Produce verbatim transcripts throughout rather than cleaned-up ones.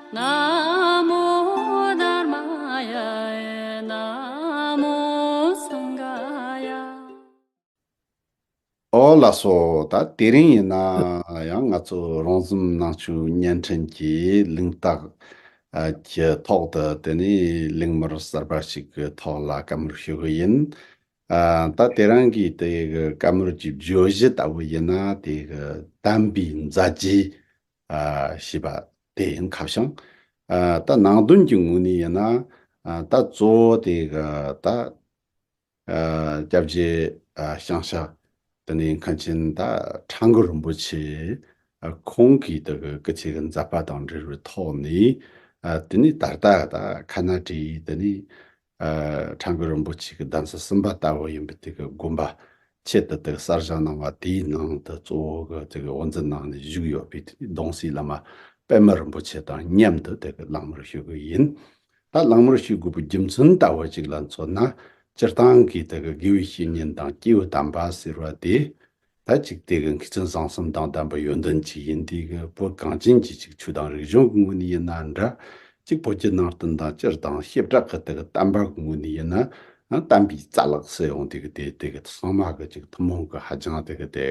ན་མོ་དྷརྨ་ཡ། ན་མོ་སངྒྷ་ཡ། ཨོ་ལགས་སོ། ད་དེ་རིང་ཡིན་ན་ཡང་ང་ཚོ་རོང་ཟོམ་ནང་ཆོས་བརྙན་འཕྲིན་གྱི་ལིང་ཏོག་ཨ་གྱི་ཐོག་ཏུ་དེ་ནས་གླེང་མོལ་གསར་པ་ཞིག་གི་ཐོག་ལ་བཀའ་མོལ་ཞུ་གི་ཡིན། ཨ་ད་དེ་རིང་གི་དེ་གི་བཀའ་མོལ་གྱི་བརྗོད་གཞི་ལྟ་བུ་ཡིན་ན་དེ་གི་དམ་པའི་མཛད་རྗེས་ཨ་ཞེས་པ་དེ་ཡིན་ཁ་བྱང་། ཨ་ད་ནང་དོན་གྱི་ངོས་ནས་ཡིན་ན་ཨ་ད་གཙོ་བོ་དེ་གི་ད་ཨ་སྐྱབས་རྗེ་ཨ་ཞང་ཞ་དེ་ནས་མཁན་ཆེན་ད་ཁྲ་འགུ་རིན་པོ་ཆེ་ཨ་ཁོང་གིས་དེ་གི་སྐུ་ཚེ་གི་མཛད་པ་དང་འབྲེལ་བའི་ཐོག་ནས་ཨ་དེ་ནས་ད་ལྟ་ད་ཁ་ན་ཏྲི་དེ་ནས་ཨ་ཁྲ་འགུ་རིན་པོ་ཆེ་གི་གདན་ས་གསུམ་པ་ལྟ་བུ་ཡིན་པའི་དེ་གི་དགོན་པ་ཆེད་དུ་དེ་གི་གསར་བཞེངས་གནང་བ་དེའི་ནང་དུ་གཙོ་བོ་གི་དེ་གི་དབུ་འཛིན་གནང་ནས་བཞུགས་ཡོད་པའི་དེ་གདུང་སྲས་བླ་མ་པདྨ་རིན་པོ་ཆེ་དང་མཉམ་དུ་དེ་གི་གླེང་མོལ་ཞུ་གི་ཡིན། ད་གླེང་མོལ་ཞུ་དགོས་པའི་རྒྱུ་མཚན་ལྟ་བུ་ཅིག་ལ་མཚོན་ན། སྤྱིར་བཏང་གི་དེ་གི་དགེ་བའི་བཤེས་གཉེན་དང་སྐྱེས་བུ་དམ་པ་ཟེར་བ་དེ། ད་ཅིག་དེ་གི་མཁས་བཙུན་བཟང་གསུམ་དང་ལྡན་པའི་ཡོན་ཏན་ཅིག་ཡིན་དུས་གི་བོད་གངས་ཅན་གྱི་ཅིག་ཆོས་དང་རིག་གཞུང་གི་ངོས་ནས་ཡིན་ན་འདྲ། ཅིག་བོད་ཀྱི་ནང་བསྟན་དང་སྤྱིར་བཏང་བྱེ་བྲག་གི་དེ་གི་བསྟན་པ་གི་ངོས་ནས་ཡིན་ན། བསྟན་པའི་རྩ་ལག་ཟེར་ཡོང་དུས་གི་དེ་དེ་གི་ཚང་མ་གི་ཅིག་ཐུན་མོང་གི་ཧ་ཅང་དེ་གི་དེ།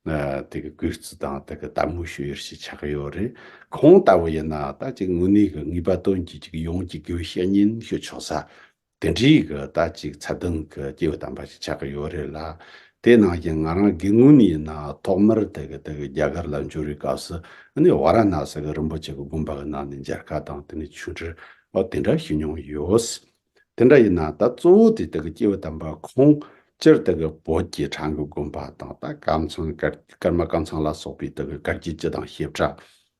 ཨ་དེ་གི་གུས་བརྩི་དང་དེ་གི་དད་མོས་ཞུ་ཡུལ་ཞིག་ཆགས་ཡོད་རེད། ཁོང་ལྟ་བུ་ཡིན་ན་ད་ཅིག་དངོས་གནས་གི་ངེས་པ་དོན་གྱི་ཅིག་ཡོངས་ཀྱི་དགེ་བའི་བཤེས་གཉེན་ཞུ་ཆོག་ས་དེ་འདྲའི་གི་ད་ཅིག་ཚད་ལྡན་གི་སྐྱེས་བུ་དམ་པ་ཞིག་ཆགས་ཀྱི་ཡོད་རེད་ལ། དེ་ནང་བཞིན་ང་རང་སྒེར་ངོས་ནས་ཡིན་ན་ཐོག་མར་དེ་གི་དེ་གི་རྒྱ་གར་ལ་འབྱོར་བའི་སྐབས་སུ་ཨ་ནི་ཝཱ་ར་ཎ་སི་གི་རིན་པོ་ཆེ་གི་དགོན་པ་གི་ནང་ནས་མཇལ་ཁ་དང་དེ་ནས་ཆོས་འབྲེལ་འོ་དེ་འདྲ་ཞུ་མྱོང་ཡོད། དེ་འདྲ་ཡིན་ན་ད་གཙོ་བོ་དེ་དེ་གི་སྐྱེས་བུ་དམ་པ་ཁོང་སྤྱིར་དེ་གི་བོད་ཀྱི་ཁྲ་འགུ་དགོན་པ་དང་ད་ཀམ་ཚང་ཀར་ཀརྨ་ཀམ་ཚང་ལ་སོགས་པའི་དེ་གི་བཀའ་བརྒྱུད་སྤྱི་དང་བྱེ་བྲག་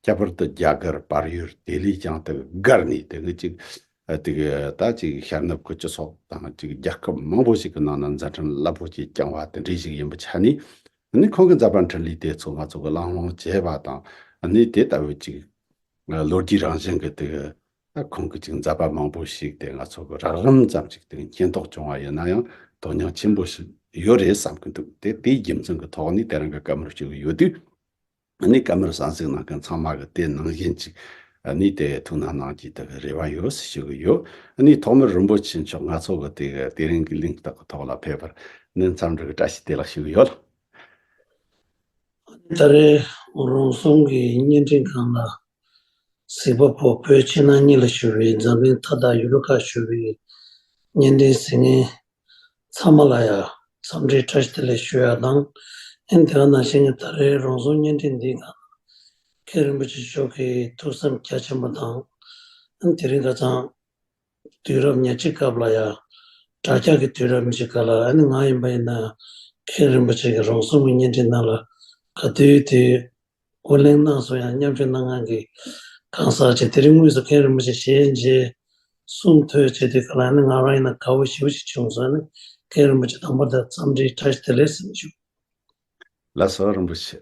ཁྱད་པར་དུ་རྒྱ་གར་བལ་ཡུལ་དེ་ལས་ཀྱང་དེ་གི་སྒར་ནས་དེ་གི་ཅིག་དེ་གི་ད་ཅིག་ཤར་ནུབ་ཀྱི་སྤྱི་ཚོགས་དང་ཅིག་རྒྱལ་ཁབ་མང་པོ་ཞིག་གི་ནང་ན་མཛད་འཕྲིན་རླབས་པོ་ཆེ་བསྐྱངས་པ་དེ་འདྲ་ཞིག་ཡིན་པའི་ཆ་ནས་ནི་ཁོང་གི་མཛད་པ་འཕྲིན་ལས་དེ་ཚོ་ང་ཚོ་གི་གླེང་སློང་བྱས་པ་དང་ནི་དེ་ལྟ་བུའི་ཅིག་ལོ་རྒྱུས་རང་བཞིན་གྱི་དེ་གི་ད་ཁོང་གི་ཅིག་མཛད་པ་མང་པོ་ཞིག་དེ་ང་ཚོ་གི་རགས་རིམ་ཙམ་ཅིག་དེ་མཁྱེན་རྟོགས་བྱུང་བ་ཡིན་ན་ཡང་དོན་སྙིང་ཆེན་པོ་ཞིག་ཡོད་རེད་བསམ་གྱི་འདུག་དེ་དེའི་རྒྱུ་མཚན་གྱི་ཐོག་ནས་དེ་རིང་གི་བཀའ་མོལ་ཞུ་གི་ཡོད་དུས་ནི་བཀའ་མོལ་གསན་གཟིགས་གནང་མཁན་ཚང་མ་གི་དེ་ནང་བཞིན་ཅིག་ནི་དེ་ཐུགས་སྣང་གནང་རྒྱུའི་དེ་གི་རེ་བ་ཡོད་ཞུ་གི་ཡོད། ནི་ཐོག་མར་རིན་པོ་ཆེ་མཆོག་ང་ཚོ་གི་དེ་གི་དེ་རིང་གི་གླེང་སྟེགས་ཀྱི་ཐོག་ལ་ཕེབས་པར་ནི་འཚམས་འདྲི་གི་བཀྲ་ཤིས་བདེ་ལེགས་ཞུ་གི་ཡོད། ད་རེས་རོང་ཟོམ་གྱི་བརྙན་འཕྲིན་ཁང་ལ་གཟིགས་པ་པོ་བོད་ཕྱི་ནང་གཉིས་ལ་བཞུགས་པའི་འཛམ་གླིང་མཐའ་དག་ཡུལ་གྲུ་ཁག་བཞུགས་པའི་བརྙན་འཕྲིན་གཟིགས་མཁན་ཚང་མ་ལ་ཡང་འཚམས་འདྲི་བཀྲ་ཤིས་བདེ་ལེགས་ཞུ་ཡ་དང་། ཨེ་དེ་ག་ནང་བཞིན་ད་རེས་རོང་ཟོམ་བརྙན་འཕྲིན་འདིའི་ནང་མཁན་རིན་པོ་ཆེ་མཆོག་གི་ཐུགས་བསམ་རྒྱ་ཆེན་པོ་དང་། ཨེ་དེ་རིང་ཁ་སང་དུས་རབས་ཉེར་གཅིག་སྐབས་ལ་ཡང་དྲ་རྒྱ་གི་དུས་རབས་མི་གཅིག་ག་ལ་ཨ་ནི་ང་ཡིན་པ་ཡིན་ན་མཁན་རིན་པོ་ཆེ་གི་རོང་ཟོམ་གྱི་བརྙན་འཕྲིན་ནང་ལ་ག་དུས་དུས་འོ་གླེང་གནང་སོང་ཡང་མཉམ་ཞུགས་གནང་མཁན་གྱི་གང་ཟག་ཅིག་དེ་རིང་དངོས་སུ་མཁན་རིན་པོ་ཆེ་ཞལ་མཇལ་གསུང་ཐོས་བྱེད་དུས་ག་ལ་ཨ་ནི་ང་རང་ཡིན་ན་དགའ་བོ་ཞེ་པོ་ཞིག་བྱུང་སོང་། ཨ་ནི་མཁན་རིན་པོ་ཆེ་དང་པོ་དེ་འཚམས་འདྲི་བཀྲ་ཤིས་བདེ་ལེགས་ཟེར་ནས་ཞུ། ལགས་སོ་རིན་པོ་ཆེ།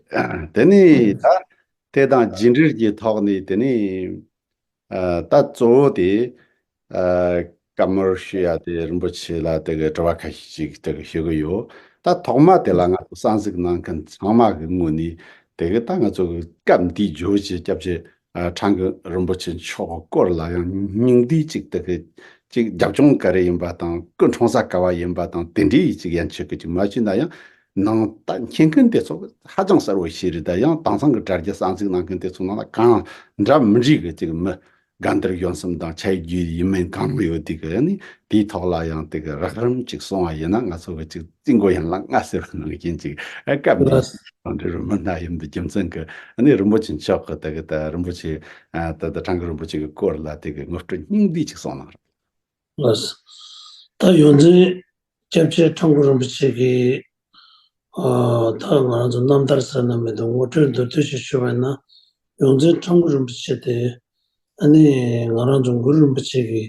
དེ་ནས་ད་དེ་དང་རྒྱུ་འབྲས་ཀྱི་ཐོག་ནས་དེ་ནས་ཨ་ད་གཙོ་བོ་དེ་ཨ་བཀའ་མོལ་ཞུ་ཡ་དེ་རིན་པོ་ཆེ་ལ་དེ་གི་དྲི་བ་ཁ་ཤས་ཅིག་དེ་གི་ཞུ་གི་ཡོད། ད་ཐོག་མ་དེ་ལ་ང་ཚོ་གསན་གཟིགས་གནང་མཁན་ཚང་མ་གི་ངོས་ནས་དེ་གི་ད་ང་ཚོ་གི་སྐབས་འདིའི་བརྗོད་གཞི་སྐྱབས་རྗེ་ཨ་ཁྲ་འགུ་རིན་པོ་ཆེ་མཆོག་གི་སྐོར་ལ་ཡང་སྙིང་བསྡུས་ཅིག་དེ་གི་ཅིག་རྒྱབ་ལྗོངས་ག་རེ་ཡིན་པ་དང་སྐུ་འཁྲུངས་ས་ག་བ་ཡིན་པ་དང་དེ་འདྲའི་ཅིག་ཡན་ཆོད་ཀྱི་ཅིག་མ་ཞུས་ན་ཡང་ནང་ད་མཁྱེན་མཁན་དེ་ཚོ་ཧ་ཅང་གསལ་བོ་ཞིག་རེད། ད་ཡང་དེང་སང་གི་དྲ་རྒྱ་གསན་གཟིགས་གནང་མཁན་དེ་ཚོ་ནང་ལ་གང་འདྲ་མི་འདྲ་གི་ཅིག་མི་དགའ་མདར་གཞོན་གསུམ་དང་ཆ་ཡི་རྒྱུས་ཡིན་མིན་གང་ཡོད་དེ་གི་ནི་དེའི་ཐོག་ལ་ཡང་དེ་གི་རགས་རིམ་ཅིག་གསུང་བ་ཡིན་ན་ང་ཚོ་གི་ཅིག་རྩིས་མགོ་ཡན་ལག་ལྔ་ཟེར་བ་ནང་བཞིན་ཅིག་ཨ་སྐབས་འདི་ལགས། དང་འབྲེལ་བའི་མི་སྣ་ཡིན་པའི་རྒྱུ་མཚན་གི་ཨ་ནི་རིན་པོ་ཆེ་མཆོག་གི་དེ་གི་ད་རིན་པོ་ཆེ་ཨ་ད་ད་ཁྲ་འགུ་རིན་པོ་ཆེ་གི་སྐོར་ལ་དེ་གི་ངོ་སྤྲོད་སྙིང་བསྡུས་ཅིག་གསུང་གནང་རོགས། ལགས། ད་ཡོངས་འཛིན་སྐྱབས་རྗེ་ཁྲ་འགུ་རིན་པོ་ཆེ་གི་ཨ་ད་ང་རང་ཚོ་རྣམ་ཐར་ཟེར་ན་མི་འདུག་ངོ་སྤྲོད་མདོར་བསྡུས་ཤིག་ཞུ་བ་ཡིན་ན། ཡོངས་འཛིན་ཁྲ་འགུ་རིན་པོ་ཆེ་དེ་ཨ་ནི་ང་རང་ཚོ་གུ་རུ་རིན་པོ་ཆེ་གི་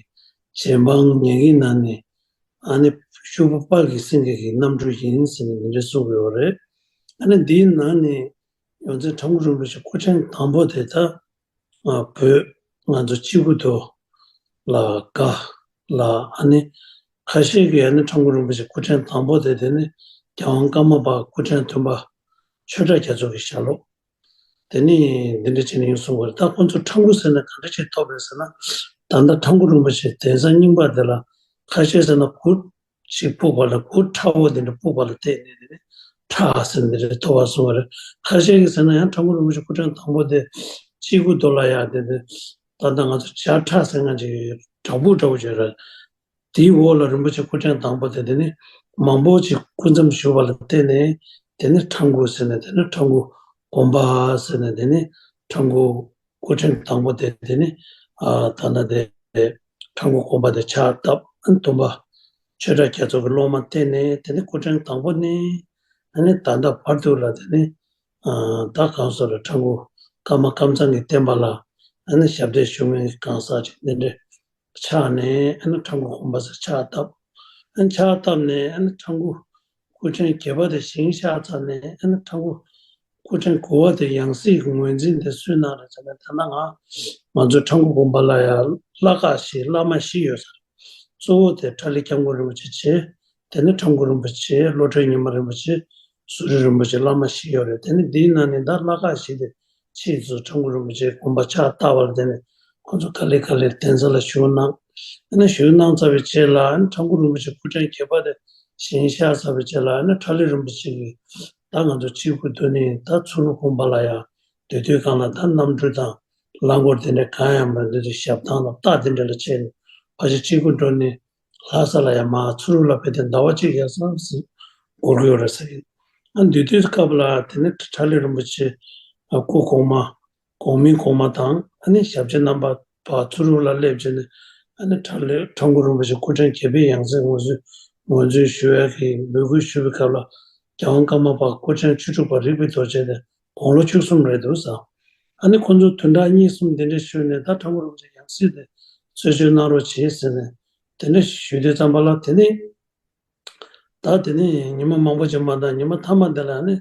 རྗེ་འབངས་ཉན་གྱི་ནང་ནས་ཨ་ནི་ཤུ་པ་པ་གི་སེང་གེ་གི་རྣམ་སྤྲུལ་ཡིན་ཟེར་ནས་འདི་འདྲ་གསུང་གི་ཡོད་རེད། ཨ་ནི་འདིའི་ནང་ནས་ཡོངས་འཛིན་ཁྲ་འགུ་རིན་པོ་ཆེ་སྐུ་ཕྲེང་དང་པོ་དེ་ད་ང་བོད་ང་ཚོ་སྤྱི་ཁུ་ཐོ་ལ་དགའ་ལ་ཨ་ནི་ཁ་ཤས་ཀྱིས་ཨ་ནི་ཁྲ་འགུ་རིན་པོ་ཆེ་སྐུ་ཕྲེང་དང་པོ་དེ་དེ་ནི་རྒྱལ་དབང་ཀརྨ་པ་སྐུ་ཕྲེང་བདུན་པ་ཆོས་གྲགས་རྒྱ་མཚོ་གི་ཞལ་སློབ། དེ་ནི་འདི་འདྲ་བྱས་ནས་ཡིན་གསུང་བ་རེད། ད་ཁོང་ཚོ་ཁྲ་འགུ་ཟེར་ན་ག་འདྲ་བྱས་ཐོབ་རེད་ཟེར་ན། ད་ལྟ་ཁྲ་འགུ་རིན་པོ་ཆེ་གདན་ས་རྙིང་པ་དེ་ལ་ཁ་ཤས་ཟེར་ན་གུར་ཞིག་ཕུབ་པ་ལ་གུར་ཁྲ་བོ་དེ་འདྲ་ཕུབ་པ་ལ་བརྟེན་ནས་དེ་ནི་ཁྲ་ཟེར་འདི་འདྲ་ཐོབ་པ་གསུང་བ་རེད། ཁ་ཤས་ཀྱིས་ཟེར་ན་ཡང་ཁྲ་འགུ་རིན་པོ་ཆེ་སྐུ་ཕྲེང་དང་པོ་དེ་སྤྱི་སྒོ་རྡོ་ལ་ཡ་དེ་འདྲ། ད་ལྟ་ང་ཚོ་བྱ་ཁྲ་ཟེར་མཁན་ཅིག་བྲག་ཕུག་འདྲ་བོ་ཅིག་རེད། དེའི་འོག་ལ་རིན་པོ་ཆེ་སྐུ་ཕྲེང་དང་པོ་དེ་དེ་ནི་མང་པོ་ཅིག་སྐུ་མཚམས་བཞུགས་པ་ལ་བརྟེན་ནས་དེ་ནི་ཁྲ་འགུ་ཟེར་ནས་དེ་ནི་ཁྲ་འགུ་དགོན་པ་ཟེར་ནས་དེ་ནི་ཁྲ་འགུ་སྐུ་ཕྲེང་དང་པོ་དེ་དེ་ནི་ཨ་ད་ལྟ་དེ་ཁྲ་འགུ་དགོན་པ་དེ་ཕྱག་བཏབ། ཨ་ནི་སྟོན་པ་ཆོས་གྲགས་རྒྱ་མཚོ་གི་སློབ་མ་བསྟེན་ནས་དེ་ནི་སྐུ་ཕྲེང་དང་པོ་ནས་ཨ་ནི་ད་ལྟ་བར་དུ་ལ་དེ་ནི་ཨ་ད་གང་སོགས་ལ་ཁྲ་འགུ་ཀརྨ་ཀམ་ཚང་གི་བསྟན་པ་ལ་ཨ་ནི་ཞབས་འདེགས་ཞུ་མཁན་གྱི་གང་ཟག་ཅིག་འདི་འདྲའི་ཆགས་ནས་ཨ་ནི་ཁྲ་འགུ་དགོན་པ་ཟེར་ཕྱག་བཏབ། ཨ་ནི་ཕྱག་བཏབ་ནས་ཨ་ནི་ཁྲ་འགུ་སྐུ་ཕྲེང་བརྒྱད་པ་དེ་ཞིང་གཤེགས་ཚར་ནས་ཨ་ནི་ཁྲ་འགུ་སྐུ་ཕྲེང་དགུ་པ་དེ་ཡང་སྲིད་ཀྱི་ངོས་འཛིན་དེ་སུས་གནང་རེད་ཟེར་ན། ད་ལྟ་ང་ང་ཚོའི་ཁྲ་འགུ་དགོན་པ་ལ་ཡང་བླ་ཁག་བཞི་བླ་མ་བཞི་ཡོད་ས་རེད། གཙོ་བོ་དེ་ཁྲ་ལི་སྐྱབས་མགོན་རིན་པོ་ཆེ་བྱས། དེ་ནས་ཁྲ་འགུ་རིན་པོ་ཆེ། བློ་གྲོས་ཉི་མ་རིན་པོ་ཆེ། ཟུ་རི་རིན་པོ་ཆེ། བླ་མ་བཞི་ཡོད་རེད། དེ་ནི་འདིའི་ནང་ནས་ད་བླ་ཁག་བཞི་དེ་ཕྱིས་སུ་ཁྲ་འགུ་རིན་པོ་ཆེའི་དགོངས་པ་ཕྱག་བཏབ་པ་ལ་བརྟེན་ནས་ཁོང་ཚོ་ག་ལེ་ག་ལེ་གདན་ས་ལ་བཞུགས་གནང་། ཨ་ནི་བཞུགས་གནང་ཚར་བའི་རྗེས་ལ་ཨ་ནི་ཁྲ་འགུ་རིན་པོ་ཆེ་སྐུ་ཕྲེང་བརྒྱད་པ་དེ་ཞིང་གཤེགས་ཚར་བའི་རྗེས་ལ་ཨ་ནི་ཁྲ་ལི་རིན་པོ་ཆེ་གིས་ད་ང་ཚོ་སྤྱི་སྒོ་རྡོ་ནས་ད་ཚུར་དགོན་པ་ལ་ཡང་སྡོད་དུས་སྒང་ལ་ད་གནམ་གྲུ་དང་། རླངས་འཁོར་དེ་འདྲ་གང་ཡང་མ་འདུག་དུས་ཞབས་ཐང་དང་རྟ་དེ་འདྲ་ལ་ཆས་ནས་ཕལ་ཆེར་སྤྱི་སྒོ་འགྲོ་ནས་ལྷ་ས་ལ་ཡང་མར་ཚུར་ལ་ཕེབས་ཏེ་ཟླ་བ་གཅིག་ཡར་སོང་ཟིན་འགོར་གྱི་ཡོད་རེད་ཟེར། ཨ་འདི་དུས་སྐབས་ལ་དེ་ནས་ཁྲ་ལི་རིན་པོ་ཆེ་སྐུ་གོང་མ་གོང་མིན་གོང་མ་དང་ཨ་ནི་ཞབས་ཕྱི་རྣམ་པ་ཕར་ཚུར་ལ་སླེབས་བྱས་ནས་ཨ་ནི་ཁྲ་ལི་ཁྲ་འགུ་རིན་པོ་ཆེ་སྐུ་ཕྲེང་བརྒྱད་པའི་ཡང་སྲིད་ངོས་འཛིན་ངོས་འཛིན་ཞུ་ཡག་གི་འབོད་སྐུལ་ཞུ་བའི་སྐབས་ལ་རྒྱལ་དབང་ཀརྨ་པ་སྐུ་ཕྲེང་བཅུ་དྲུག་པ་རིག་པའི་རྡོ་རྗེ་དེ་དགུང་ལོ་བཅུ་གསུམ་རེད་འདུག་ཟེར། ཨ་ནི་ཁོང་ཚོ་བདུན་ཕྲག་གཉིས་གསུམ་དེ་འདྲ་བཞུགས་ནས་ད་ཁྲ་འགུ་རིན་པོ་ཆེ་ཡང་སྲིད་དེ་གཙོ་བྱོལ་གནང་རོགས་བྱེད་ཟེར་ནས་དེ་འདྲ་ཞུས་དུས་ཙམ་པ་ལ་དེ་ནི་ད་དེ་ནི་ཉི་མ་མང་པོ་ཅིག་མ་འདང་ཉི་མ་མཐའ་མ་དེ་ལ་ཨ་ནི་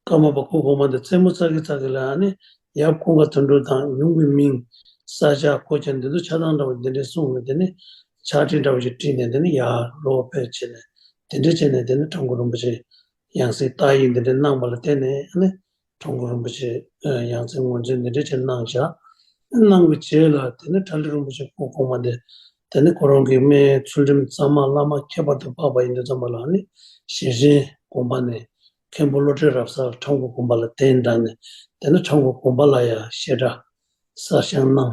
ཀརྨ་པ་སྐུ་གོང་མ་དེ་རྩེད་མོ་རྩེ་གི་རྩེ་གི་ལ་ཨ་ནི་ཡབ་ཀུན་དགའ་དོན་གྲུབ་དང་ཡུམ་གྱི་མིང་ས་ཆ་སྐོར་ཅན་འདི་ཚོ་ཆ་ཚང་འདྲ་བོ་འདི་འདྲས་གསུངས་ནས་དེ་ནི་ཕྱག་བྲིས་འདྲ་བོ་ཞིག་བྲིས་ནས་དེ་ནི་ཡར་ལོག་ཕེབས་བྱས་ནས་དེ་འདྲས་བྱས་ནས་དེ་ནི་ཁྲ་འགུ་རིན་པོ་ཆེ་ཡང་སྲིད་རྟགས་ཡིག་འདི་འདྲས་གནང་བ་ལ་བརྟེན་ནས་ཨ་ནི། ཁྲ་འགུ་རིན་པོ་ཆེ་ཡང་སྲིད་ངོས་འཛིན་འདི་འདྲ་ཅིག་གནང་བཞག་གནང་བའི་རྗེས་ལ་དེ་ནས་ཁྲ་ལི་རིན་པོ་ཆེ་སྐུ་གོང་མ་དེ་དེ་ནས་ཁོ་རང་གི་རྨེའི་ཚུལ་ཁྲིམས་གཙང་མ་བླ་མ་ཁྱད་པར་དུ་འཕགས་པ་ཡིན་དུས་ཙམ་པ་ལ་ནི་ཞེ་ཆེན་དགོན་པ་ནས་མཁན་པོ་བློ་གྲོས་རབ་གསལ་ཁྲ་འགུ་དགོན་པ་ལ་གདན་དྲངས་ནས་དེ་ནས་ཁྲ་འགུ་དགོན་པ་ལ་ཡང་བཤད་གྲྭ་གསར་བཞེངས་གནང་།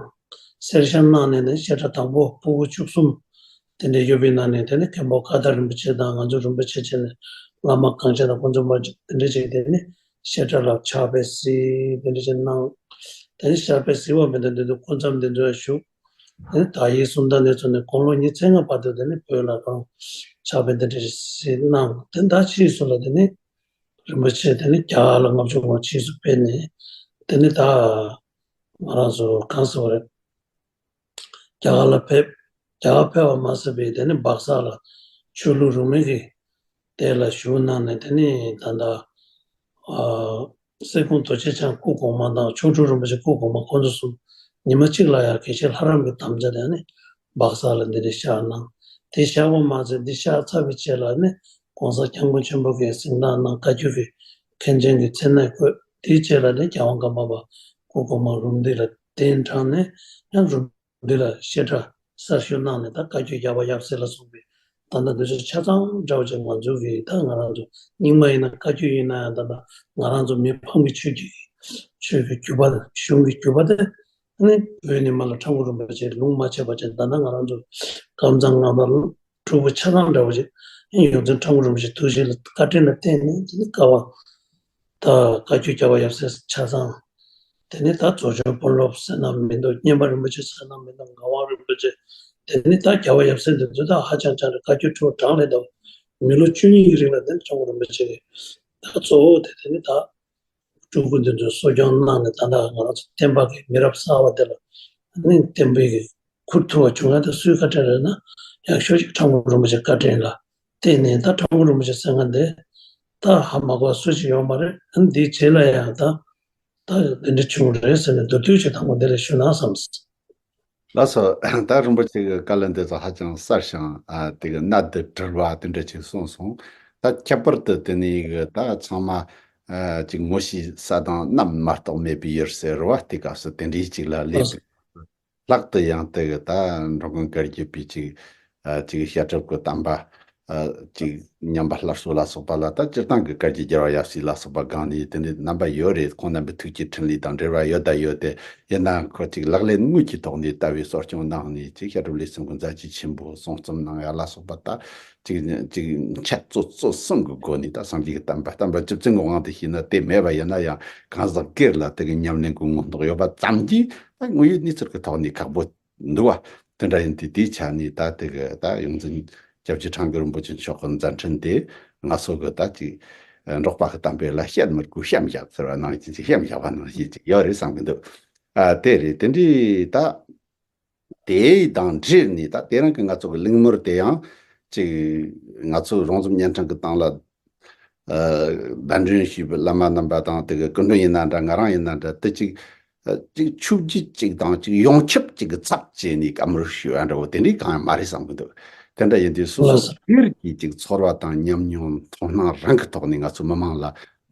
གསར་བཞེངས་གནང་ནས་ནི་བཤད་གྲྭ་དང་པོ་ཕྲུ་གུ་བཅུ་གསུམ་དེ་འདྲ་ཡོད་པའི་ནང་ནས་དེ་ནི་མཁན་པོ་ཀ་དག་རིན་པོ་ཆེ་དང་ང་ཚོ་རིན་པོ་ཆེ་བྱས་ནས་བླ་མ་གངས་ཅན་དང་ཁོང་ཚོ་མ་དེ་འདྲ་བྱས་དེ་ནི་བཤད་གྲྭ་ལ་ཕྱག་དཔེ་གཟིགས་དེ་འདྲ་བྱས་གནང་། དེ་ནི་ཕྱག་དཔེ་གཟིགས་པ་མི་འདྲ་འདི་ཚོ་སྐུ་མཚམས་འདི་ཚོ་ཡང་བཞུགས། དེ་ནི་དག་ཡིག་སུམ་རྟགས་ནས་ཚུར་ནས་དགུང་ལོ་ཉི་ཤུ་རྩ་ལྔ་བར་དུ་དེ་ནི་བོད་ལ་གང་ཕྱག་དཔེ་འདི་འདྲ་གཟིགས་གནང་། དེ་ད་ཕྱིས་སུ་ལ་དེ་ནི་རིན་པོ་ཆེ་དེ་ནི་རྒྱ་གར་ལ་ལྔ་བཅུ་ང་དྲུག་ཕྱིས་སུ་ཕེབས་ནས་དེ་ནི་ད་ང་རང་ཚོ་གང་ཟེར་བ་རེད། རྒྱ་གར་ལ་ཕེབས། རྒྱ་གར་ཕེབས་པ་མ་ཟད་པའི་དེ་ནི་སྦག་ས་ལ་ཆོས་ལུགས་རིས་མེད་ཀྱི་དེ་ལ་བཞུགས་གནང་ནས་དེ་ནི་ད་ལྟ་ཨ་སེ་གོང་རྡོ་རྗེ་འཆང་སྐུ་གོང་མ་དང་མཆོག་སྤྲུལ་རིན་པོ་ཆེ་སྐུ་གོང་མ་ཁོང་ཚོ་གསུམ་ཉི་མ་གཅིག་ལ་ཡང་དགེ་བཤེས་ལྷ་རམས་ཀྱི་དམ་བཅའ་དེ་ནི་སྦག་ས་ལ་འདི་འདྲ་བཞག་གནང་། དེ་བཞག་པ་མ་ཟད་འདི་བཞག་ཚར་བའི་རྗེས་ལ་ནི་༸གོང་ས་༸སྐྱབས་མགོན་ཆེན་པོ་གིས་གཟིགས་རྟགས་གནང་བཀའ་བརྒྱུད་ཀྱི་མཁན་ཆེན་གྱི་མཚན་གནས་བཀོད། དེའི་རྗེས་ལ་ནི་རྒྱལ་དབང་ཀརྨ་པ་སྐུ་གོང་མ་རུམ་བཏེགས་ལ་གདན་དྲངས་ནས་ཡང་རུམ་འདི་ལ་བཤད་གྲྭ་གསར་ཞུ་གནང་ནས་ད་བཀའ་བརྒྱུད་རྒྱལ་བ་ཡབ་སྲས་ལ་སོགས་པའི་ད་ལྟ་འདི་ཚོ་ཆ་ཚང་འདྲ་བོ་ཅིག་ང་ཚོ་གི་ད་ང་རང་ཚོ་རྙིང་མ་ཡིན་ན་བཀའ་བརྒྱུད་ཡིན་ན་ཡང་ད་ལྟ་ང་རང་ཚོ་མི་ཕམ་གྱི་ཆོས་བརྒྱུད་ཀྱི་ཆོས་ཀྱི་བརྒྱུད་པ་གཞུང་གི་བརྒྱུད་པ་དེ་ནི་བོད་ནས་མར་ལ་ཁྲ་འགུ་རིན་པོ་ཆེ་ལུང་མ་ཆད་པ་ཅན་ད་ལྟ་ང་རང་ཚོ་ཀམ་ཚང་ངམ་པ་དྲུག་པོ་ཆ་ཚང་འདྲ་བོ་ཅིག་ཡོངས་འཛིན་ཁྲ་འགུ་རིན་པོ་ཆེ་ཐུགས་རྗེ་ལ་བཀའ་དྲིན་ལ་བརྟེན་ནས་དེ་ནི་བཀའ་དབང་ད་བཀའ་བརྒྱུད་རྒྱལ་བ་ཡབ་སྲས་ཆ་ཚང་། དེ་ནས་ད་རྫོགས་བྱང་དཔོན་སློབ་བསོད་ནམས་མི་འདུག་སྙན་པ་རིན་པོ་ཆེ་བསོད་ནམས་མི་འདུག་ངག་དབང་རིན་པོ་ཆེ། དེ་ནས་ད་རྒྱལ་བ་ཡབ་སྲས་འདི་ཚོ་ད་ཧ་ཅང་ཅང་རེད། བཀའ་བརྒྱུད་ཁྲོ་གྲང་ལས་དང་མི་ལོ་བཅུ་གཉིས་ཀྱི་རིང་ལ་དེ་ནས་ཁྲ་འགུ་རིན་པོ་ཆེ་གིས་ད་གཙོ་བོ་དེ་དེ་ནས་ད་སྤྲུལ་སྐུ་འདི་ཚོ་གསོ་སྐྱོང་གནང་ནས་ད་ལྟ་ང་རང་ཚོ་བསྟན་པ་གི་མི་རབས་གསར་བ་དེ་ལ་ནི་བསྟན་པའི་གི་ཁུར་ཐུབ་པ་བྱུང་ཡ་དེ་སུའི་བཀའ་དྲིན་རེད་ན་ཡག་ཤོས་ཤིག་ཁྲ་འགུ་རིན་པོ་ཆེ་བཀའ་དྲིན་ལ་བརྟེན་ནས་ད་ཁྲ་འགུ་རིན་པོ་ཆེ་ཟེར་མཁན་དེ་ད་ཧ་མ་གོ་བ་སུ་ཞིག་ཡོད་མ་རེད། ཨ་ནི་འདིའི་རྗེས་ལ་ཡང་ད་ད་འདི་འདྲ་བྱུང་རེད་ཟེར་ནས་མདོར་བསྡུས་ཅིག་དང་པོ་འདི་ལ་ཞུ་ན་བསམ། ལགས་སོ། ད་རིན་པོ་ཆེ་གི་བཀའ་ལན་འདི་ཚོ་ཧ་ཅང་གསལ་ཞིང་ཨ་དེ་གི་གནད་དུ་དྲིལ་བ་དེ་འདྲ་ཅིག་གསུངས་སོང་། ད་ཁྱད་པར་དུ་དེ་ནས་གི་ད་ཚང་མ་ ཨ་ཅིག་ངོ་ཤེས་ས་དང་ནམ་མ་གཏོགས་མེད་པའི་ཡུལ་ཟེར་བ་དེ་སྐབས་སུ་དེ་འདྲའི་ཅིག་ལ་སླེབས། ལྷག་ཏུ་ཡང་དེ་གི་ད་འགྲོ་མགོན་བཀའ་བརྒྱུད་པའི་ཅིག་ཨ་ཅིག་བཤད་སྒྲུབ་ཀྱི་བསྟན་པ་ཨ་ཅིག་ཉམས་པ་སླར་གསོ་ལ་སོགས་པ་ལ། ད་སྤྱིར་བཏང་གི་བཀའ་བརྒྱུད་རྒྱལ་བ་ཡབ་སྲས་ལ་སོགས་པ་སྒང་ནས་དེ་འདྲའི་རྣམ་པ་ཡོད་རེད། ཁོང་རྣམ་པའི་ཐུགས་ཀྱི་འཕྲིན་ལས་དང་འབྲེལ་བ་ཡོད་ད་ཡོད་དེ། ཡིན་ནའང་ཁོ་ཅིག་ལག་ལེན་དངོས་ཀྱི་ཐོག་ནས་ལྟ་བའི་གསོ་སྐྱོང་གནང་ནས། ཅིག་བཤད་སྒྲུབ་ལས་གསུམ་གྱི་མཛད་རྗེས་ཆེན་པོ་གསུང་རྩོམ་གནང་ཡ་ལ་སོགས་པ། ད་ཅིག་ཅིག་འཆད་རྩོད་རྩོད་གསུམ་གྱི་སྒོ་ནས་ད་སངས་རྒྱས་ཀྱི་བསྟན་པ། བསྟན་པ་སྤྱི་བཙན་གྱི་དབང་དུ་བྱས་ན་དེ་མེད་པ་ཡིན་ན་ཡང་། གང་ཟག་སྒེར་ལ་དེ་གི་ཉམས་ལེན་གྱི་ངོ་ཐོག་ཡོད་པ་ཙམ་གྱིས་ད་དངོས་ཡོད་གནས་ཚུལ་གྱི་ཐོག་ནས་ཁག་པོ་འདུག་བ། དེ་འདྲ་ཡིན་དུས་དེའི་ཆ་ནས་ད་དེ་གི་ད་ཡོངས་འཛིན་སྐྱབས་རྗེ་ཁྲ་འགུ་རིན་པོ་ཆེ་མཆོག་གི་མཛད་འཕྲིན་དེ་ང་ཚོ་གི་ད་ཅིག་འབྲོག་པ་གི་གཏམ་དཔེ་ལ་བཤད་མི་དགོས་གཤམ་བཞག་ཟེར་བ་ནང་བཞིན་ཅིག་གཤམ་བཞག་པ་ནང་བཞིན་ཅིག་ཡོད་རེད་བསམ་གི་འདུག་ཨ་དེ་རེད། དེ་འདྲའི་ད་དེ་དང་འབྲེལ་ནས་ད་དེ་རིང་གི་ང་ཚོ་གི་གླེང་མོལ་དེ་ཡང་ཅིག་ང་ཚོ་རོང་ཟོམ་བརྙན་འཕྲིན་གི་སྟེང་ལ་ཨ་གདན་འདྲེན་ཞུས་པའི་བླ་མ་རྣམ་པ་དང་དེ་གི་སྐུ་མགྲོན་ཡིན་ན་འདྲ། ང་རང་ཡིན་ན་འདྲ། དེ་ཅིག་ཨ་ཅིག་ཆོས་བརྒྱུད་ཅིག་དང་ཅིག་ཡོངས་ཁྱབ་ཅིག་གི་ཚབ་བྱས་ནས་བཀའ་མོལ་ཞུ་ཡ་འདྲ་བོ་དེ་འདྲའི་གང་ཡང་མ་རེད་བསམ་གི་འདུག་དེ་འདྲ་ཡིན་དུས་སོ་སོ་ལགས་སོ། སྒེར་གྱི་ཅིག་ཚོར་བ་དང་ཉམས་མྱོང་མཐོང་སྣང་རང་གི་ཐོག་ནས་ང་ཚོ་མི་མང་ལ་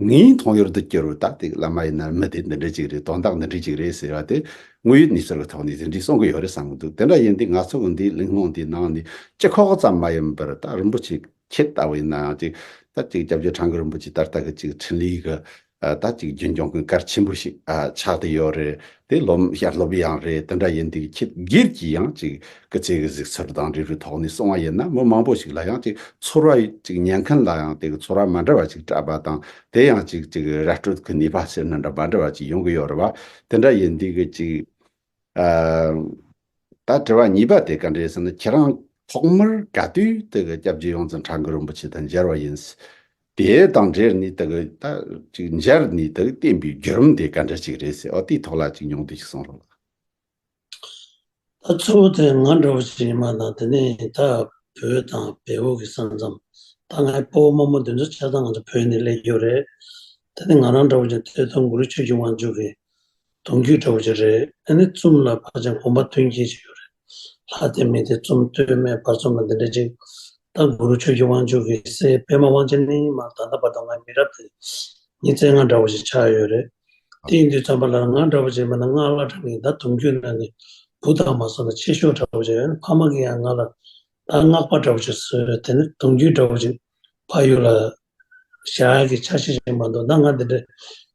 ངའི་མཐོང་ཡུལ་དུ་གྱུར་བ། ད་དེ་བླ་མ་ཡིན་ན་མི་དེ་འདི་འདྲ་ཅིག་རེད། དོན་དག་འདི་འདྲ་ཅིག་རེད་ཟེར་བ་དེ་དངོས་ཡོད་གནས་ཚུལ་གྱི་ཐོག་ནས་དེ་འདྲའི་གསུང་གི་ཡོད་རེད་བསམ་གི་འདུག་དེ་འདྲ་ཡིན་དུས་ང་ཚོ་གི་འདིའི་གླེང་སློང་འདིའི་ནང་ནས་སྤྱི་ཁོག་ཙམ་མ་ཡིན་པར། ད་རིན་པོ་ཆེ་ཁྱེད་ལྟ་བུ་ཡིན་ནའང་ཅིག་ད་ཅིག་སྐྱབས་རྗེ་ཁྲ་འགུ་རིན་པོ་ཆེ་ད་ལྟ་གི་ཅིག་འཕྲིན་ལས་ཀྱི་ཨ་ད་ཅིག་རྒྱུན་སྐྱོང་གི་གལ་ཆེན་པོ་ཞིག་ཨ་ཆགས་བསྡད་ཡོད་རེད། དེ་སློབ་བཤད་སློབ་ཡང་རེད། དེ་འདྲ་ཡིན་དུས་ཁྱེད་སྒེར་གྱི་ཡང་ཅིག་སྐུ་ཚེ་གི་གཟིགས་ཚུལ་དང་འབྲེལ་བའི་ཐོག་ནས་གསུང་བ་ཡིན་ན། མི་མང་པོ་ཞིག་ལ་ཡང་ཅིག་ཚོར་བ་ཅིག་ཉན་མཁན་ལ་ཡང་དེ་གི་ཚོར་བ་མ་འདྲ་བ་ཅིག་སྤྲད་པ་དང་། དེ་ཡང་ཅིག་ཅིག་ར་སྤྲོད་ཀྱི་ནུས་པ་ཟེར་ན་འདྲ་མ་འདྲ་བ་ཅིག་ཡོང་གི་ཡོད་རེད་བ། དེ་འདྲ་ཡིན་དུས་གི་ཅིག་ཨ་ད་དྲི་བ་གཉིས་པ་དེ་ག་འདྲ་ཟེར་ན། ཁྱེད་རང་ཐོག་མར་ག་དུས་དེ་གི་སྐྱབས་རྗེ་ཡོངས་འཛིན་ཁྲ་འགུ་རིན་པོ་ཆེ་དང་མཇལ་བ་ཡིན། དེ་དང་འབྲེལ་ནས་དེ་གི་ད་ཅིག་མཇལ་ནས་དེ་གི་བསྟེན་པའི་བརྒྱུད་རིམ་དེ་ག་འདྲ་ཅིག་རེད་ཟེར། ཨོ་དེའི་ཐོག་ལ་ཅིག་མྱོང་འདུག་ཅིག་གསུང་རོགས། ད་གཙོ་བོ་དེ་ང་འདྲ་བོ་ཞིག་ཡིན་པ་དང་། དེ་ནས་ད་བོད་དང་བལ་པོ་གི་ས་མཚམས། ད་ང་སྤོ་བོ་རྨོ་མོ་དེ་ཚོ་ཆ་ཚང་ང་ཚོ་བོད་ནས་སླེབས་ཡོད་རེད། དེ་ནས་ང་རང་འདྲ་བོ་ཅིག་སྟོད་ཐུང་གུ་རུ་ཆོས་ཀྱི་དབང་ཕྱུག་གི་གདུང་རྒྱུད་འདྲ་བོ་ཅིག་རེད། ཨ་ནི་ཙུམ་ལ་ཕལ་ཆེར་དགོངས་པ་མཐུན་རྐྱེན་ཞིག་ཡོད་རེད། ལྷ་སྡེ་མི་སྡེ་ཙུམ་སྟོད་སྨད་བར་གསུམ་ལ་འདི་འདྲ་ཅིག་ད་གུ་རུ་ཆོས་ཀྱི་དབང་ཕྱུག་གི་སྲས་པད་མ་དབང་ཆེན་ནི་མ། ད་ལྟ་བར་དུ་ང་མི་རབས་དེ་ཉི་ཚེ་ལྔ་འདྲ་བོ་ཞིག་ཆགས་ཡོད་རེད། དེ་ཡིན་དུས་ཙམ་པ་ལ་ང་འདྲ་བོ་ཅིག་མིན་ན་སྔགས་བླ་བྲང་གི་ད་གདུང་རྒྱུད་ནང་གི་བུ་དང་མ་སོང་ན་ཆེ་ཤོས་འདྲ་བོ་ཅིག་ཡོད། ཕ་མ་གིས་ཡང་ང་ལ་ད་སྔགས་པ་འདྲ་བོ་ཅིག་བཟོས། དེ་ནི་གདུང་རྒྱུད་འདྲ་བོ་ཅིག་ཕ་ཡུལ་ལ་བཞག་ཡག་གི་འཆར་གཞི་ཞིག་མ་གཏོགས། ད་ང་འདི་འདྲའི་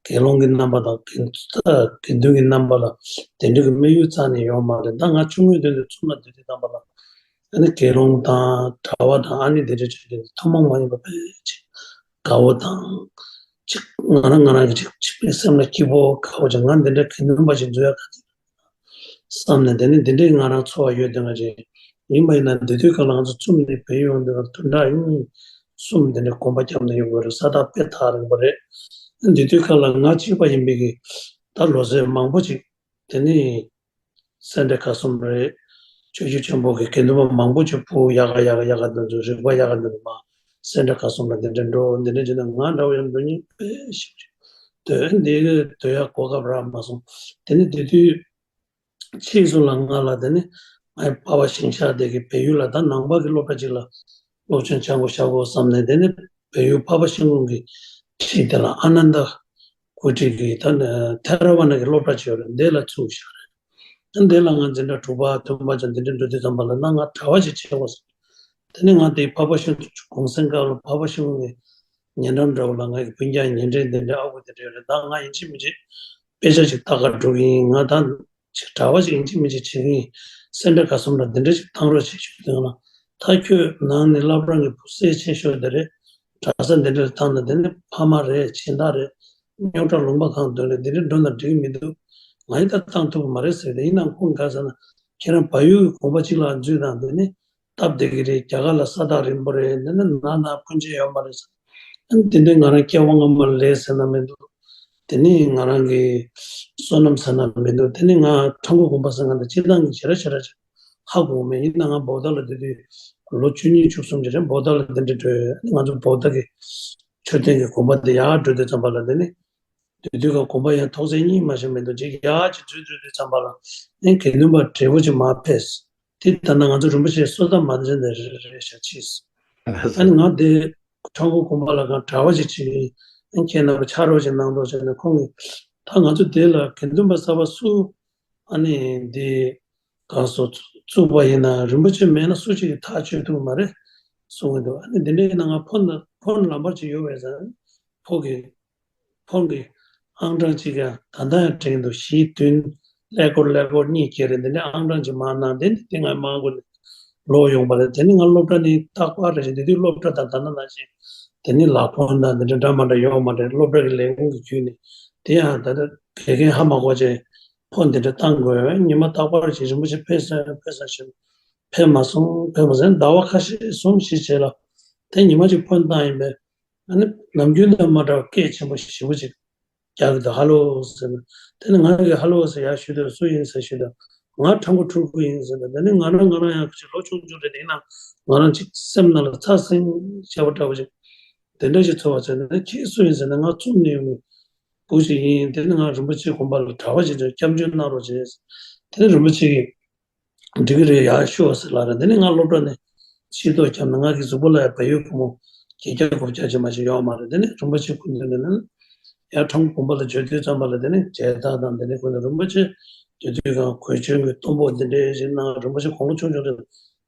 དགེ་སློང་གི་རྣམ་པ་དང་དགེ་དགེ་འདུན་གྱི་རྣམ་པ་ལ་དེ་འདྲ་གི་དམིགས་ཡུལ་རྩ་ནས་ཡོད་མ་རེད། ད་ང་ཆུང་ངུའི་དུས་ནས་ཙུམ་ལ་སྡོད་དུས་ཙམ་པ་ལ་ཨ་ནི་དགེ་སློང་དང་གྲྭ་པ་དང་ཨ་ནི་འདི་འདྲ་བྱས་ཏེ་ཐུན་མོང་མ་ཡིན་པ་ཕལ་ཆེར་དགའ་བོ་དང་། ཅིག་ང་རང་ང་རང་གི་ཅིག་ཅིག་པའི་སེམས་ལ་སྐྱིད་པོ་དགའ་བོ་ཅིག་ང་འདི་འདྲའི་དགེ་འདུན་པ་ཞིག་འཛུལ་ཡག་ག་ཚོད་བསམ་ནས། དེ་ནི་འདི་འདྲའི་ང་རང་ཚོར་བ་ཡོད་དེ་ང་ཅིག་ཡིན་པ་ཡིན་ན། འདི་དུས་སྐབས་ལ་ང་ཚོ་ཙུམ་ནས་བལ་ཡུལ་ཡོང་དུས་ལ་བདུན་ཕྲག་གཉིས་གསུམ་དེ་འདྲའི་གོམ་པ་བརྒྱབ་ནས་ཡོང་གི་རེད། ས་ཐག་དཔེ་ཐག་རིང་པོ་རེད། འདི་དུས་སྐབས་ལ་ང་གཅིག་པ་ཡིན་པའི་གི་ད་ལོ་ཚད་མང་པོ་ཅིག་དེ་ནི་སེ་འབྲས་དགའ་གསུམ་རེད། ཆོས་བརྒྱུད་ཆེན་པོ་གི་དགེ་འདུན་པ་མང་པོ་ཅིག་ཕུ་ཡག་ག་ཡག་ག་ཡག་ག་འདུག་རིག་པ་ཡག་ག་འདུག་མ། སེ་འབྲས་དགའ་གསུམ་ལ་འདི་འདྲ་འགྲོ། འདི་འདྲ་བྱས་ན་ང་འདྲ་བོ་ཡང་འགྲོ་སྙིང་དཔེ་ཞེ་པོ་ཅིག་འདོད། འདི་འདོད་ཡག་གོ་སྐབས་རག་མ་སོང་། དེ་ནི་དེ་དུས་ཕྱིས་སུ་ལ་ང་ལ་དེ་ནི་ངའི་པ་ཕ་ཞིང་གཤེགས་དེ་གིས་བལ་ཡུལ་ལ་ད་ནང་པ་གི་སློབ་གྲྭ་ཅིག་ལ་སློབ་ཆེན་སྦྱང་དགོས་བྱ་དགོས་བསམ་ནས། དེ་ནི་བལ་ཡུལ་འཕགས་པ་ཤིང་ཀུན་གྱི་ཁྲིད་དེ་ལ་ཨ་ནན་ད་ཀུ་ཊི་གི་ད་ནི་ཐེ་ར་ཝ་ན་གི་སློབ་གྲྭ་ཅིག་ཡོད་རེད། འདི་ལ་ཚུགས་བཞག་རེད། ཨ་འདི་ལ་ང་འཛིན་གྲྭ་དྲུག་པ་བདུན་པ་ཅིག་འདི་འདྲ་འགྲོ་དུས་ཙམ་པ་ལ་ན་ང་གྲྭ་པ་ཅིག་བྱེད་དགོས་ཟེར། དེ་ནི་ང་དེ་འཕགས་པ་ཤིང་གུང་སེང་སྐབས་ལ་འཕགས་པ་ཤིང་ཀུན་གྱི་ཉེ་འགྲམ་འདྲ་བོ་ལ་ང་གི་སྤུན་ཀྱག་ཉེ་འབྲེལ་འདི་འདྲའི་ཨ་ཁུ་དེ་འདྲ་ཡོད་རེད། ད་ང་ཡིན་གཅིག་མིན་གཅིག་དཔེ་ཆ་ཅིག་ལྟ་ག་འགྲོ་གི་ཡིན། ང་ད་ཅིག་གྲྭ་པ་ཅིག་ཡིན་གཅིག་མིན་གཅིག་བྱེད་ཀྱི་ཡིན། སེ་འབྲས་དགའ་གསུམ་ལ་འདི་འདྲ་ཅིག་བཏང་རོགས་བྱེད་ཞུས་དུས་ལ། ད་ཁྱོད་ནང་ནས་བླ་བྲང་གི་བུ་སྲས་ཆེ་ཤོས་དེ་རེད། གྲྭ་ས་འདི་འདྲ་ལ་བཏང་ན་དེ་ནི་ཕ་མ་རེད། སྦྱིན་བདག་རེད། རྙོག་དྲ་ལུང་པ་གང་འདོན་རེད། འདི་འདྲ་འགྲོ་ན་འགྲིག་གི་མི་འདུག་ང་ཡིན་ད་བཏང་ཐུབ་ཀྱི་མ་རེད་ཟེར་ཏེ། ཡིན་ནའང་ཁོང་ག་ཟེར་ན་ཁྱེད་རང་བལ་ཡུལ་གྱི་དགོན་པ་གཅིག་ལ་འཛུལ་དང་། འདི་ནི་སྟབས་བདེ་གི་རེད། རྒྱ་གར་ལ་ས་ཐག་རིང་པོ་རེད། འདི་ནི་ན་ན་སྤུན་མཆེད་ཡོད་མ་རེད་ཟེར། ཨ་ནི་དེ་འདྲའི་ང་རང་སྐྱེ་བ་སྔ་མ་ལས་ཟེར་ན་མི་འདུག་དེ་ནི་ང་རང་གི་བསོད་ནམས་ཟེར་ན་མི་འདུག་དེ་ནི་ང་ཁྲ་འགུ་དགོན་པ་ཟེར་ང་འདི་སྤྱིར་བཏང་གི་ཞེ་དྲག་ཞེ་དྲག་ཧ་གོ་མེད། ཡིན་ན་ང་བོད་ཟླ་ལ་དེ་དུས་ལོ་བཅུ་གཉིས་བཅུ་གསུམ་ཅིག་རེད། བོད་ཟླ་ལ་དེ་འདྲ་འགྲོ་ཡོད། ཨ་ནི་ང་ཚོ་བོད་ཟླ་གི་མཆོད་རྟེན་གྱི་དགོན་པ་དེ་ཡར་འགྲོ་དུས་ཙམ་པ་ལ་དེ་ནི། དེ་དུས་ཀ་དགོན་པ་ཡང་ཐོག་ཚད་གཉིས་མ་ཞིག་མི་འདུག་ཅིག་ཡར་ཅིག་འཛུལ་འཛུལ་དུས་ཙམ་པ་ལ། ཨེ་དགེ་འདུན་པ་བགྲེས་པོ་ཅིག་མར་ཕེབས། དེ་ལྟར་ན་ང་ཚོ་རིན་པོ་ཆེ་གསོལ་ཐབ་མ་འཛིན་ནས་རེ་རེ་བཞག་ཕྱིས། ཨ་ནི་ང་དེ་ཁྲ་འགུ་དགོན་པ་ལ་གང་གྲྭ་པ་ཅིག་བྱེད་ཀྱི་ཡིན། ཁྱེད་རྣམ་པ་ཕྱག་རོགས་ཅིག་གནང་རོགས་བྱས་ནས་ཁོང་གིས་ད་ང་ཚོ་འདི་ལ་དགེ་འདུན་པ་གསར་པ་སུ་ཨ་ནི་འདི་ག་སོ་བཙུགས་པ་ཡིན་ན་རིན་པོ་ཆེ་མེད་ན་སུ་གཅིག་གིས་ཐག་གཅོད་ཐུབ་མ་རེད་གསུང་གི་འདུག་ཨ་ནི་འདི་འདྲའི་ནང་ང་ཕོན་ཕོན་ལམ་བར་ཅིག་ཡོད་པས་ཟེར་ཕོ་གི་ཕོན་གྱི་ཨང་གྲངས་གཅིག་ཀྱང་ད་ལྟ་ཡང་དྲན་འདུག་བཞི་བདུན་ཀླད་ཀོར་ཀླད་ཀོར་གཉིས་བརྒྱད་རེ་འདི་འདྲའི་ཨང་གྲངས་ཅིག་མར་གནང་དེ་འདི་དེ་ང་མང་པོ་ནས་ལོག་ཡོང་པ་རེད། དེ་ནི་ང་སློབ་གྲྭ་ནས་རྟག་པར་རེ་བཞིན་དེ་དུས་སློབ་གྲྭ་དང་ད་ལྟ་ནང་བཞིན་དེ་ནི་ལག་ཕོན་དང་འདི་འདྲ་འདྲ་མ་འདྲ་ཡོད་མ་རེད། སློབ་གྲྭ་གི་ལས་ཁུངས་ཀྱི་བརྒྱུད་ནས་དེ་ཡང་ད་ལྟ་དགེ་རྒན་ཧ་མ་གོ་བྱས་ཕོན་འདི་འདྲ་བཏང་དགོས་ཉི་མ་རྟག་པར་ཞིག་རིན་པོ་ཆེ་ཕེབས་སོང་ཕེབས་སོང་ཞེས་ཕེབས་མ་སོང་ཕེབས་མ་སོང་ཟླ་བ་ཁ་ཤས་གསུམ་ཞིག་རྗེས་ལ་དེ་ཉི་མ་གཅིག་ཕོན་བཏང་ཡིན་པས། ཨ་ནི་ནམ་རྒྱུན་དང་མ་འདྲ་བ་སྐད་ཆེན་པོ་ཞེ་པོ་ཅིག་རྒྱག་གི་འདུག་ཧ་ལོ་ཟེར་ན། དེ་ནི་ང་གིས་ཧ་ལོ་ཟེར་ཡར་ཞུས་དུས་སུ་ཡིན་ཟེར་ཞུས་དུས་ང་ཁྲ་མགོ་ཕྲུ་གུ་ཡིན་ཟེར་ན། དེ་ནི་ང་རང་ང་རང་ཡང་ཅིག་ལོ་ཆུང་ཆུང་རེད། དེ་ཡིན་ན་ང་རང་ཅིག་སེམས་ནང་ལ་ཚ་སེང་བྱས་པ་འདྲ་བོ་ཅིག་དེ་འདྲ་ཞིག་ཚོར་བ་ཟེར་ན། ཁྱེད་སུ་ཡིན་ཟེར་ན་ང་ཚུར་ནས་ཡོང་བའི་བུ་ཞིག་ཡིན། དེ་ནི་ང་རིན་པོ་ཆེ་དགོན་པ་ལ་གྲྭ་པ་ཞིག་བྱས་སྐྱབས་འཇུག་གནང་རོགས་བྱས། དེ་ནི་རིན་པོ་ཆེ་གིས། འགྲིག་གི་རེད་ཡར་ཤོག་ཟེར་ལབ་རེད། དེ་ནས་ང་སློབ་གྲྭ་ནས་ཕྱིར་ལྡོག་བརྒྱབ་ན་ང་གི་གཟུགས་པོ་ལ་ཡང་བལ་ཡུལ་སྒོར་མོ་བརྒྱད་བརྒྱ་དགུ་བརྒྱ་ཅིག་མ་ཞིག་ཡོད་མ་རེད། དེ་ནས་རིན་པོ་ཆེ་སྐུ་མདུན་ནས་ནི་ཡར་ཁྲ་མགོ་དགོན་པ་ལ་འབྱོར་དུས་ཙམ་པ་ལ་དེ་ནས་མཇལ་དར་དང་དེ་ནས་ཁོང་ཚོ་རིན་པོ་ཆེ་དེ་དུས་ཀྱང་གོས་ཆེན་གྱི་གཏུམ་པོ་འདི་འདྲའི་ཞིག་གནང་རིན་པོ་ཆེ་དགུང་ལོ་ཆུང་ཆུང་རེད་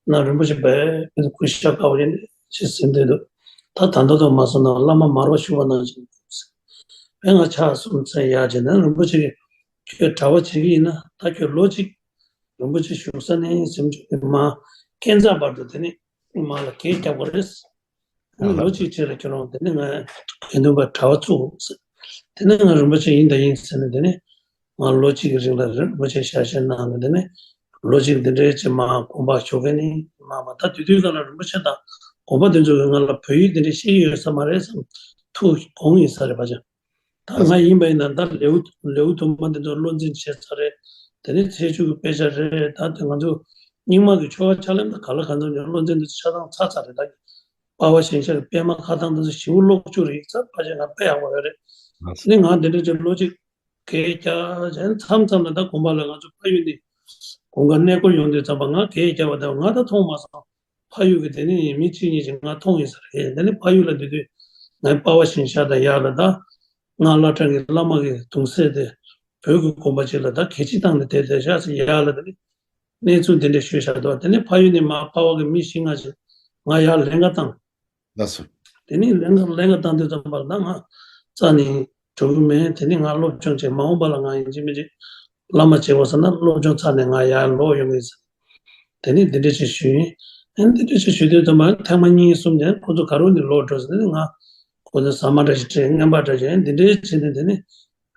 གནང་རིན་པོ་ཆེ་བས་སྐུ་ཤ་དཀར་པོ་ཡིན་ཞེས་ཟིན་བསྡད་འདུག་ད་ད་ལྟ་དུ་མ་སོང་ན་བླ་མ་མར་པ་བཞུགས་པ་ནང་བཞིན་བས་ང་ཕྱག་གསུམ་འཚལ་ཡག་བྱས་ན་རིན་པོ་ཆེ་གིས་ཁྱོད་གྲྭ་པ་བྱེད་ཀྱི་ཡིན་ན་ད་ཁྱོད་ལོ་གཅིག་རིན་པོ་ཆེ་བཞུགས་ས་ནས་སེམས་ཆུང་གི་མ་ཁེན་ཚ་བར་དུ་དེ་ནས་མ་ལ་གད་རྒྱག་པ་རེད། ཨ་ལོ་གཅིག་རྗེས་ལ་ཁྱོད་རང་དེ་ནས་ང་དགེ་འདུན་པ་གྲྭ་པ་བཙུགས་ཟེར། དེ་ནས་ང་རིན་པོ་ཆེ་ཡིན་ད་ཡིན་ཟེར་ནས་དེ་ནས་ང་ལོ་གཅིག་གི་རིང་ལ་རིན་པོ་ཆེ་ཞལ་བཞེས་གནང་ནས་དེ་ནས་ལོ་གཅིག་འདི་འདྲའི་ཅིག་མ་དགོངས་པ་ཞུ་མཁན་ནི་མ་མ་ད་དུས་དུས་ག་ལ་རིན་པོ་ཆེ་དང་དགོངས་པ་དེ་ཚོ་གི་ང་ལ་བོད་ཡིག་འདི་འདྲའི་ཤེས་ཀྱི་ཡོད་ས་མ་རེད་བསམ་ཐུགས་དགོངས་ཡིན་ས་རེད་པ་ཅང་། ད་ང་ཡིན་པ་ཡིན་ན་ད་ལེའུ་ལེའུ་དུ་མ་འདི་ཚོ་བློ་འཛིན་བྱས་ཚར་རེད། དེ་ནས་ཚེས་བཅུ་གི་དཔེ་ཆ་རེད། ད་དེ་ང་ཚོ་རྙིང་མ་གི་ཆོ་ག་ཕྱག་ལེན་པ་ག་ལ་ག་ཚོད་ཉོ་བློ་འཛིན་འདི་ཚོ་ཆ་ཚང་ཚར་ཚར་རེད། ད་པ་བ་ཞིང་གཤེགས་ཀྱི་པད་མ་ཁ་ཐང་འདི་ཚོ་ཞིའུ་ཀློག་བཅུག་རེད་ཚར་ཕལ་ཆེར་ང་དཔེ་ཡག་པོ་ཡོད་རེད། དེ་ནས་ང་འདི་འདྲ་ཅིག་ལོ་གཅིག་གས་རྒྱག་བྱས་མཚམས་མཚམས་ལ་ད་དགོན་པ་ལ་ང་ཚོ་ཕ་ཡུལ་ནས་དགོན་ཁ་གནས་སྐོར་ཡོང་དུས་ཙམ་པ་ང་གས་རྒྱག་པ་དང་ང་ད་མཐོང་མ་སོང་། ཕ་ཡུལ་གྱི་དེ་ནས་མི་གཅིག་གཉིས་ཀྱིས་ང་མཐོང་ཡིན་ས་རེད། དེ་ནས་ཕ་ཡུལ་ལ་འདུས་དུས་ངའི་པ་བ་ཞིང་གཤེགས་དང་ཡར་ལ་ད་ང་བླ་བྲང་གི་བླ་མ་གི་གདུང་སྲས་དེ་བོད་ཀྱི་དགོན་པ་ཅིག་ལ་ད་གད་ཕྱིས་བཏང་ནས་བསྡད་བསྡད་ཤག་ཟེར་ཡར་ལ་དེ་ནས་གནས་ཚུལ་འདི་འདྲ་ཞུས་བཞག་འདུག་དེ་ནས་ཕ་ཡུལ་ནས་མར་པ་བ་གི་མི་བཞི་ལྔ་ཅིག་ང་ཡར་ལེན་ག་བཏང་། ལགས་སོ། དེ་ནས་ལེན་ག་ལེན་ག་བཏང་དུས་ཙམ་པ་ལ་ད་ང་རྩ་ནས་འགྲོ་གི་མེད། དེ་ནས་ང་སློབ་སྦྱོང་བྱས་མ་འོངས་པ་ལ་ང་ཡིན་གཅིག་མིན་གཅིག་བླ་མ་བྱེད་དགོས་ཟེར་ན་སློབ་སྦྱོང་ཚར་ནས་ང་ཡར་ལོག་ཡོང་གི་ཡིན་ཟེར། དེ་ནས་འདི་འདྲ་ཅིག་ཞུས་ཡིན། ཨ་ནི་འདི་འདྲ་ཅིག་ཞུས་དུས་ཙམ་པ་ཐེངས་མ་གཉིས་གསུམ་དེ་ཁོ་ཚོ་ག་རུ་ནས་ལོག་འགྲོ་ཟེར་ནས་ང་ཁོ་ཚོ་ཟ་མ་འདྲ་ཞིག་སྤྲད་རྔན་པ་འདྲ་ཞིག་འདི་འདྲའི་བྱས་ནས་དེ་ནས་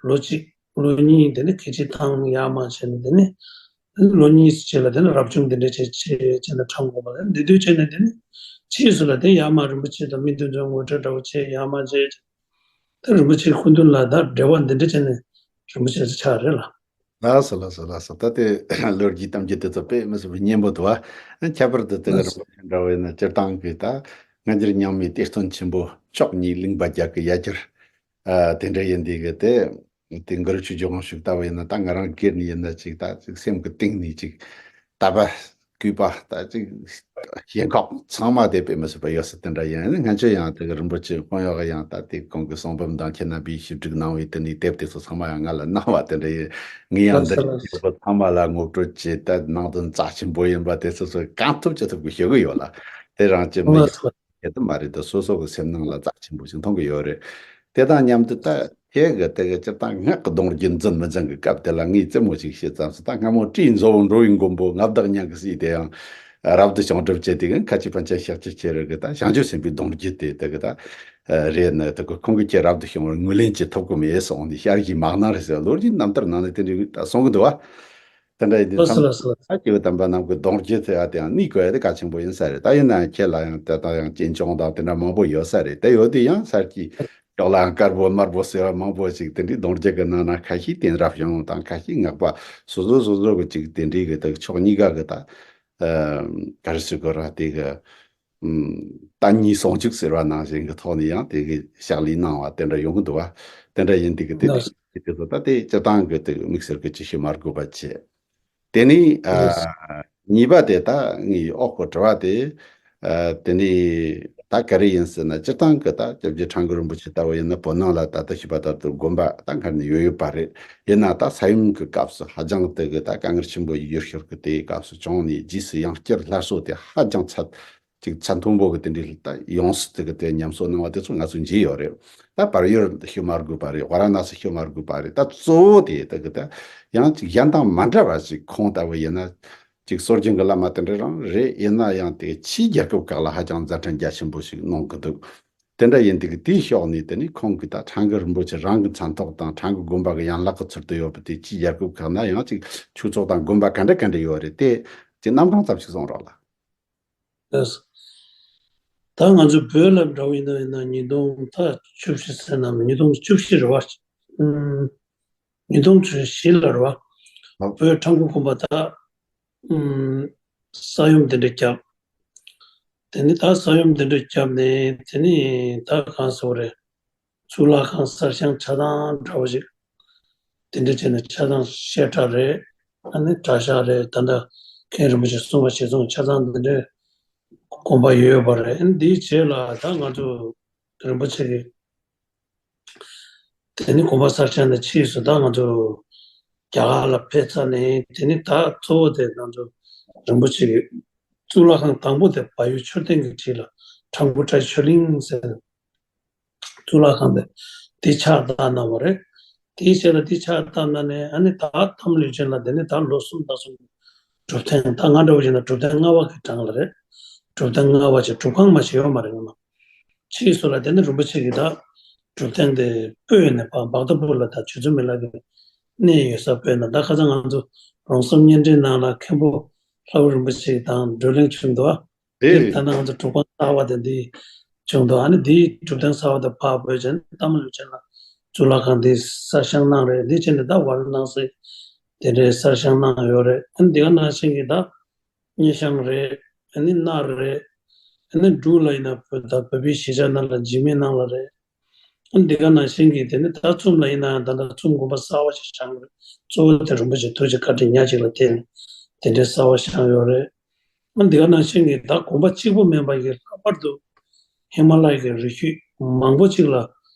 ལོ་གཅིག་ལོ་གཉིས་དེ་ནས་གད་ཕྱིས་བཏང་ཡར་མར་བྱས་ནས་དེ་ནས་ལོ་གཉིས་རྗེས་ལ་དེ་ནས་རབ་བྱུང་འདི་འདྲ་བྱས་བྱས་བྱས་ནས་ཁྲ་མགོ་པ་ལ་འདི་དུས་བྱས་ནས་དེ་ནས་ཕྱིས་སུ་ལ་དེ་ཡར་མར་རིན་པོ་ཆེ་དང་མི་དེ་ཚོའི་ངོ་སྤྲོད་འདྲ་བོ་བྱས་ཡར་མར་བྱས་ད་རིན་པོ་ཆེའི་སྐུ་མདུན་ལ་ད་འབྲེལ་བ་འདི་འདྲ་བྱས་ནས་རིན་པོ་ཆེ་ཆགས་རེད་ལ། ལགས་སོ་ལགས་སོ་ལགས་སོ། ད་དེ་ལོ་རྒྱུས་གཏམ་རྒྱུད་དེ་ཚོ་དཔེ་མི་སྲིད་པའི་སྙན་པོ་འདུག་ཨ། ཁྱད་པར་དུ་དེ་ལ་ལགས་སོ། རིན་པོ་ཆེ་འདྲ་བོ་ཡིན་ན་སྤྱིར་བཏང་གི་ད་སྔ་འགྱུར་རྙིང་མའི་གཏེར་སྟོན་ཆེན་པོ་ཕྱོགས་གཉིས་གླིང་པ་རྒྱ་གི་ཡ་གྱལ་ཨ་དེ་འདྲ་ཡིན་དེ་གི་དེ་དེ་མགུར་ཆུ་ལྗོན་ཤུགས་ལྟ་བུ་ཡིན་ན་ད་ང་རང་སྒེར་ནས་ཡིན་ན་ཅིག་ད་ཅིག་སེམས་ཀྱི་གཏིང་ནས་ཅིག་ད་པ་གུས་པ་ད་ཅིག་ཞེན་ཁོག་ཚང་མ་དེ་དཔེ་མི་སྲིད་པ་ཡོད་ས་དེ་འདྲ་ཡིན། ང་ཚོས་ཡང་དེ་གི་རིན་པོ་ཆེ་དཔོན་གཡོག་གི་ཡང་ད་དེ་ཁོང་གི་གསུང་འབུམ་དང་ཁྱེད་རྣམ་པས་ཞིབ་འཇུག་གནང་བའི་དེ་ནས་དེབ་དེ་ཚོ་ཚང་མ་ཡང་ང་ལ་གནང་བ་དེ་འདྲ་ཡིན། ངས་ཡང་འདི་ལགས་སོ་ལགས་སོ། ཚང་མ་ལ་ངོ་སྤྲོད་བྱས་ད་ནང་དོན་རྩ་ཆེན་པོ་ཡིན་པ་དེ་ཚོ་ཚོ་གང་ཐུབ་ཅི་ཐུབ་ཀྱིས་ཞུ་གི་ཡོད་ལ། དེ་རང་ཅི་མི་ལགས་སོ། ཡོད་དེ་མ་རེད་དེ་སོ་སོ་གི་སེམས་ནང་ལ་རྩ་ཆེན་པོ་ཞིག་མཐོང་གི་ཡོད་རེད། དེ་དང་མཉམ་དུ་ད་ཁྱེད་ཀྱི་དེ་གི་སྤྱིར་བཏང་སྔགས་ཀྱི་གདུང་རྒྱུད་འཛིན་མི་འཛིན་གྱི་སྐབས་དེ་ལ་ངས་རྩེད་མོ་ཅིག་བྱེད་ཙམ་སུ་ད་སྔ་མོ་སྤྲེའུ་མཛོ་བོ་འགྲོ་བའི་མགོན་པོ་མངའ་བདག་ཉང་གི་སྲས་དེ་ཡང་རབ་ཏུ་བྱུང་གྲུབ་བྱས་དེ་གི་ཁ་ཆེ་ཕན་ཆེ་ཤེས་རིག་གི་ད་བྱང་ཆུབ་སེམས་དཔའི་གདུང་རྒྱུད་དེ་དེ་གི་ད་རེད་ནི་དེ་གི་ཁོང་གི་ཁྱེད་རབ་ཏུ་བྱུང་བར་ངོས་ལེན་བྱེད་ཐུབ་གི་མེད་སོང་ནི་ཤར་གྱི་མ་གནང་རེད་ཟེར་ལོ་རྒྱུས་རྣམ་ཐར་ནང་ནས་དེ་འདྲའི་ད་གསུང་གི་འདུག་བ། དེ་འདྲ་ཡིན་དུས་ལགས་སོ་ལགས་སོ། ད་སྐྱེ་བོ་དམ་པ་རྣམས་ཀྱི་གདུང་རྒྱུད་ཟེར་བ་དེ་ཡང་གནས་དགོས་ཡ་དེ་གལ་ཆེན་པོ་ཡིན་ས་རེད། ད་ཡིན་ན་ཡང་ཁྱེད་ལ་ཡང་དེ་ལྟར་ཡང་གཅེན་གཅུང་དང་དེ་འདྲ་མང་པོ་ཡོད་ས་རེད། དེ་ཡོད་དུས་ཡང་ས་དཀྱིལ་ཕྱོགས་ལ་ཡང་དཀར་པོ་དམར་པོ་ཟེར་བ་མང་པོ་ཞིག་དེ་འདྲའི་གདུང་རྒྱུད་ཀྱི་ནང་ན་ཁ་ཤས་དེང་རབས་བྱུང་དང་ཁ་ཤས་སྔགས་པ་སོ་སོ་སོ་སོ་གི་ཅིག་དེ་འདྲའི་གི་དེ་ཕྱོགས་གཉིས་ཀ་གི་ད་ག་རེ་ཟེར་དགོས་ར་དེ་གི་ད་གཉིས་ཟུང་འཇུག་ཟེར་བ་ནང་བཞིན་གྱི་ཐོག་ནས་ཡང་དེ་གི་ཕྱག་ལས་གནང་བ་དེ་འདྲ་ཡོང་གི་འདུག་བ། དེ་འདྲ་ཡིན་དུས་ཀྱི་དེ་དེ་ཚོ་ད་དེ་སྤྱིར་བཏང་གི་དེ་དམིགས་བསལ་གྱི་ཅི་ཞིག་མ་དགོས་པ་བྱས། དེ་ནས་ཨ་གཉིས་པ་དེ་ད་ངའི་ཨོ་ཁོ་དྲི་བ་དེ་ཨ་དེ་ནས་ ད་ག་རེ་ཡིན་ཟེར་ན། སྤྱིར་བཏང་གི་ད་སྐྱབས་རྗེ་ཁྲ་འགུ་རིན་པོ་ཆེ་ལྟ་བུ་ཡིན་ན། བོད་ནང་ལ་ད་ལྟ་ཞུས་པ་ལྟར་དུ་དགོན་པ་ད་སྔར་ནས་ཡོད་ཡོད་པ་རེད། ཡིན་ན་ད་ས་ཡོམ་གྱི་སྐབས་སུ་ཧ་ཅང་དེ་གི་ད་དཀའ་ངལ་ཆེན་པོ་ཡོད་ཤོར་གི། དེའི་སྐབས་སུ་བྱུང་ནས་རྗེས་སུ་ཡང་བསྐྱར་སླར་གསོ་དེ་ཧ་ཅང་ཚད་ཅིག་ཚད་མཐོན་པོ་གི་དེ་འདྲའི་ད་ཡོངས་སུ་དེ་གི་དེ་ཉམས་གསོ་གནང་བ་དེ་ཚོ་ང་ཚོས་མཇལ་ཡོད་རེད། ད་བལ་ཡུལ་ཤོད་མ་དགོས་པ་རེད། ཝཱ་ར་ཎ་སི་ཤོད་མ་དགོས་པ་རེད། ད་གཙོ་བོ་དེ་དེ་གི་ད་ཡང་ཅིག་གཞན་དང་མ་འདྲ་བ་ཞིག་ཁོང་ལྟ་བུ་ཡིན་ན། ཅིག་སྲོལ་རྒྱུན་གྱི་བླ་མ་དེ་འདྲ་རང་རེད། ཡིན་ན་ཡང་དེ་ཕྱིའི་རྒྱལ་ཁབ་ཁག་ལ་ཧ་ཅང་མཛད་འཕྲིན་རྒྱ་ཆེན་པོ་ཞིག་གནང་གི་འདུག་དེ་འདྲ་ཡིན་དུས་ཀྱི་དེའི་ཕྱོགས་ནས་དེ་ནི་ཁོང་གིས་ད་ཁྲ་འགུ་རིན་པོ་ཆེ་རང་གི་མཚན་ཐོག་དང་ཁྲ་འགུ་དགོན་པ་གི་ཡན་ལག་གི་ཚུལ་དུ་ཡོད་པ་དེ་ཕྱིའི་རྒྱལ་ཁབ་ཁག་ན་ཡང་ཅིག་ཆོས་ཚོགས་དང་དགོན་པ་ག་འདྲ་ག་འདྲ་ཡོད་རེད། དེ་ཅིག་རྣམ་གྲངས་ཙམ་ཞིག་གསུང་རོགས་ལ། ལགས། ད་ང་ཚོ་བོད་ལ་འདྲ་བོ་ཡིན་ན་ཡིན་ན་ཉིས་སྟོང་ད་བཅུ་བཞི་ཟེར་ན་མི་ཉིས་སྟོང་བཅུ་བཞི་རེད་བ། ཨུམ། ཉིས་སྟོང་བཅུ་བཞི་ལ་རེད་བ། ཨ། བོད་ཁྲ་འགུ་དགོན་པ་ད་ཨུམ། ས་ཡོམ་དེ་འདྲ་བརྒྱབ། དེ་ནི་ད་ས་ཡོམ་དེ་འདྲ་བརྒྱབ་ནས། དེ་ནི་ད་གང་ཟེར་བ་རེད། གཙུག་ལག་ཁང་གསར་བཞེངས་ཆ་ཚང་འདྲ་བོ་ཞིག་དེ་འདྲ་བྱས་ནས་ཆ་ཚང་བཤད་གྲྭ་རེད། ཨ་ནི་གྲྭ་ཤག་རེད། ད་ལྟ་མཁན་རིན་པོ་ཆེ་གསུང་བ་བྱས་སོང་། ཆ་ཚང་དེ་འདྲའི་དགོན་པ་ཡོད་ཡོད་པ་རེད། ཨ་ནི་འདིའི་རྗེས་ལ་ད་ང་ཚོ་རིན་པོ་ཆེ་གི་དེ་ནི་དགོན་པ་གསར་བཞེངས་ནས་ཕྱིས་སུ་ད་ང་ཚོ་རྒྱ་གར་ལ་ཕེབས་ཚར་ནས། དེ་ནི་ད་གཙོ་བོ་དེ་ང་ཚོ་རིན་པོ་ཆེ་གི་གཙུག་ལག་ཁང་དང་པོ་དེ་བལ་ཡུལ་མཆོད་རྟེན་གྱི་འཁྲིས་ལ་ཁྲ་འགུ་ཁྲ་ཆོས་གླིང་ཟེར། གཙུག་ལག་ཁང་དེ་དེ་ཕྱག་བཏབ་གནང་བ་རེད། དེའི་རྗེས་ལ་དེ་ཕྱག་བཏབ་གནང་ནས། ཨ་ནི་ད་ཐམ་ལུས་ཅན་ལ་དེ་ནི་ད་ལོ་གསུམ་ད་གསུམ་སྒྲུབ་ཐེངས། ད་ང་འདྲ་བོ་ཡིན་ན་སྒྲུབ་ཐེངས་ལྔ་པ་གི་གྲངས་ལ་རེད། སྒྲུབ་ཐེངས་ལྔ་པ་ཅིག་སྒྲུབ་ཁང་མ་ཞིག་ཡོད་མ་རེད། ང་མ་ཕྱིས་སུ་ལ་དེ་ནི་རིན་པོ་ཆེ་གིས་ད་སྒྲུབ་ཐེངས་དེ་སྤོས་ནས་ཕར་བྷག་ཏ་པུར་ལ་ད་ཆོས་ཚུལ་མི་ལ་གི་གནས་ཡོད་ས་སྤོས་ན། ད་ཁ་སང་ང་ཚོ་རོང་ཟོམ་བརྙན་འཕྲིན་ནང་ལ་མཁན་པོ་ལྷ་བུ་རིན་པོ་ཆེ་དང་བགྲོ་གླེང་བྱུང་འདུག་ཨ། དེ་དེ་ད་ནང་ཚོ་གྲུབ་པ་གསར་བ་དེ་འདི་བྱུང་འདུག་ཨ་ནི་འདིའི་གྲུབ་སྟངས་གསར་བ་དེ་ཕར་བོད་ཅན་ཐམ་ལུས་ཅན་ལ་གཙུག་ལག་ཁང་འདི་གསར་བཞེངས་གནང་རེད། འདི་བྱས་ནས་ད་ཝཱ་ར་ཎ་སི་དེ་འདྲའི་གསར་བཞེངས་གནང་ཡོད་རེད། ཨ་ནི་འདི་ག་ནང་བཞིན་གྱི་ད་སྙེ་ཤང་རེད། ཨ་ནི་སྣར་རེད། ཨ་ནི་འབྲུག་ལ་ཡིན་ན་བོད་ད་བོད་པའི་གཞིས་ཆགས་ནང་ལ་འཇིགས་མེད་ནང་ལ་རེད། ཨ་ནི་འདི་ག་ནང་བཞིན་གྱི་དེ་ནི་ད་ཙུམ་ལ་ཡིན་ན་ཡང་ད་ལྟ་ཙུམ་དགོན་པ་གསར་བ་ཞིག་བཞེངས་ཡོད་རེད། གཙོ་བོ་དེ་རིན་པོ་ཆེ་ཐུགས་རྗེ་བཀའ་དྲིན་ཉག་གཅིག་ལ་བརྟེན་ནས་དེ་འདྲའི་གསར་བ་བཞེངས་ཡོད་རེད། ཨ་འདི་ག་ནང་བཞིན་གྱི་ད་དགོན་པ་གཅིག་པུ་མིན་པ་གི་ལྷག་པར་དུ་ཧི་མ་ལ་ཡའི་གི་རི་རྒྱུད་མང་པོ་ཅིག་ལ།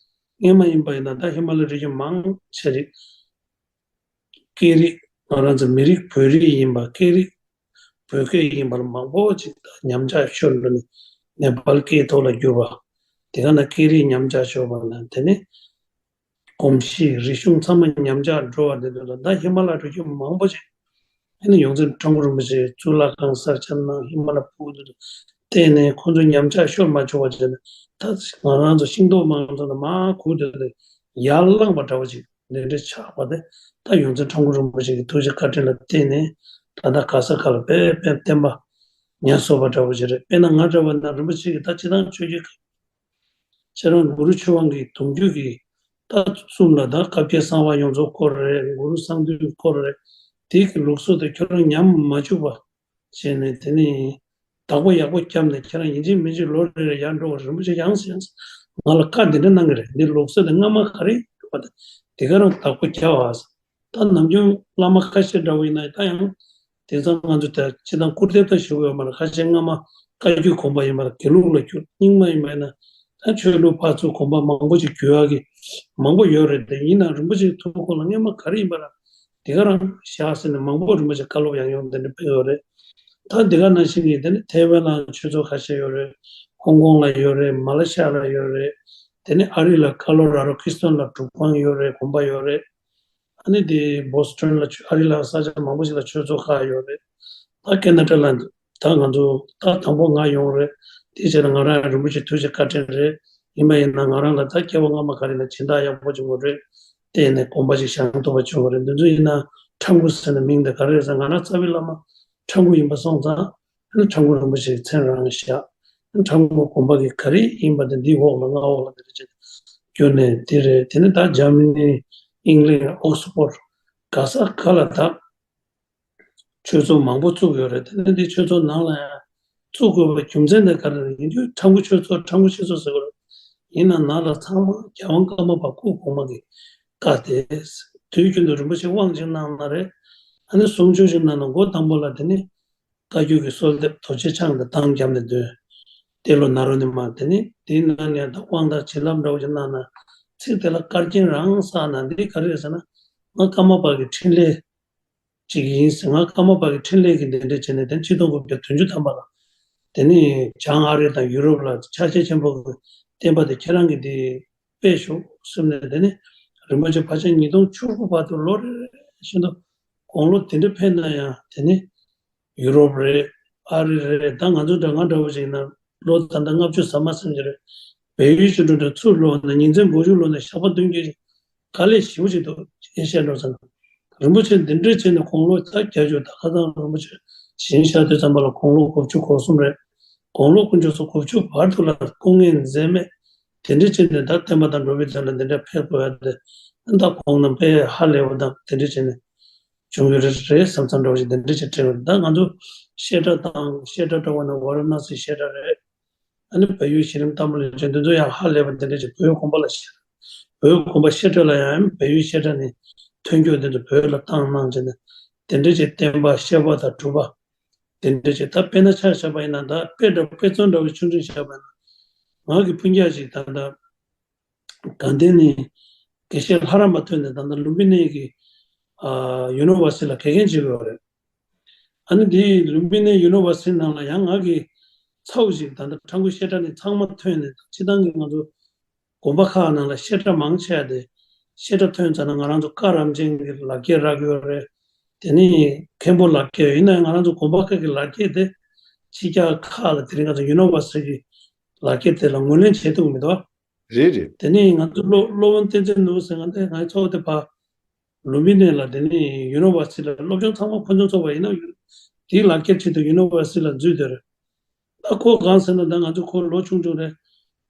སྔོན་མ་ཡིན་པ་ཡིན་ན་ད་ཧི་མ་ལ་ཡའི་རི་རྒྱུད་མང་ཆེ་རིགས་སྐད་རིགས། ང་རང་ཚོ་མི་རིགས་བོད་རིགས་ཡིན་པ། སྐད་རིགས་བོད་སྐད་ཡིན་པ་ལ་མང་པོ་ཅིག་ད་ཉམས་ཆག་ཤོར་འགྲོ་ནས་ནེ་པཱལ་སྐད་ཐོག་ལ་བསྒྱུར་བ། དེ་ག་ན་སྐད་རིགས་ཉམས་ཆག་ཤོར་བ་ན། དེ་ནི་གོམས་གཤིས་རིག་གཞུང་ཚང་མ་ཉམས་ཆག་འགྲོ་བ་དེ་ཚོ་ལ་ད་ཧི་མ་ལ་ཡའི་རི་རྒྱུད་མང་པོ་ཞིག་ཨ་ནི་ཡོངས་འཛིན་ཁྲ་འགུ་རིན་པོ་ཆེ་གཙུག་ལག་ཁང་གསར་བཞེངས་གནང་། ཧི་མ་ལ་ཕྲུ་གུ་ཚོ་བལྟས་ནས་ཁོང་ཚོ་ཉམས་ཆག་ཤོར་མ་བྱུང་བ་བྱས་ནས། ད་ང་རང་ཚོ་ཤིང་ཏོག་མང་ཚོགས་ལ་མར་ཁུར་དེ་ལ་ཡར་བསླངས་པ་འདྲ་བོ་ཅིག་འདི་འདྲ་ཆགས་པ་དེ་ད་ཡོངས་འཛིན་ཁྲ་འགུ་རིན་པོ་ཆེ་གི་ཐུགས་རྗེ་བཀའ་དྲིན་ལ་བརྟེན་ནས། ད་ལྟ་ག་ས་ག་ལ་དཔེ་དཔེ་བསྟན་པ་ཉམས་གསོ་བ་འདྲ་བོ་ཅིག་རེད། དཔེར་ན་ང་འདྲ་བ་ན་རིན་པོ་ཆེ་གི་ད་སྤྱི་བཏང་ཆོས་བརྒྱུད་ཁག་ཁྱེད་རང་གུ་རུ་ཆོས་དབང་གི་གདུང་རྒྱུད་ཀྱི་ད་གསུམ་ལ་ད་བཀའ་བརྒྱད་གསང་བ་ཡོངས་རྫོགས་སྐོར་རེད། གུ་རུ་གསང་འདུས་སྐོར་རེད། དེ་གི་ལུགས་སྲོལ་དེ་ཁྱོད་རང་ཉམས་མ་བཅུག་པ་བྱས་ནས། དེ་ནས་བདག་པོ་ཡག་པོ་བརྒྱབ་ནས་ཁྱེད་རང་ཡིན་གཅིག་མིན་གཅིག་ལོ་རེ་རེ་ཡར་འགྲོ་བར་རིན་པོ་ཆེ་ཡང་སེ་ཡང་སེ་ང་ལ་བཀའ་འདི་འདྲ་གནང་གི་རེད། འདི་ལུགས་སྲོལ་དེ་སྔ་མ་ག་རེ་ཡོད་པ་དེ་དེ་ག་རང་བདག་པོ་རྒྱབ་ཨ། ད་ནམ་རྒྱུན་བླ་མ་ཁ་ཤས་འདྲ་བོ་ཡིན་ན་ད་ཡང་དེང་སང་ང་ཚོ་ད་སྤྱི་བཏང་སྐུར་འདེབས་ད་ཞུ་གི་ཡོད་མ་རེད། ཁ་ཤས་སྔ་མ་བཀའ་བརྒྱུད་དགོངས་པ་ཡིན་པ་དགེ་ལུགས་ལ་བསྒྱུར། རྙིང་མ་ཡིན་པ་ཡིན་ན་ད་ཆོས་ལུགས་ཕར་ཚུར་དགོངས་པ་མང་པོ་ཅིག་བསྒྱུར་ཡག་གི་མང་པོ་ཡོད་རེད། དེ་ཡིན་ན་རིན་པོ་ཆེའི་ཐུགས་དགོངས་ལ་སྔོན་མ་ག་རེ་ཡིན་པ་ར་དེ་ག་རང་བཞག་ཟེར་ནས་མང་པོ་རིན་པོ་ཆེ་བཀའ་སློབ་ཡང་ཡང་དེ་འདྲ་ཕེབས་ཡོད་རེད། ད་དེ་ག་ནང་བཞིན་གྱི་དེ་ནི་ཐའེ་ཝན་ལ་ཆོས་ཚོགས་ཁ་ཤས་ཡོད་རེད། ཧོང་ཀོང་ལ་ཡོད་རེད། མ་ལེ་ཤི་ཡ་ལ་ཡོད་རེད། དེ་ནི་ཨ་རི་ལ་ཀ་ལོ་ར་རོ་ཀི་སི་ཊོན་ལ་སྒྲུབ་ཁང་ཡོད་རེད། དགོན་པ་ཡོད་རེད། ཨ་ནི་དེ་བྷོ་སི་ཊོན་ལ་ཆོས་ཨ་རི་ལ་ས་ཆ་མང་པོ་ཞིག་ལ་ཆོས་ཚོགས་ཁག་ཡོད་རེད། ད་ཁེ་ན་ཌ་ལ་ད་ང་ཚོ་ད་དང་པོ་ང་ཡོང་རེད། དེའི་རྗེས་ལ་ང་རང་རིན་པོ་ཆེ་ཐུགས་རྗེ་བཀའ་དྲིན་རེད། ཡིན་པ་ཡིན་ན་ང་རང་ལ་ད་སྐྱེ་བ་སྔ་མ་ག་རེ་ན་སྦྱིན་བདག་ཡག་པོ་བྱུང་བ་རེད། བལྟས་ནས་དགོན་པ་ཞིག་བཞེངས་ཐུབ་པ་བྱུང་བ་རེད། འདི་ཚོ་ཡིན་ན་ཁྲ་འགུ་ཟེར་ནས་མིང་དེ་ག་རེ་རེད་ཟེར། ང་རང་རྩ་བའི་བླ་མ་ཁྲ་འགུ་ཡིན་པ་སོང་ཙང་། ཨ་ནི་ཁྲ་འགུ་རིན་པོ་ཆེའི་མཚན་རང་བཞག་ཨ་ནི་ཁྲ་འགུ་དགོན་པ་གི་ག་རེ་ཡིན་པ་དེ་འདིའི་འོག་ལ་མངའ་འོག་ལ་དེ་འདྲ་བྱས་ནས་བསྒྱུར་ནས་དེ་རེད། དེ་ནི་ད་འཇར་མ་ནི་ཨིང་ལན་ཨོག་སི་ཕོར་ག་ས་ག་ལ་ད་ཆོས་ཚོགས་མང་པོ་བཙུགས་ཡོད་རེད། དེ་ནི་འདི་ཆོས་ཚོགས་ནང་ལ་ཡང་བཙུགས་དགོས་པའི་རྒྱུ་མཚན་དེ་ག་རེ་རེད། ཡིན་དུས་ཁྲ་འགུ་ཆོས་ཚོགས་ཁྲ་འགུ་ཆོས་ཚོགས་ཟེར་དགོས་རེད། ཡིན་ན་ནང་ལ་ཚང་མ་རྒྱལ་དབང་ཀརྨ་པ་སྐུ་གོང་མ་གི་བཀའ་དེ་དུས་རྒྱུན་དུ་རིན་པོ་ཆེ་དབང་ཅིག་གནང་ན་རེད། ཨ་ནི་གསུང་ཆོས་ཤིག་གནང་ན་མགོ་དང་པོ་ལ་དེ་ནི་བཀའ་བརྒྱུད་ཀྱི་གསོལ་འདེབས་རྡོ་རྗེ་འཆང་དང་གདངས་བརྒྱབ་ནས་འདོན། ཏེ་ལོ་ན་རོ་ནི་མ་དེ་ནི་དེའི་ནང་ནས་ད་དབང་དང་བྱིན་རླབས་འདྲ་བོ་ཞིག་གནང་ན་ཚིག་དེ་ལ་བཀར་རྐྱེན་རང་བསགས་ན་འདི་ག་རེ་རེད་ཟེར་ན། ང་ཀརྨ་པ་གི་འཕྲིན་ལས་ཅིག་ཡིན་ཟེར། ང་ཀརྨ་པ་གི་འཕྲིན་ལས་ཀྱི་འདི་འདྲ་བྱས་ནས་དེ་ཆིག་སྟོང་དགུ་བརྒྱ་བདུན་ཅུ་ཐམ་པ་ལ་དེ་ནི་བྱང་ཨ་རི་དང་ཡུ་རོབ་ལ་ཕྱག་རྗེས་ཆེན་པོ་གི་བསྟན་པ་དེ་ཁྱེད་རང་གི་འདི་སྤེལ་ཤོག་གསུངས་ནས། དེ་ནི་རིན་པོ་ཆེ་ཕལ་ཆེར་ཉིས་སྟོང་བཅུ་དགུ་བར་དུ་ལོ་རེ་རེ་བཞིན་དུ་དགུང་ལོ་དེ་འདྲ་ཕེབས་ན་ཡང་དེ་ནི་ཡུ་རོབ་རེད། ཨ་རི་རེད། ད་ང་ཚོ་འདྲ་ང་འདྲ་བོ་ཞིག་ཡིན་ན་ལོ་ད་ལྟ་ལྔ་བཅུ་ཟ་མ་ཟིན་གྱི་རེད། བལ་ཡུལ་གྱི་འགྲོ་གྲོན་ཚུར་ལོག་ནས་ཉིན་མཚན་དགུ་བཅུ་ལོག་ནས་ཞག་པོ་བདུན་གྱི་དཀའ་ལས་ཞེ་པོ་ཅིག་འདུག་ཨེ་ཤེས་འགྲོ་ཙང་། རིན་པོ་ཆེ་འདི་འདྲས་བྱས་ནས་དགུང་ལོ་ད་བརྒྱད་ཅུ་ད་ཁ་སང་རིན་པོ་ཆེ་ཞལ་བཞེས་དུས་ཙམ་པ་ལ་དགུང་ལོ་དགུ་བཅུ་གོ་གསུམ་རེད། དགུང་ལོ་དཀོན་མཆོག་གསུམ་དགུ་བཅུ་བར་དུ་ལ་སྐུ་ངལ་འཛེམས་མེད་དེ་འདྲས་བྱས་ནས་ད་བསྟན་པ་དང་འགྲོ་བའི་དོན་ལ་འདི་འདྲས་ཕེབས་དགོས་ཡ་དེ་ད་ཁོང་རྣམས་དཔེ་ཧ་ལས་པ་དང་དེ་འདྲས་བྱས་ནས་བྱུང་ཡོད་རེད་རེད་བསམ་བསམ་འདྲ་བོ་ཞིག་དེ་འདྲས་ཅིག་དྲན་ཡོད། ད་ང་ཚོ་བཤད་གྲྭ་དང་བཤད་གྲྭ་འདྲ་བོ་ནི་ཝཱ་ར་ཎ་སིའི་བཤད་གྲྭ་རེད། ཨ་ནི་བལ་ཡུལ་གཞི་རིམ་ལྟད་མོ་ལེན་ཅན་འདི་ཚོ་ཡང་ཧ་ལས་པ་འདི་འདྲས་ཅིག་བོད་དགོན་པ་ལ་བཤད། བོད་དགོན་པ་བཤད་གྲྭ་ལ་ཡང་བལ་ཡུལ་བཤད་གྲྭ་ནས་ཐོན་སྐྱོད་འདི་ཚོ་བོད་ལ་བཏང་གནང་བྱས་ནས་དེ་འདྲས་ཅིག་བསྟན་པ་བཤད་པ་དང་སྒྲུབ་པ་དེ་འདྲས་ཅིག་ད་དཔེར་ན་ཆ་བཞག་པ་ཡིན་ན་ད་དཔེ་འདྲ་དཔེ་མཚོན་འདྲ་བོ་ཆུང་ཆུང་བཞག་པ་ཡིན་ན་ང་གི་སྤུན་ཀྱག་ཅིག་ད་ལྟ་དགའ་ལྡན་ནས་དགེ་བཤེས་ལྷ་རམས་པ་ཐོན་ནས་ད་ལྟ་ལུམ་བི་ནི་གི་ཨ་ཡུ་ནི་ཝར་སི་ཊི་ལ་དགེ་རྒན་བྱེད་ཀྱི་ཡོད་རེད། ཨ་ནི་འདི་ལུམ་བི་ནི་ཡུ་ནི་ཝར་སི་ཊི་ནང་ལ་ཡང་ང་གི་ཚ་བོ་ཞིག་ད་ལྟ་ཁྲ་འགུ་བཤད་གྲྭ་ནས་ཚང་མ་ཐོན་ནས་སྤྱིར་བཏང་གི་ང་ཚོ་དགོན་པ་ཁག་ནང་ལ་བཤད་གྲྭ་མང་ཆེ་བ་དེ་བཤད་གྲྭ་ཐོན་ཚར་ན་ང་རང་ཚོ་བཀའ་རབ་འབྱམས་ཀྱི་ལག་འཁྱེར་རག་གི་ཡོད་རེད། དེ་ནས་མཁན་པོ་ལག་འཁྱེར་ཡིན་ན་ཡང་ང་རང་ཚོ་དགོན་པ་ཁག་གི་ལག་འཁྱེར་དེ་ཕྱི་རྒྱལ་ཁག་ལ་དེ་རིང་ང་ཚོ་ཡུ་ནི་ཝར་སི་ཊི་གི་ལག་འཁྱེར་དེ་ལ་ངོས་ལེན་བྱེད་ཐུབ་མི་འདུག་རེད་རེད། དེ་ནས་ང་ཚོ་སློབ་སློབ་དཔོན་བསྟན་འཛིན་ནོར་བུ་ཟེར་མཁན་དེ་ང་ཚོ་དེ་ཕ་ལུམ་བི་ནི་ལ་དེ་ནས་ཡུ་ནི་ཝར་སི་ཊི་ལ་སློབ་སྦྱོང་ཚང་མ་ཁོ་ཚོ་ཚོགས་པ་ཡིན་ན་དེའི་ལག་འཁྱེར་ཆེད་དུ་ཡུ་ནི་ཝར་སི་ཊི་ལ་འཛུལ་དེ་རེད། ད་ཁོ་གང་ཟེར་ན་ད་ང་ཚོ་ཁོ་ལོ་ཆུང་ཆུང་རེད།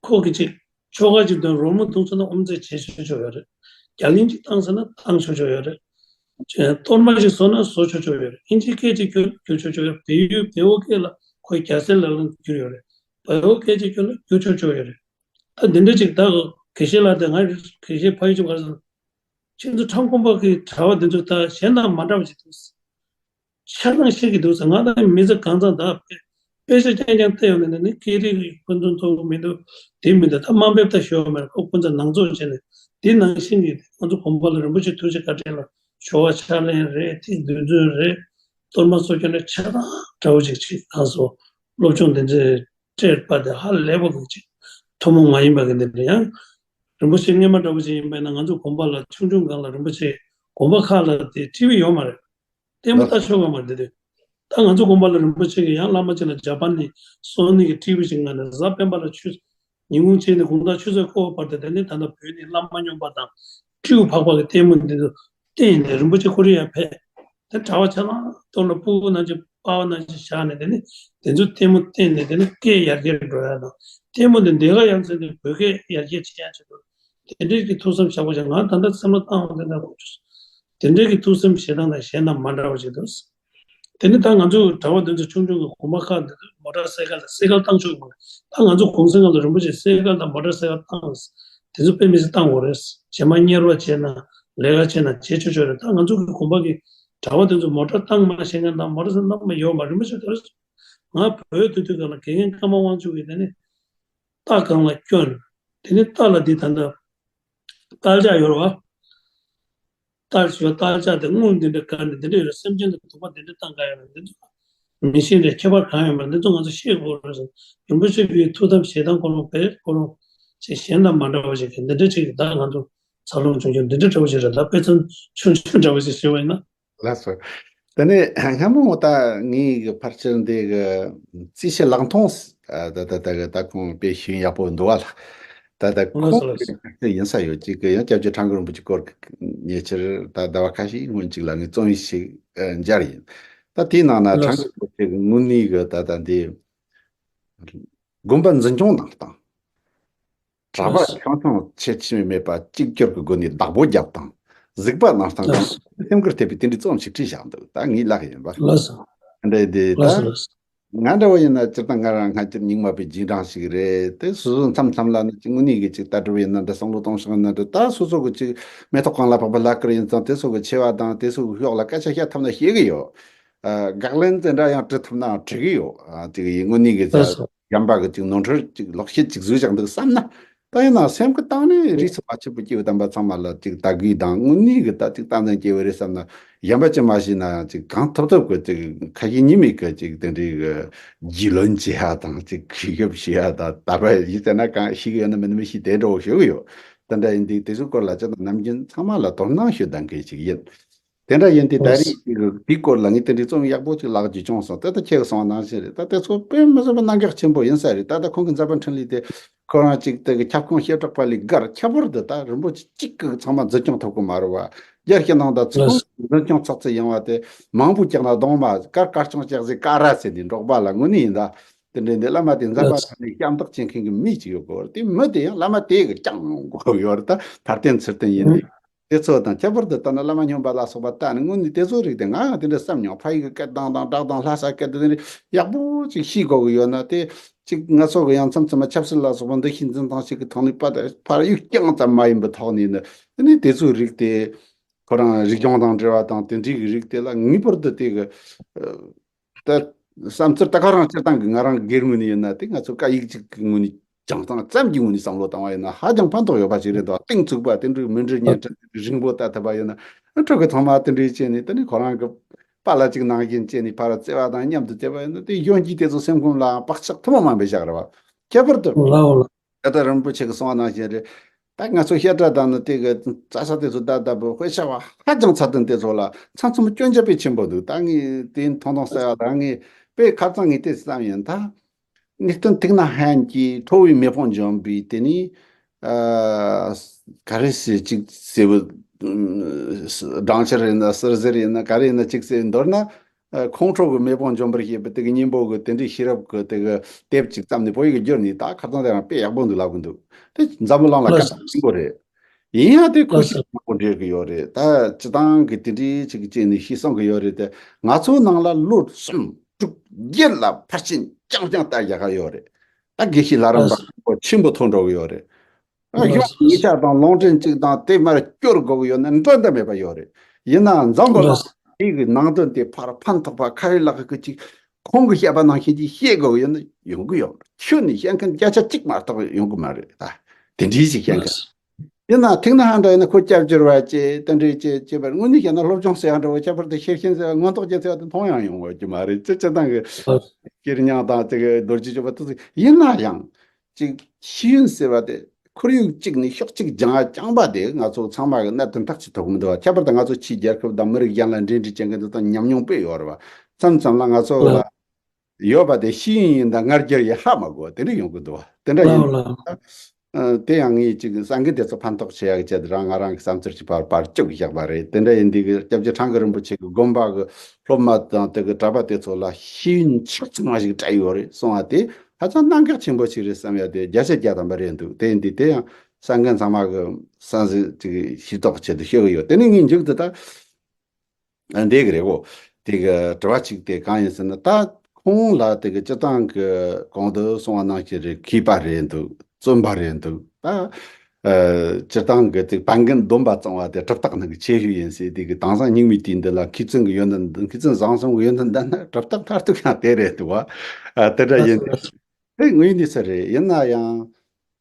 ཁོ་གི་ཅིག་ཆོ་ག་ཅིག་དང་རོལ་མོ་བརྡུང་ཟེར་ན་ཨོམ་ཙེ་བྱེད་ཆོག་ཆོག་ཡོད་རེད། རྒྱ་གླིང་ཅིག་བཏང་ཟེར་ན་བཏང་ཆོག་ཆོག་ཡོད་རེད། གཏོར་མ་ཞིག་བཟོ་ན་བཟོ་ཆོག་ཆོག་ཡོད་རེད། ཨིན་ཇི་སྐད་ཅིག་བསྒྱུར་བསྒྱུར་ཆོག་ཆོག་ཡོད་རེད། བལ་ཡུལ་བལ་པོ་སྐད་ལ་ཁོའི་རྒྱལ་སྲས་ལག་ལེན་བསྒྱུར་ཡོད་རེད། བལ་པོ་སྐད་ཅིག་བསྒྱུར་ན་བསྒྱུར་ཆོག་ཆོག་ཡོད་རེད། ད་འདི་འདྲ་ཅིག་ད་དགེ་བཤེས་ལགས་དེ་ང་དགེ་བཤེས་ཕ་ཡུལ་ཅིག་ག་རེ་ཟེར་ན། ཁྱེད་ཚོ་ཁྲ་འགུ་པ་གི་གྲྭ་པ་འདི་ཚོ་ད་གཞན་དང་མ་འདྲ་བ་ཅིག་འདུག་ཆ་ཚང་ཤེས་ཀྱི་འདུག་ཟེར། ང་དང་མི་ཚེ་གང་ཚང་ད་དཔེ་དཔེ་ཆ་རྐྱང་རྐྱང་བལྟས་ཡོང་ནས་ནི་སྐད་རིགས་ཀྱི་ཁོ་ཚོ་མཐོང་གི་མི་འདུག་དེ་མི་འདུག་ད་དམའ་འབེབས་ད་ཞུ་བ་མེད། ཁོ་ཁོ་ཚོ་ནང་འཛུགས་བྱས་ནས་དེ་ནང་བཞིན་གྱི་ཁོ་ཚོ་དགོན་པ་ལ་རིན་པོ་ཆེ་ཐུགས་རྗེ་བཀའ་དྲིན་ལ་ཞོ་བ་ཕྱག་ལེན་རེད། ཐིག་རྡུལ་ཚོན་རེད། གཏོར་མ་སོགས་ཀྱང་ནི་ཆ་ཚང་འདྲ་བོ་ཅིག་ཅིག་ད་སོ་སློབ་སྦྱོང་དེ་ཚོའི་སྤྲད་པ་དེ་ཧ་ལས་པ་གི་ཅིག་ཐུན་མོང་མ་ཡིན་པ་གི་འདི་འདྲ་ཡང་རིན་པོ་ཆེ་སྔས་མ་འདྲ་བོ་ཅིག་ཡིན་པ་ཡིན་ན་ང་ཚོ་དགོན་པ་ལ་ཆུང་ཆུང་སྒང་ལ་རིན་པོ་ཆེ་དགོན་པ་ཁག་ལ་དེ་ཊི་ཝི་ཡོད་མ་རེད། ལྟད་མོ་ལགས། ལྟ་ཆོག་གི་མ་རེད་དེ། ད་ང་ཚོ་དགོན་པ་ལ་རིན་པོ་ཆེ་གིས་ཡང་བླ་མ་ཅིག་ལ་ཇ་པན་ནས་སོ་ནི་གི་ཊི་ཝི་ཅིག་མངགས་ནས་གཟའ་སྤེན་པ་ལ་ཆུ་ཉིན་གུང་ཕྱིན་ནས་དགོང་དག་ཆུ་ཚོད་ཁ་པར་དེ་དེ་ནས་ད་ལྟ་བོད་ནས་བླ་མ་སྨྱོན་པ་དང་སྤྲེའུ་ཕག་པ་གི་ལྟད་མོ་འདི་ཚོ་བསྟན་ནས་རིན་པོ་ཆེ་ཁོ་རང་ཡར་ཕེབས། དེ་གྲྭ་པ་ཆ་ཚང་གཏོར་ལ་ཕྲུ་གུ་ནང་བཞིན་པ་ཕ་ནང་བཞིན་བཞག་ནས་དེ་ནས་དེ་ཚོ་ལྟད་མོ་བསྟན་ནས་དེ་ནས་སྐད་ཡར་རྒྱས་འགྲོ་ཡ་དང་ལྟད་མོ་འདི་འདི་ག་ཡང་ཚན་དེ་བོད་སྐད་ཡར་རྒྱས་བྱེད་ཡ་ཆེད་དུ་དེ་འདྲའི་གི་ཐུགས་བསམ་བཞག་པ་ཞིག་ང་ད་ལྟ་བསམ་བློ་བཏང་བ་དེ་འདྲ་གོ་ཆོད། དེ་འདྲའི་གི་ཐུགས་བསམ་བཞེས་སྟངས་དང་གཞན་དང་མ་འདྲ་བ་ཞིག་འདུག་དེ་ནི་ད་ང་ཚོ་གྲྭ་པ་འདི་ཚོ་ཆུང་ཆུང་གི་དགོན་པ་ཁག་འདི་ཚོ་མོ་ཊ་སའི་ཀལ་དང་སའི་ཀལ་བཏང་ཆོག་གི་མ་རེད། ད་ང་ཚོ་གུང་སེང་སྐབས་ལ་རིན་པོ་ཆེ་སའི་ཀལ་དང་མོ་ཊ་སའི་ཀལ་བཏང་། དེ་ཚོ་དཔེ་མི་སྲིད་བཏང་དགོས་རེད། རྗེས་མ་གཉེར་བ་བྱས་ན་ལས་ཀ་བྱས་ན་བྱེད་ཆོག་ཆོག་རེད། ད་ང་ཚོ་གི་དགོན་པ་གི་གྲྭ་པ་དེ་ཚོ་མོ་ཊ་བཏང་མ་ཤེས་མཁན་དང་མོ་ཊ་སའི་ཀལ་བཏང་མ་ཡོད་མ་རིན་པོ་ཆེ་དེ་རེད། ང་བོད་དུ་དུས་སྐབས་ལ་དགེ་རྒན་ཀརྨ་དབང་ཕྱུག་གིས་དེ་ནི་རྟ་སྒང་ལ་བསྐྱོན། དེ་ནི་རྟ་ལ་འདི་ད་ལྟ་རྟ་ལྕག་ཡོད་རེད་བ། རྟ་ཞོ་རྟ་ལྕག་དེ་དངུལ་འདི་འདྲ་དཀར་ནས་འདི་འདྲ་ཡོད་རེད། སེམས་ཅན་ལ་སྡུག་པ་འདི་འདྲ་བཏང་ག་ཡོད་རེད། འདི་ཚོ་མི་ཤེས་འདྲ་ཁྱད་པར་གང་ཡོད་མ་རེད། འདི་ཚོ་ང་ཚོ་ཤེས་དགོས་རེད་ཟེར། རིན་པོ་ཆེ་གི་ཐུགས་དམ་བཞེས་སྟངས་ཁོ་རང་བེད་ཁོ་རང་ཅིག་གཞན་དང་མ་འདྲ་བ་ཞིག་གི་འདི་འདྲ་ཅིག་ད་ང་ཚོ་འཚར་ལོངས་བྱུང་རྒྱུ་འདི་འདྲ་འདྲ་བོ་ཞིག་རེད། ད་དཔེ་མཚོན་ཆུང་ཆུང་འདྲ་བོ་ཞིག་ཞུས་པ་ཡིན་ན། ལགས་སོ། དེ་ནས་སྔ་མོ་ད་ངའི་གི་ཕལ་ཆེར་འདི་གི་རྩིས་བཤེར་ལག་མཐོང་ད་ད་ད་ད་ད་ཁོང་དཔེ་ཤེས་ཡག་པོ་འདུག་བ་ལ། ད་ད་ལགས་ཁོང་སོ་ལགས་སོ། གི་ཡིན་ས་ཡོད་ཅིག་གི་ཡང་སྐྱབས་རྗེ་ཁྲ་འགུ་རིན་པོ་ཆེ་སྐོར་གི་ཉེ་ཆར་ད་ཟླ་བ་ཁ་ཤས་སྔོན་ཅིག་ལ་ངས་རྩོམ་ཡིག་ཞིག་མཇལ་ཡིན། ད་དེའི་ནང་ན་ལགས་ཁྲ་འགུ་སོ། རིན་པོ་ཆེ་གི་དངོས་གནས་གི་ད་ད་འདི་དགོན་པ་འཛིན་སྐྱོང་གནང་སྟངས། གྲྭ་པ་ཆུང་ཆུང་ཆེ་ཆུང་མེད་པ་གཅིག་གྱུར་གྱི་སྒོ་ནས་བདག་པོ་རྒྱབ་དང་གཟིགས་པ་གནང་སྟངས་གང་སེམས་འགུལ་ཐེབས་པའི་དེ་འདྲའི་རྩོམ་ཞིག་བྲིས་བཞག་འདུག་ད་ངས་ལགས་ཡིན་པ། ལགས་སོ། འདྲ་དེ་ད་ལགས་སོ་ལགས་སོ། ང་འདྲ་བོ་ཡིན་ན་སྤྱིར་བཏང་ང་རང་སྔ་ཕྱིར་རྙིང་མ་པའི་རྗེས་འབྲང་ཞིག་རེད་དེ། སོ་སོ་མཚམས་མཚམས་ལ་ནི་ཅིག་དངོས་གནས་ཀྱི་ཅིག་ལྟ་གྲུབ་ཡིན་ན་འདྲ་བསམ་བློ་གཏོང་ཤེས་ན་འདྲ། ད་སོ་སོ་གི་ཅིག་མེ་ཏོག་གང་ལ་ཕོག་པའི་ལྷ་སྐལ་ཡིན་ཙང་དེ་སོ་གི་ཆེ་བ་དང་དེ་སོ་གི་ཤོག་ལ་སྐད་ཆ་བཤད་ཐུབ་ན་བཤད་གི་ཡོད། ཨ་དགག་ལན་དེ་འདྲ་ཡང་འབྲི་ཐུབ་ན་འབྲི་གི་ཡོད། ཨ་དེ་གི་དངོས་གནས་ཀྱི་ལགས་ཅིག་སོ། གཞན་པ་གི་ཅིག་ནོར་འཁྲུལ་ཅིག་ལོག་བཤད་ཅིག་བཟོས་བཞག་འདུག་བསམ་ན། ད་ཡིན་ན་སེམས་ཀྱི་སྟེང་ནས་རིགས་སུ་མ་ཆད་པའི་སྐྱེ་བོ་དམ་པ་ཚང་མ་ལ་ཅིག་དད་གུས་དང་དངོས་གནས་ཀྱི་ད་ཅིག་ཏན་ཏན་སྐྱེ་བོ་རེད་བསམ་ན། གཞན་པ་ཅི་མ་ཤེས་ན་ཡང་ཅིག་གང་ཐུབ་ཐུབ་ཀྱི་ཅིག་ཁ་ཞེ་གཉིས་མེད་ཀྱི་ཅིག་དེ་འདྲའི་གི་རྒྱུས་ལོན་བྱེད་ཡ་དང་ཅིག་གུས་ཞབས་བྱེད་ཡ་དང་། ད་བར་ཡིད་བལྟས་ན་གང་ཤེས་ཀྱི་ཡོད་ན་མིན་མི་ཤེས་དེ་འདྲ་བོ་ཞུ་གི་ཡོད། དེ་འདྲ་ཡིན་དུས་དེ་ཚོའི་སྐོར་ལ་ཅི་དང་ནམ་རྒྱུན་ཚང་མ་ལ་དོ་སྣང་ཞུ་གཏང་མཁན་ཞིག་ཡིན། དེ་འདྲ་ཡིན་དུས་ད་རེས་ཀྱི་དེའི་སྐོར་ལ་ངས་དེ་འདྲའི་རྩོམ་ཡག་པོ་ཅིག་ལག་བརྒྱུད་བྱུང་སོང་། དེ་ལྟ་ཁྱེད་གསུངས་པ་ནང་བཞིན་རེད། ད་དེ་ཚོ་དཔེ་མི་སྲིད་པ་གནད་འགག་ཆེན་པོ་ཡིན་ས་རེད། ད་ལྟ་ཁོང་གི་མཛད་པ་འཕྲིན་ལས་དེ་ཁོ་རང་ཅིག་དེ་གི་ཁྱབ་ཁོངས་བྱེ་བྲག་པ་ལས་བརྒལ། ཁྱད་པར་དུ་ད་རིན་པོ་ཆེ་གཅིག་གིས་ཚང་མ་འཛིན་སྐྱོང་ཐུབ་ཀྱི་མ་རེད་བ། རྒྱ་ཤི་ནང་ད་ཚོ་ལགས། འཛིན་སྐྱོང་ཚགས་ཚུད་ཡོང་བ་དེ་མང་པོ་བཀྱག་ན་གདོང་མ་དཀར། དཀར་ཆུང་བཀྱག་ཟེར་ཀ་ར་ཟེར་ནས་འབྲོག་པ་ལ་དངོས་གནས་ཡིན་ད། དེ་འདྲའི་འདི་བླ་མ་དེ་མཛད་པ་ལགས་ཚང་ནས་ཤ་སྟག་བྱེད་མཁན་གྱི་མི་ཅིག་ཡོད་དགོས་རེད། དེ་མི་དེ་ཡང་བླ་མ་དེ་གི་བསྐྱངས་ཡོང་དགོས་ཡོད་རེད། ད་མཐར་བརྟེན་ཚུལ་བསྟན་ཡིན་ནི། དེ་ཚོ་དང་ཁྱད་པར་དུ་ལྟ་ན་བླ་མ་སྨྱོན་པ་ལ་སོགས་པ་ལྟ་ནི་དངོས་གནས་དེ་ཚོ་རིགས་དེ་ང་ཡང་དེ་འདྲ་བསམ་མྱོང་། ཕ་ཡུལ་གྱི་སྐད་གདངས་དང་སྒྲ་གདངས་ལྷ་ས་སྐད་དེ་འདྲ་ཡག་པོ་ཅིག་ཤེས་དགོས་ཀྱི་ཡོད་ན། དེ་ཅིག་ང་ཚོ་གི་ཡང་མཚམས་མཚམས་མ་ཆབ་སྲིད་ལ་སོགས་པ་འདུ་ཤེས་འཛིན་སྟངས་ཤིག་གི་ཐོག་ནས་པ་དང་ཕར་གཡུག་རྐྱང་ཙམ་མ་ཡིན་པའི་ཐོག་ནས་ནི། དེ་ནས་དེ་ཚོའི་རིགས་དེ་ཁོ་རང་རིག་སྦྱོང་དང་འབྲེལ་བ་དང་དེ་འདྲའི་གི་རིགས་དེ་ལ་ངེས་པར་དུ་དེ་གི་ད་བསམ་ཚུལ་ད་ག་རང་སྤྱིར་བཏང་གི་ང་རང་སྒེར་ངོས་ནས་ཡིན་ན། དེ་ང་ཚོ་སྐད་ཡིག་ཅིག་གི་ངོས་ནས་སྦྱང་སྟངས་ཙམ་གྱི་ངོས་ནས་བསམ་བློ་བཏང་བ་ཡིན་ན་ཧ་ཅང་ཕན་ཐོགས་ཡོད་པ་ཞིག་རེད་འདུག། གཏིང་ཚུགས་པ་དེ་འདྲའི་མི་འདྲ་བརྙན་འཕྲིན་རིང་པོ་ལྟ་ཐུབ་པ་ཡིན་ན། ཕྲུ་གུ་ཚང་མ་དེ་འདྲའི་བྱས་ནས་དེ་ནས་ཁོ་རང་གི་པཱ་ལགས་ཅིག་ནང་བཞིན་བྱས་ནས་ཕར་བརྩེ་བ་དང་མཉམ་དུ་བསྡད་པ་ཡིན་ན། དེ་གཞོན་སྐྱེས་དེ་ཚོ་སེམས་ཁོང་ལའང་བག་ཆགས་ཐུན་མོང་མ་མི་བཞག་རེད་བ། ཁྱད་པར་དུ། ལའོ་ལ། ད་ལྟ་རིན་པོ་ཆེ་གི་གསུང་བ་ནང་བཞིན་རེད། ད་ང་ཚོ་བཤད་གྲྭ་དང་ནི་དེ་གི་རྩྭ་ས་དེ་ཚོ་ད་ལྟ་བུ་དཔེ་ཆ་བ་ཧ་ཅང་ཚད་ལྡན་དེ་ཚོ་ལ་མཚམས་མཚམས་སྐྱོན་ཆ་དཔེ་ཆེན་པོ་འདུག། ད་ངས་དེ་ཐུང་ཐུང་གསལ་བ་ད་ངས་དཔེ་ཁ་རྩང་ངས་དེ་བསམ་ཡིན་ད། ངེས་དོན་ཐིག་ནག་ཧན་གྱིས་ཁྲོ་བོའི་མེ་དཔུང་འཇོམས་པའི་དེ་ནི་ཨ་ག་རེ་ཟེར་ཅིག་ཟེར་བུ། སྦྲང་ཆར་ཡིན་ན་ཟུར་ཟེར་ཡིན་ན་ག་རེ་ཡིན་ན་ཅིག་ཟེར་མདོར་ན། ཨ་ཁོང་ཁྲོ་གི་མེ་དཔུང་འཇོམས་པར་བྱེད་པའི་དེ་གི་སྙིང་པོ་གི་དེ་འདྲའི་ཤེས་རབ་གི་དེ་གི་དེབ་ཅིག་བརྩམས་ནས་བོད་ཡིག་གི་བསྒྱུར་ནས། ད་ཁ་རྩང་དེ་རང་དཔེ་ཡག་པོ་འདུག་ལབ་གི་འདུག། དེ་འཛམ་བུ་གླིང་ལ་ལགས་སྐད་གྲགས་ཆེན་པོ་རེད། ཡིན་ཡང་དེ་ཁོ་ལགས་ཤི་སོ། མང་པོ་འབྲེལ་གི་ཡོད་རེད། ད་སྤྱི་བཏང་གི་དེ་འདྲའི་ཅིག་བྱས་ནས་ཤི་སོང་གི་ཡོད་རེད་དེ། ང་ཚོའི་ནང་ལ་ལོ་གསུམ་དྲུག་བརྒྱད་ལ་ཕར་ཕྱིན་རྐྱང་རྐྱང་ལྟ་རྒྱག་ག་ཡོད་རེད། ད་དགེ་བཤེས་ལྷ་རམས་ལགས་པ་ཆེན་པོ་ཐོན་འགྲོ་གི་ཡོད་རེད། ཨ་ལགས་གཞུང་ཉེ་ཆར་དང་ལུང་འདྲེན་གཅིག་དང་དེ་མར་སྐྱོར་དགོས་ཀྱི་ཡོད་ན་འགྲོ་འདོད་མེད་པ་ཡོད་རེད། ཡིན་ནའང་འཛམ་བུ་གླིང་ལགས་དེ་གི་ནང་དོན་དེ་ཕར་ཕན་ཐོགས་པ་ཁ་ཡི་ལག་གི་ཅིག་ཁོང་གི་བཤད་པ་ནང་བཞིན་ཅིག་བཤད་དགོས་ཀྱི་ཡོད་ན་ཡོང་གི་ཡོད་རེད། ཁྱོན་ནས་བཤད་མཁན་བརྒྱ་ཆ་གཅིག་མ་གཏོགས་ཡོང་གི་མ་རེད། ད་དེ་འདྲའི་ཅིག་བཤད་མཁན། ལགས་ཡིན་ན་ཐིག་ནག་ཧན་འདྲ་ཡིན་ན་ཁོ་སྐྱབས་བཅོལ་བ་བྱས་དེ་འདྲའི་བྱས་བྱས་པར་དངོས་གནས་བཤད་ན་སློབ་སྦྱོང་ཟེར་ཡ་འདྲ་བོ། ཁྱད་པར་དུ་ཤེར་ཕྱིན་ཟེར་བ་མངོན་རྟོགས་རྒྱལ་ཟེར་བ་དེ་མཐོང་ཡང་ཡོང་གི་མ་རེད། སྤྱི་སྤྱི་བཏང་གི་ལགས་སྐྱེར་མྱང་དང་དེ་གི་རྡོ་རྗེ་གཅོད་པ་དེ་ཚོ་ཡིན་ན་ཡང་། ཅིག་ཤེས་ཡོན་ཟེར་བ་དེ་ཁོར་ཡུག་གཅིག་ནས་ཕྱོགས་གཅིག་སྦྱང་ཡ་རྐྱང་པ་དེ་ང་ཚོ་ཚང་མ་གི་གནད་དོན་ཐག་ཆོད་ཐུབ་ཀྱི་མི་འདུག་བ། ཁྱད་པར་དུ་ང་ཚོ་ཕྱིའི་རྒྱལ་ཁབ་དང་མི་རིགས་གཞན་ལ་འབྲེལ་འདྲིས་བྱེད་མཁན་དེ་དང་ཉམས་མྱོང་དཔེ་ཡོད་རེད་བ། མཚམས་མཚམས་ལ་ང་ཚོ་ལ་ཡོད་པ་དེ་ཤེས་ཡོན་ཡིན་ད་ངར་རྒྱུ་ཡི་ཧ་མ་གོ་དེ་འདྲ་ཡོང་གི་འདུག་བ། དེ་འདྲ་ཡིན་ལགས་ལགས། ཨ་དེ་ཡང་ངས་ཅིག་སང་གི་དེ་ཚོ་ཕན་ཐོགས་བྱེད་ཡག་ཆེད་དུ་རང་ང་རང་གི་བསམ་ཚུལ་གྱི་བར་བར་བཅུག་བཞག་པ་རེད། དེ་འདྲ་ཡིན་དུས་ཀྱི་སྐྱབས་རྗེ་ཁྲང་ཀི་རིན་པོ་ཆེ་གི་དགོན་པ་གི་སློབ་མ་དང་དེ་གི་གྲྭ་པ་དེ་ཚོ་ལ་ཤེས་ཡོན་ཆ་ཚང་བ་ཞིག་སྤྲད་ཡོད་རེད་གསུང་བ་དེ་ཧ་ཅང་གནད་འགག་ཆེན་པོ་ཞིག་རེད་བསམ་ཡ་དེ་བརྒྱ་ཆ་བརྒྱ་ཐམ་པ་རེད་འདུག། དེ་ཡིན་དུས་དེ་ཡང་སང་གི་ཚང་མ་གི་བསམ་གཟིགས་ཅིག་ཤེས་རྟོགས་ཆེད་དུ་ཤོད་གི་ཡོད། དེ་ནས་ངས་མཇུག་ཏུ་ད། འདི་གི་རེད་གོ། དེ་གི་དྲི་བ་གཅིག་དེ་གང་ཡིན་ཟེར་ན། ད་ཁོང་ལ་དེ་གི་སྤྱི་བཏང་གི་གོང་དུ་གསུངས་པ་ནང་བཞིན་རེད། མཁས་པ་རེད་འདུག། བཙུན་པ་རེད་འདུག། ད་ཨ་སྤྱི་བཏང་གི་དེ་བན་རྒན་སྡོམ་པ་གཙང་བ་དེ་གྲུབ་རྟགས་ནང་གི་ཆེ་ཤོས་ཡིན་ཟེར། དེ་གི་དེང་སང་སྙིགས་མའི་དུས་འདི་ལ་མཁས་བཙུན་གི་ཡོན་ཏན། མཁས་བཙུན་བཟང་གསུམ་གི་ཡོན་ཏན་ལྡན་ན་གྲུབ་རྟགས་མཐར་ཐུག་ཡང་དེ་རེད་འདུག་བ། ཨ་དེ་འདྲ་ཡིན། དེ་དངོས་ཡོད་གནས་ཚུལ་རེད། ཡིན་ན་ཡང་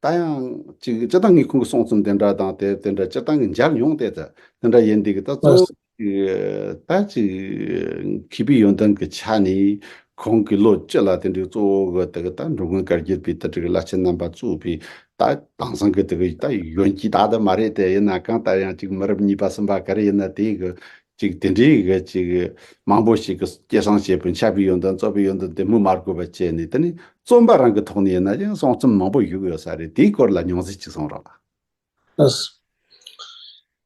ད་ཡང་ཅིག་སྤྱི་བཏང་ངས་ཁོང་གི་གསུང་རྩོམ་དེ་འདྲ་དང་དེ་དེ་འདྲ་སྤྱི་བཏང་གི་མཇལ་མྱོང་དེ་ད་དེ་འདྲ་ཡིན་དུས་ཀྱི་ད་གཙོ་བོ་ད་ཅིག་མཁས་པའི་ཡོན་ཏན་གྱི་ཆ་ནས་ཁོང་གི་ལོ་བཅུ་ལ་དེ་འདྲའི་གཙོ་བོ་གི་དེ་གི་ད་འགྲོ་མགོན་བཀའ་བརྒྱུད་པའི་དེ་འདྲའི་བླ་ཆེན་རྣམ་པ་གཙོས་པའི་ད་དེང་སང་གི་དེ་གི་ད་ཡོན་གྱི་ད་ད་མ་རེད་དེ། ཡིན་ན་གང་ལྟར་ཡང་ཅིག་མི་རབས་གཉིས་པ་གསུམ་པ་ག་རེ་ཡིན་ན་དེ་གི་ཅིག་དེ་འདྲའི་གི་ཅིག་མང་པོ་ཞིག་གི་སྐྱེད་སྲིང་བྱེད་པའི་མཁས་པའི་ཡོན་ཏན་རྩོད་པའི་ཡོན་ཏན་དེ་མི་མ་དགོས་པ་བྱས་ནས། དེ་ནི་རྩོམ་པ་རང་གི་ཐོག་ནས་ཡིན་ན་ཡང་གསུང་རྩོམ་མང་པོ་བཞུགས་ཡོད་ས་རེད། དེའི་སྐོར་ལ་མྱོང་ཚོར་ཅིག་གསུང་རོགས། ལགས།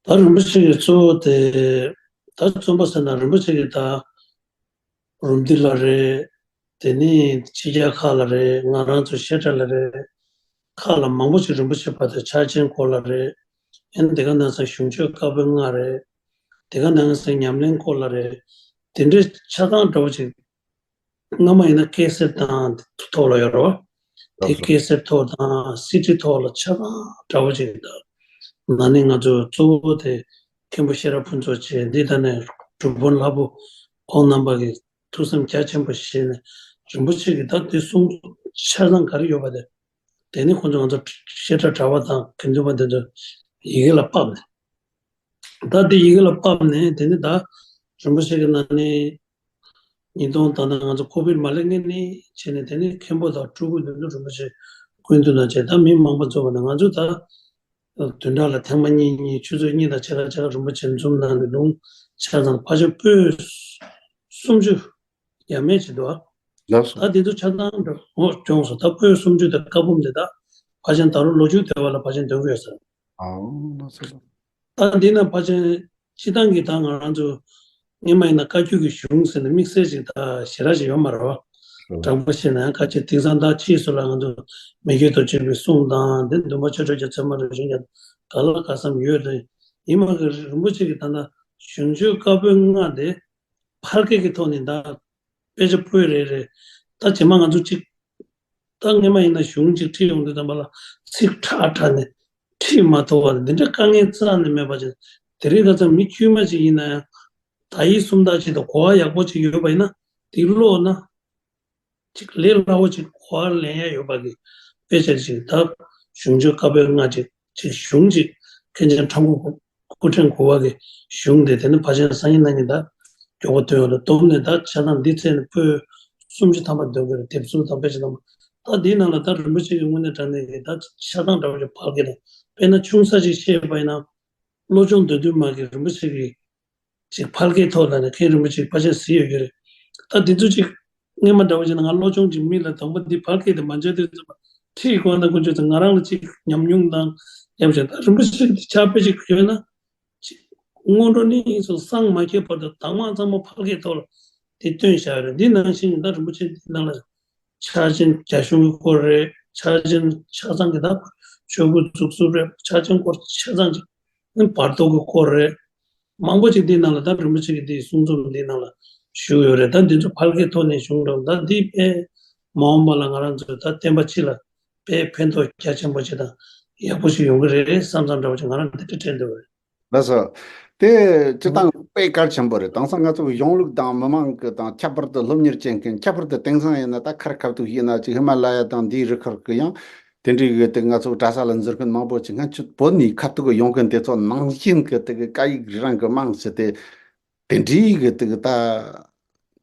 ད་རིན་པོ་ཆེ་གི་གཙོ་བོ་དེ་ད་རྩོམ་པ་ཟེར་ན་རིན་པོ་ཆེ་གི་ད་རུམ་བཏེག་ལ་རེད། དེ་ནས་ཕྱི་རྒྱལ་ཁག་ལ་རེད། ང་རང་ཚོ་བཤད་གྲྭ་ལ་རེད། ཁག་ལ་མང་པོ་ཞིག་རིན་པོ་ཆེ་ཕར་དེ་ཕྱག་ཆེན་སྐོར་ལ་རེད། ཡང་དེ་ག་ནང་བཞིན་གཞུང་ཆོས་བཀའ་པོད་ལྔ་རེད། དེ་ག་ནང་བཞིན་ཉམས་ལེན་སྐོར་ལ་རེད། དེ་འདྲའི་ཆ་ཚང་འདྲ་བོ་ཅིག་སྔ་མ་ཡིན་ན་སྐད་གསེར་དང་ཐོག་ལ་ཡོད་རེད་བ། དེ་སྐད་གསེར་ཐོག་དང་སི་ཌི་ཐོག་ལ་ཆ་ཚང་འདྲ་བོ་ཅིག་འདུག། ན་ནིང་ང་ཚོ་གཙོ་བོ་དེ་མཁན་པོ་ཤེས་རབ་ཕུན་ཚོགས་བྱས། འདི་ད་ནས་གྲུབ་དཔོན་ལྷ་བུ་ཁོང་རྣམ་པ་གི་ཐུགས་བསམ་རྒྱ་ཆེན་པོ་བཞེས་ནས་རིན་པོ་ཆེ་གིས་ད་འདི་གསུང་ ཆ་ཚང་ག་རེ་ཡོད་པ་དེ། དེ་ནི་ཁོང་ཚོ་ང་ཚོ་བཤད་གྲྭ་གྲྭ་པ་དང་དགེ་འདུན་པ་དེ་ཚོ་ཡི་གེ་ལ་ཕབ་ནས། ད་དེ་ཡི་གེ་ལ་ཕབ་ནས་དེ་ནི་ད་རིན་པོ་ཆེ་གི་ནང་ནས་ཉིས་སྟོང་ད་ལྟ་ང་ཚོ་ཀོ་བིཌ་མ་སླེབས་སྔོན་ནས་བྱས་ནས་དེ་ནི་མཁན་པོ་དང་སྤྲུལ་སྐུ་དེ་ཚོ་རིན་པོ་ཆེ་སྐུ་མདུན་ན་བྱས། ད་མི་མང་པོ་འཛོམས་པ་ནས་ང་ཚོ་ད་བདུན་ཕྲག་ལ་ཐེངས་མ་གཉིས་གཉིས་ཆུ་ཚོད་གཉིས་དང་ཕྱེད་ཀ་ཕྱེད་ཀ་རིན་པོ་ཆེ་འཛོམས་གནང་ནས་ལུང་ཆ་ཚང་ཕལ་ཆེར་པོད་སུམ་ཅུ་ཡས་མས་ཅིག་འདུག་ཨ། ལགས་སོ། ད་དེ་ཚོ་ཆ་ཚང་འགྲོ་འོ་སྐྱོང་སོང་། ད་པོད་སུམ་ཅུ་དེ་བཀའ་འབུམ་དེ་ད་ཕལ་ཆེར་ད་རུང་ལོ་མཇུག་དེ་བ་ལ་ཕལ་ཆེར་འདོན་གྱི་ཡོད་ས་རེད། ཨའོ་ལགས་སོ། ད་འདི་ན་ཕལ་ཆེར་སྤྱི་བཏང་གི་ད་ང་རང་ཚོ་སྔོན་མ་ཡིན་ན་བཀའ་བརྒྱུད་ཀྱི་གཞུང་ཟེར་ནས་དམིགས་བསལ་ཅིག་ད་ཞེ་དྲག་ཅིག་ཡོད་མ་རེད་བ། ལགས། དྲང་པོ་བཤད་ན་ཡང་ཁ་ཆེ་དེང་སང་ད་ཕྱིས་སུ་ལ་ང་ཚོ་མི་བསྐྱོད་རྡོ་རྗེ་གི་གསུང་དང་དེ་འདུན་པ་ཆོས་གྲགས་རྒྱ་མཚོ་མ་རུ་བཞིན་ཀྱང་ག་ལ་ག་བསམ་ཡོད་རེད། ཡིན་མ་གི་རིན་པོ་ཆེ་གི་ད་ལྟ་གཞུང་ཆོས་བཀའ་པོད་ལྔ་དེ་ཕལ་སྐད་ཀྱི་ཐོག་ནས་ད་དཔེ་ཆ་པོད་རེ་རེ། ད་རྗེས་མ་ང་ཚོ་གཅིག་ད་སྔོན་མ་ཡིན་ན་གཞུང་གཅིག་ཁྲིད་ཡོང་དུས་ཙམ་པ་ལ་ཚིག་ཁྲ་ཁྲ་ནས་ཁྲིད་མ་ཐུབ་པ་འདི་འདྲ་དཀའ་ངལ་རྩ་ནས་མེད་པ་ཅིག་དེ་རིང་ཁ་སང་མི་དཀྱུས་མ་ཅིག་ཡིན་ན་ཡང་དག་ཡིག་སུམ་རྟགས་ཅིག་དང་གོ་བ་ཡག་པོ་ཅིག་ཡོད་པ་ཡིན་ན་དེ་ཀློག་ན། ཅིག་ལས་སླ་བོ་ཅིག་གོ་བ་ལེན་ཡ་ཡོད་པ་གི་དཔེ་ཆ་ཅིག་ད་གཞུང་ཆོས་བཀའ་པོད་ལྔ་ཅིག་ཅིག་གཞུང་ཅིག་མཁན་ཆེན་ཁྲ་འགུ་སྐུ་ཕྲེང་དགུ་པ་གི་གཞུང་དེ་དེ་ནི་ཕལ་ཆེར་སང་ཉིན་གནངས་ཉིན་ད་མགྱོགས་པོ་ཐོན་ཡོང་ལ་བསྡོམས་ནས་ད་ཆ་ཚང་འདི་ཚད་ནས་པོད་སུམ་ཅུ་ཐམ་པ་འདོན་དགོས་རེད། དེབ་གཟུགས་དང་དཔེ་ཆ་དང་པོ་ད་འདིའི་ནང་ལ་ད་རིན་པོ་ཆེ་གི་དངོས་གནས་དྲང་གནས་ཀྱི་ད་ཆ་ཚང་འདྲ་བོ་ཅིག་ཕལ་སྐད་དང་དཔེར་ན་ཆུང་ས་ཅིག་བཤད་པ་ཡིན་ན་བློ་སྦྱོང་འདོད་འདུན་མ་གི་རིན་པོ་ཆེ་གི་ཅིག་ཕལ་སྐད་ཐོག་ལ་ནས་མཁན་རིན་པོ་ཆེ་ཕལ་ཆེར་གཟིགས་ཡོད་ཀྱི་རེད། ད་འདི་ཚོ་ཅིག་སྔོན་མ་འདྲ་བོ་ཅིག་ན་ང་བློ་སྦྱོང་ཅིག་མི་ལ་དང་པོ་འདི་ཕལ་སྐད་དེ་མ་འཇོན་དུས་ཙམ་པ་ཁྲིད་དགོས་ན་དཀོན་མཆོག་ཚེ་ང་རང་ལ་ཅིག་ཉམས་མྱོང་དང་ཉམས་ཞན་ད་རིན་པོ་ཆེ་འདི་ཕྱག་དཔེ་ཅིག་ཡོད་ན་ཅིག་སྔོན་འགྲོ་ནས་སོ་སངས་མ་རྒྱས་བར་དུ་དང་མ་ཚང་མ་ཕལ་སྐད་ཐོག་ལ་དེ་སྟོན་བཞག་ཡོད་རེད། འདི་ནང་བཞིན་ད་རིན་པོ་ཆེ་འདི་ནང་ལ་ཕྱག་ཆེན་རྒྱ་གཞུང་གི་སྐོར་རེད། ཕྱག་ཆེན་ཆ་ཚང་གི་ད་ཆོས་སྐུ་གཙུག་གསུམ་རེད། ཕྱག་ཆེན་སྐོར་ཆ་ཚང་ཅིག་ནི་བར་དོ་གི་སྐོར་རེད། མང་པོ་ཅིག་འདིའི་ནང་ལ་ད་རིན་པོ་ཆེ་གི་འདིའི་གསུང་རྩོམ་འདིའི་ནང་ལ་ཞུགས་ཡོད་རེད། ད་འདི་ཚོ་ཕལ་སྐད་ཐོག་ནས་བྱུང་འགྲོ། ད་འདི་དཔེ་མ་འོངས་པ་ལ་ང་རང་ཚོ་ད་བསྟན་པ་སྤྱི་ལ་དཔེ་ཕན་ཐོགས་རྒྱ་ཆེན་པོ་ཅིག་དང་ཡག་པོ་ཞིག་ཡོང་གི་རེད་བསམ་བསམ་འདྲ་བོ་ཅིག་ང་རང་འདི་འདྲ་དྲན་འདུག་རེད། ལགས་སོ། དེ་སྤྱིར་བཏང་དཔེ་གལ་ཆེན་པོ་རེད། དེང་སང་ང་ཚོ་གཞུང་ལུགས་དང་མི་མང་གི་དང་ཁྱད་པར་དུ་སློབ་གཉེར་ཅན་མཁན་ཁྱད་པར་དུ་དེང་སང་ཡིན་ན་ད་ཁར་ཁ་ཐུག་ཡིན་ན་ཅིག་ཧི་མ་ལ་ཡ་དང་འདིའི་རི་ཁུལ་གི་ཡང་དེ་འདྲའི་གི་དེ་ང་ཚོ་གྲྭ་ས་ལ་འཛུལ་མཁན་མང་པོ་ཅིག་སྔན་ཆད་བོད་ནས་ཁ་ཐུག་གི་ཡོང་མཁན་དེ་ཚོ་ནང་བཞིན་གི་དེ་གི་སྐད་ཡིག་རང་གི་མང་ཆེ་དེ་དེ་འདྲའི་གི་དེ་གི་ད།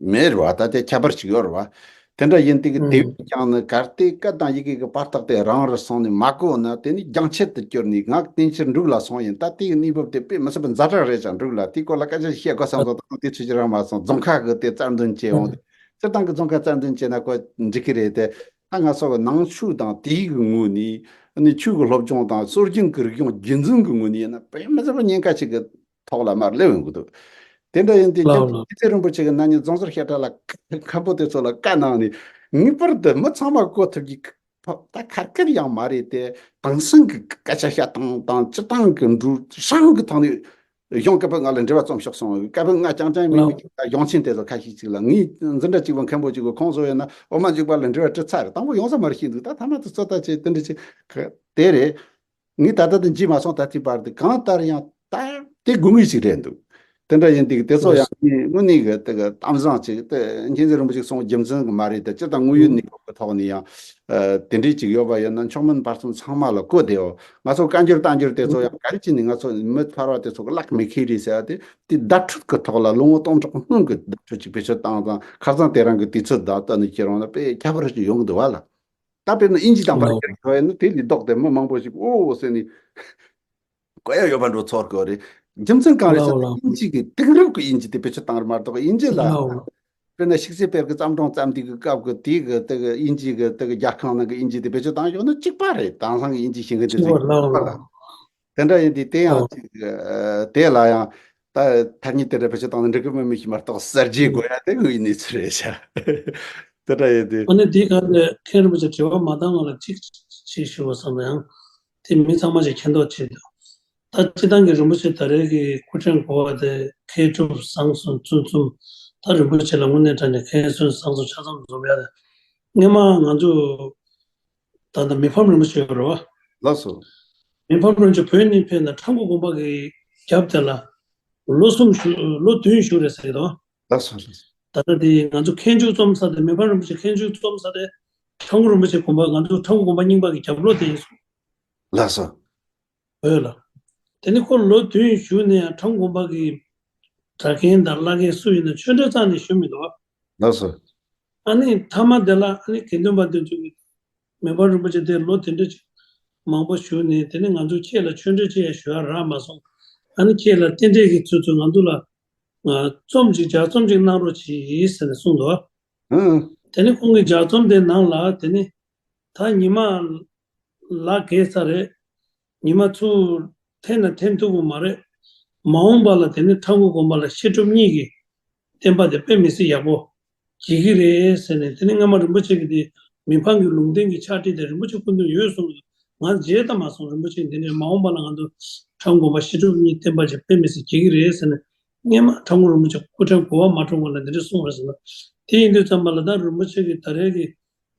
མེད་རེད་བ། ད་དེ་ཁྱད་པར་ཅིག་ཡོད་རེད་བ། དེ་འདྲ་ཡིན་དུས་ཀྱི་དེ་ཨང་། བས་ཀྱང་ནི་གལ་ཏེ་སྐད་དང་ཡི་གེ་གི་བར་ཐག་དེ་རིང་རུ་སོང་ནས་མ་གོ་ན་དེ་ནི་རྒྱང་ཆད་དུ་གྱུར་ནས་ངག་རྟེན་ཕྱིར་འབྲུག་ལ་སོང་ཡིན། ད་དེའི་གནས་བབ་དེ་དཔེ་མི་སྲིད་པའི་ཛ་དྲག་རེད་ཀྱང་འབྲུག་ལ་དེའི་སྐོར་ལ་སྐད་ཆ་བཤད་དགོས་བསམ་སོང་། ད་དེ་ཚོད་ཅིག་རང་མ་སོང་། རྫོང་ཁ་གི་དེ་རྩ་འདོན་བྱས་འོང་དེ་སྤྱིར་བཏང་གི་རྫོང་ཁ་རྩ་འདོན་བྱས་ན་ཁོ་འགྲིག་གི་རེད་དེ། ད་ང་ཚོ་གི་ནང་ཆོས་དང་དེའི་གི་ངོས་ནས་ནི་ཆོས་གི་སློབ་སྦྱོང་དང་སྲོལ་རྒྱུན་གི་རིག་གཞུང་རྒྱུན་འཛིན་གི་ངོས་ནས་ཡིན་ན་དཔེ་མི་སྲིད་པའི་ཉེན་ཁ་ཅིག་གི་ཐོག་ལ་མར་སླེབས་ཡོང་གི་འདུག་དེ་འདྲ་ཡིན་དུས་ལགས་ལགས། སྐྱབས་རྗེ་རིན་པོ་ཆེ་གི་ན་ནིང་རྫོང་སར་བཤད་གྲྭ་ལ་མཁན་པོ་དེ་ཚོ་ལ་བཀའ་གནང་ནས་ངེས་པར་དུ་མི་ཚང་མ་གོ་ཐུབ་ཀྱི་ད་ཁར་ཁར་ཡང་མ་རེད་དེ། དེང་སང་གི་སྐད་ཆ་བཤད་སྟངས་དང་སྤྱིར་བཏང་གི་འགྲོ་སོང་གི་ཐོག་ནས་གཞུང་བཀའ་པོད་ལྔ་ལ་འབྲེལ་བ་རྩོམ་ཤོག་གསུངས། བཀའ་པོད་ལྔ་རྐྱང་རྐྱང་མིན་པའི་གཞུང་ཆེན་དེ་ཚོ་ཁ་ཤས་ཅིག་ལ་ངས་འཛིན་གྲྭ་གཅིག་པ་མཁན་པོ་གཅིག་གིས་ཁོང་ཚོ་ཡོད་ན་འོ་མ་འཇུག་པ་ལ་འབྲེལ་བ་བྲིས་ཚར་རེད། དང་པོ་ཡོང་ས་མ་རེད་ཤེས་འདུག་ད་ཐ་མ་དུ་ཚོད་ལྟ་བྱས་དེ་འདྲ་ཅིག་དེ་རེད། ངས་ད་ལྟ་དུ་འཇིགས་མ་སོང་། ད་ལྟའི་བར་དུ་གང་ལྟར་ཡང་ད་དེ་དགོས་ངེས་ཤིག་རེད་འདུག་དེ་འདྲ་ཡིན་དུས་དེ་ཚོ་ཡང་དངོས་གནས་ཀྱི་དེ་གི་གཏམ་བཟང་ཅིག་དེ་མཁྱེན་བརྩེ་རིན་པོ་ཆེ་གསུང་རྒྱུ་མཚན་གྱི་མ་རེད་དེ། སྤྱིར་དང་དངོས་ཡོད་གནས་བབ་ཀྱི་ཐོག་ནས་ཡང་དེ་འདྲས་ཅིག་ཡོད་པ་ཡིན་ན་མཆོག་དམན་བར་གསུམ་ཚང་མ་ལ་གོ་བདེའོ། ང་ཚོ་བཀའ་འགྱུར་བསྟན་འགྱུར་དེ་ཚོ་ཡང་ག་རེ་བྱས་ནས་ང་ཚོ་མི་ཕལ་བ་དེ་ཚོ་གི་ལག་མི་ཁེལ་རེད་ཟེར་བ་དེ་དེ་བརྡ་འཕྲོད་ཀྱི་ཐོག་ལ་ལོ་ངོ་སྟོང་ཕྲག་སྔོན་གྱི་བརྡ་འཕྲོད་ཅིག་བེད་སྤྱོད་བཏང་ཙང་ཁ་སང་དེ་རིང་གི་དུས་ཚོད་དང་བསྟུན་ནས་ཁྱེད་རང་ལ་དཔེ་ཁྱད་པར་ཅིག་ཡོང་གི་འདུག་བ་ལ། ད་དཔེར་ན་དབྱིན་ཇི་དང་བར་ཁྱད་ཡོད་ན་དེ་ལས་ལྡོག་སྟེ་མི་མང་པོ་ཞིག་ཨོ་ཟེར་ནས་བཀོད་ཡ་ཡོད་པ་འགྲོ་ཚོར་གི་རེད། རྒྱུ་མཚན་གང་རེད་ཟེར་ན་དབྱིན་ཇི་གི་དེང་རབས་ཀྱི་དབྱིན་ཇི་དེ་བེད་སྤྱོད་བཏང་རེད་མ་གཏོགས་དབྱིན་ཇི་ལ་དཔེར་ན་ཤེག་སི་པེར་གྱི་བརྩམས་སྒྲུང་བརྩམས་དུས་ཀྱི་སྐབས་ཀྱི་དེའི་གི་དེ་གི་དབྱིན་ཇི་གི་དེ་གི་རྒྱལ་ཁང་ནང་གི་དབྱིན་ཇི་དེ་བེད་སྤྱོད་བཏང་ཡོད་ན་གཅིག་པ་རེད། དེང་སང་གི་དབྱིན་ཇི་ཤེས་མཁན་དེ་ཚོ་གཅིག་པ་རེད། དེ་འདྲ་ཡིན་དུས་དེ་ཡང་ཅིག་དེ་ལ་ཡང་ད་ཐ་སྙད་དེ་འདྲ་བེད་སྤྱོད་བཏང་ན་འགྲིག་གི་མེད་མི་ཞིག་མ་གཏོགས་གསར་བརྗེའི་དགོས་ཡ་དེ་དངོས་ཡིན་གནས་ཚུལ་རེད་ཤག་དེ་འདྲ་ཡིན་དུས། ཨ་ནི་དེའི་སྒང་ལ་མཁན་རིན་པོ་ཆེ་དྲི་བ་མ་བཏང་སྔོན་ལ་གཅིག་ཅིག་ཞུ་བ་བསམ་ན་ཡང་དེ་མི་ཚང་མ་ཞིག་མཁྱེན་རྟོགས་བྱེད་འདུག་ད་སྤྱིར་བཏང་གི་རིན་པོ་ཆེ་ད་རེས་ཀྱི་སྐུ་ཕྲེང་དགུ་པ་དེ་མཁས་གྲུབ་བཟང་གསུམ་བཙུན་གསུམ། ད་རིན་པོ་ཆེ་ལ་དངོས་གནས་དྲང་གནས་མཁས་བཙུན་བཟང་གསུམ་ཆ་ཚང་འཛོམས་ཡ་དེ། སྔོན་མ་ང་ཚོ་ད་ལྟ་མི་ཕམ་རིན་པོ་ཆེ་ཡོད་རེད་བ། ལགས་སོ། མི་ཕམ་རིན་པོ་ཆེ་བོད་ནས་ཕེབས་ནས་ཁྲ་འགུ་དགོན་པ་གི་རྒྱབ་དེ་ལ་ལོ་གསུམ་བཞུགས། ལོ་བདུན་བཞུགས་རེད་ཟེར་གི་འདུག་ལགས་སོ་ལགས་སོ། ད་ལྟ་དེ་ང་ཚོ་མཁན་ཆུང་རྩོམ་ས་དེ་མི་ཕམ་རིན་པོ་ཆེ་མཁན་ཆུང་རྩོམ་ས་དེ་ ཁྲ་འགུ་རིན་པོ་ཆེ་དགོན་པ། ང་ཚོ་ཁྲ་འགུ་དགོན་པ་རྙིང་པ་གི་རྒྱབ་ལོགས་དེ་ཡིན་སོང་། ལགས་སོ། འོས་ལ། དེ་ནི་ཁོ་ལོ་བདུན་བཞུགས་ནས་ཡང་ཁྲ་འགུ་དགོན་པ་གི་གྲྭ་རྒན་དང་བླ་རྒན་སུ་ཡིན་ན་ཆོས་འབྲེལ་རྩ་ནས་ཞུ་མི་འདུག་བ། ལགས་སོ། ཨ་ནི་མཐའ་མ་དེ་ལ་ཨ་ནི་དགེ་འདུན་པ་དེ་ཚོ་གིས་མི་ཕམ་རིན་པོ་ཆེ་དེ་ལོ་དེ་འདྲ་ཅིག་མང་པོ་བཞུགས་ནས། དེ་ནི་ང་ཚོ་ཁྱེད་ལ་ཆོས་འབྲེལ་ཅིག་ཡང་ཞུ་ཡ་རག་མ་སོང་། ཨ་ནི་ཁྱེད་ལ་རྟེན་འབྲེལ་གྱི་ཚུལ་དུ་ང་ཚོ་ལ་ང་རྩོམ་ཅིག་ལྗགས་རྩོམ་ཅིག་གནང་རོགས་གྱིས་ཟེར་ནས་གསུངས་འདུག་ཨང་། དེ་ནི་ཁོང་གི་ལྗགས་རྩོམ་དེ་ནང་ལ་དེ་ནི་ད་ཉི་མ་ལ་གས་ཚར་རེད། ཉི་མ་ཚུར་འཐེན་ན་འཐེན་ཐུབ་ཀྱི་མ་རེད། མ་འོངས་པ་ལ་དེ་ནི་ཁྲ་འགུ་དགོན་པ་ལ་བཤད་སྒྲུབ་གཉིས་ཀྱི་བསྟན་པ་དེ་དཔེ་མི་སྲིད་ཡག་པོ་བྱེད་ཀྱི་རེད་ཟེར་ནས། དེ་ནི་སྔ་མ་རིན་པོ་ཆེ་གི་དེ་མི་ཕམ་གྱི་ལུང་བསྟན་གྱི་ཕྱག་བྲིས་དེ་རིན་པོ་ཆེ་སྐུ་མདུན་ཡོད་གསུངས། ང་མཇལ་ད་མ་སོང་། རིན་པོ་ཆེ་འདི་ནས་མ་འོངས་པ་ལ་ང་ཚོ་ཁྲ་འགུ་དགོན་པ་བཤད་སྒྲུབ་གཉིས་བསྟན་པ་ཅིག་དཔེ་མི་སྲིད་བྱེད་ཀྱི་རེད་ཟེར་ནས། སྔོན་མ་ཁྲ་འགུ་རིན་པོ་ཆེ་སྐུ་ཕྲེང་དགུ་པ་མ་འཁྲུངས་གོང་ལ་འདི་འདྲ་གསུངས་རེད་ཟེར་ན། དེ་ཡིན་དུས་ཙམ་པ་ལ་ད་རིན་པོ་ཆེ་གི་ད་རེས་ཀྱི་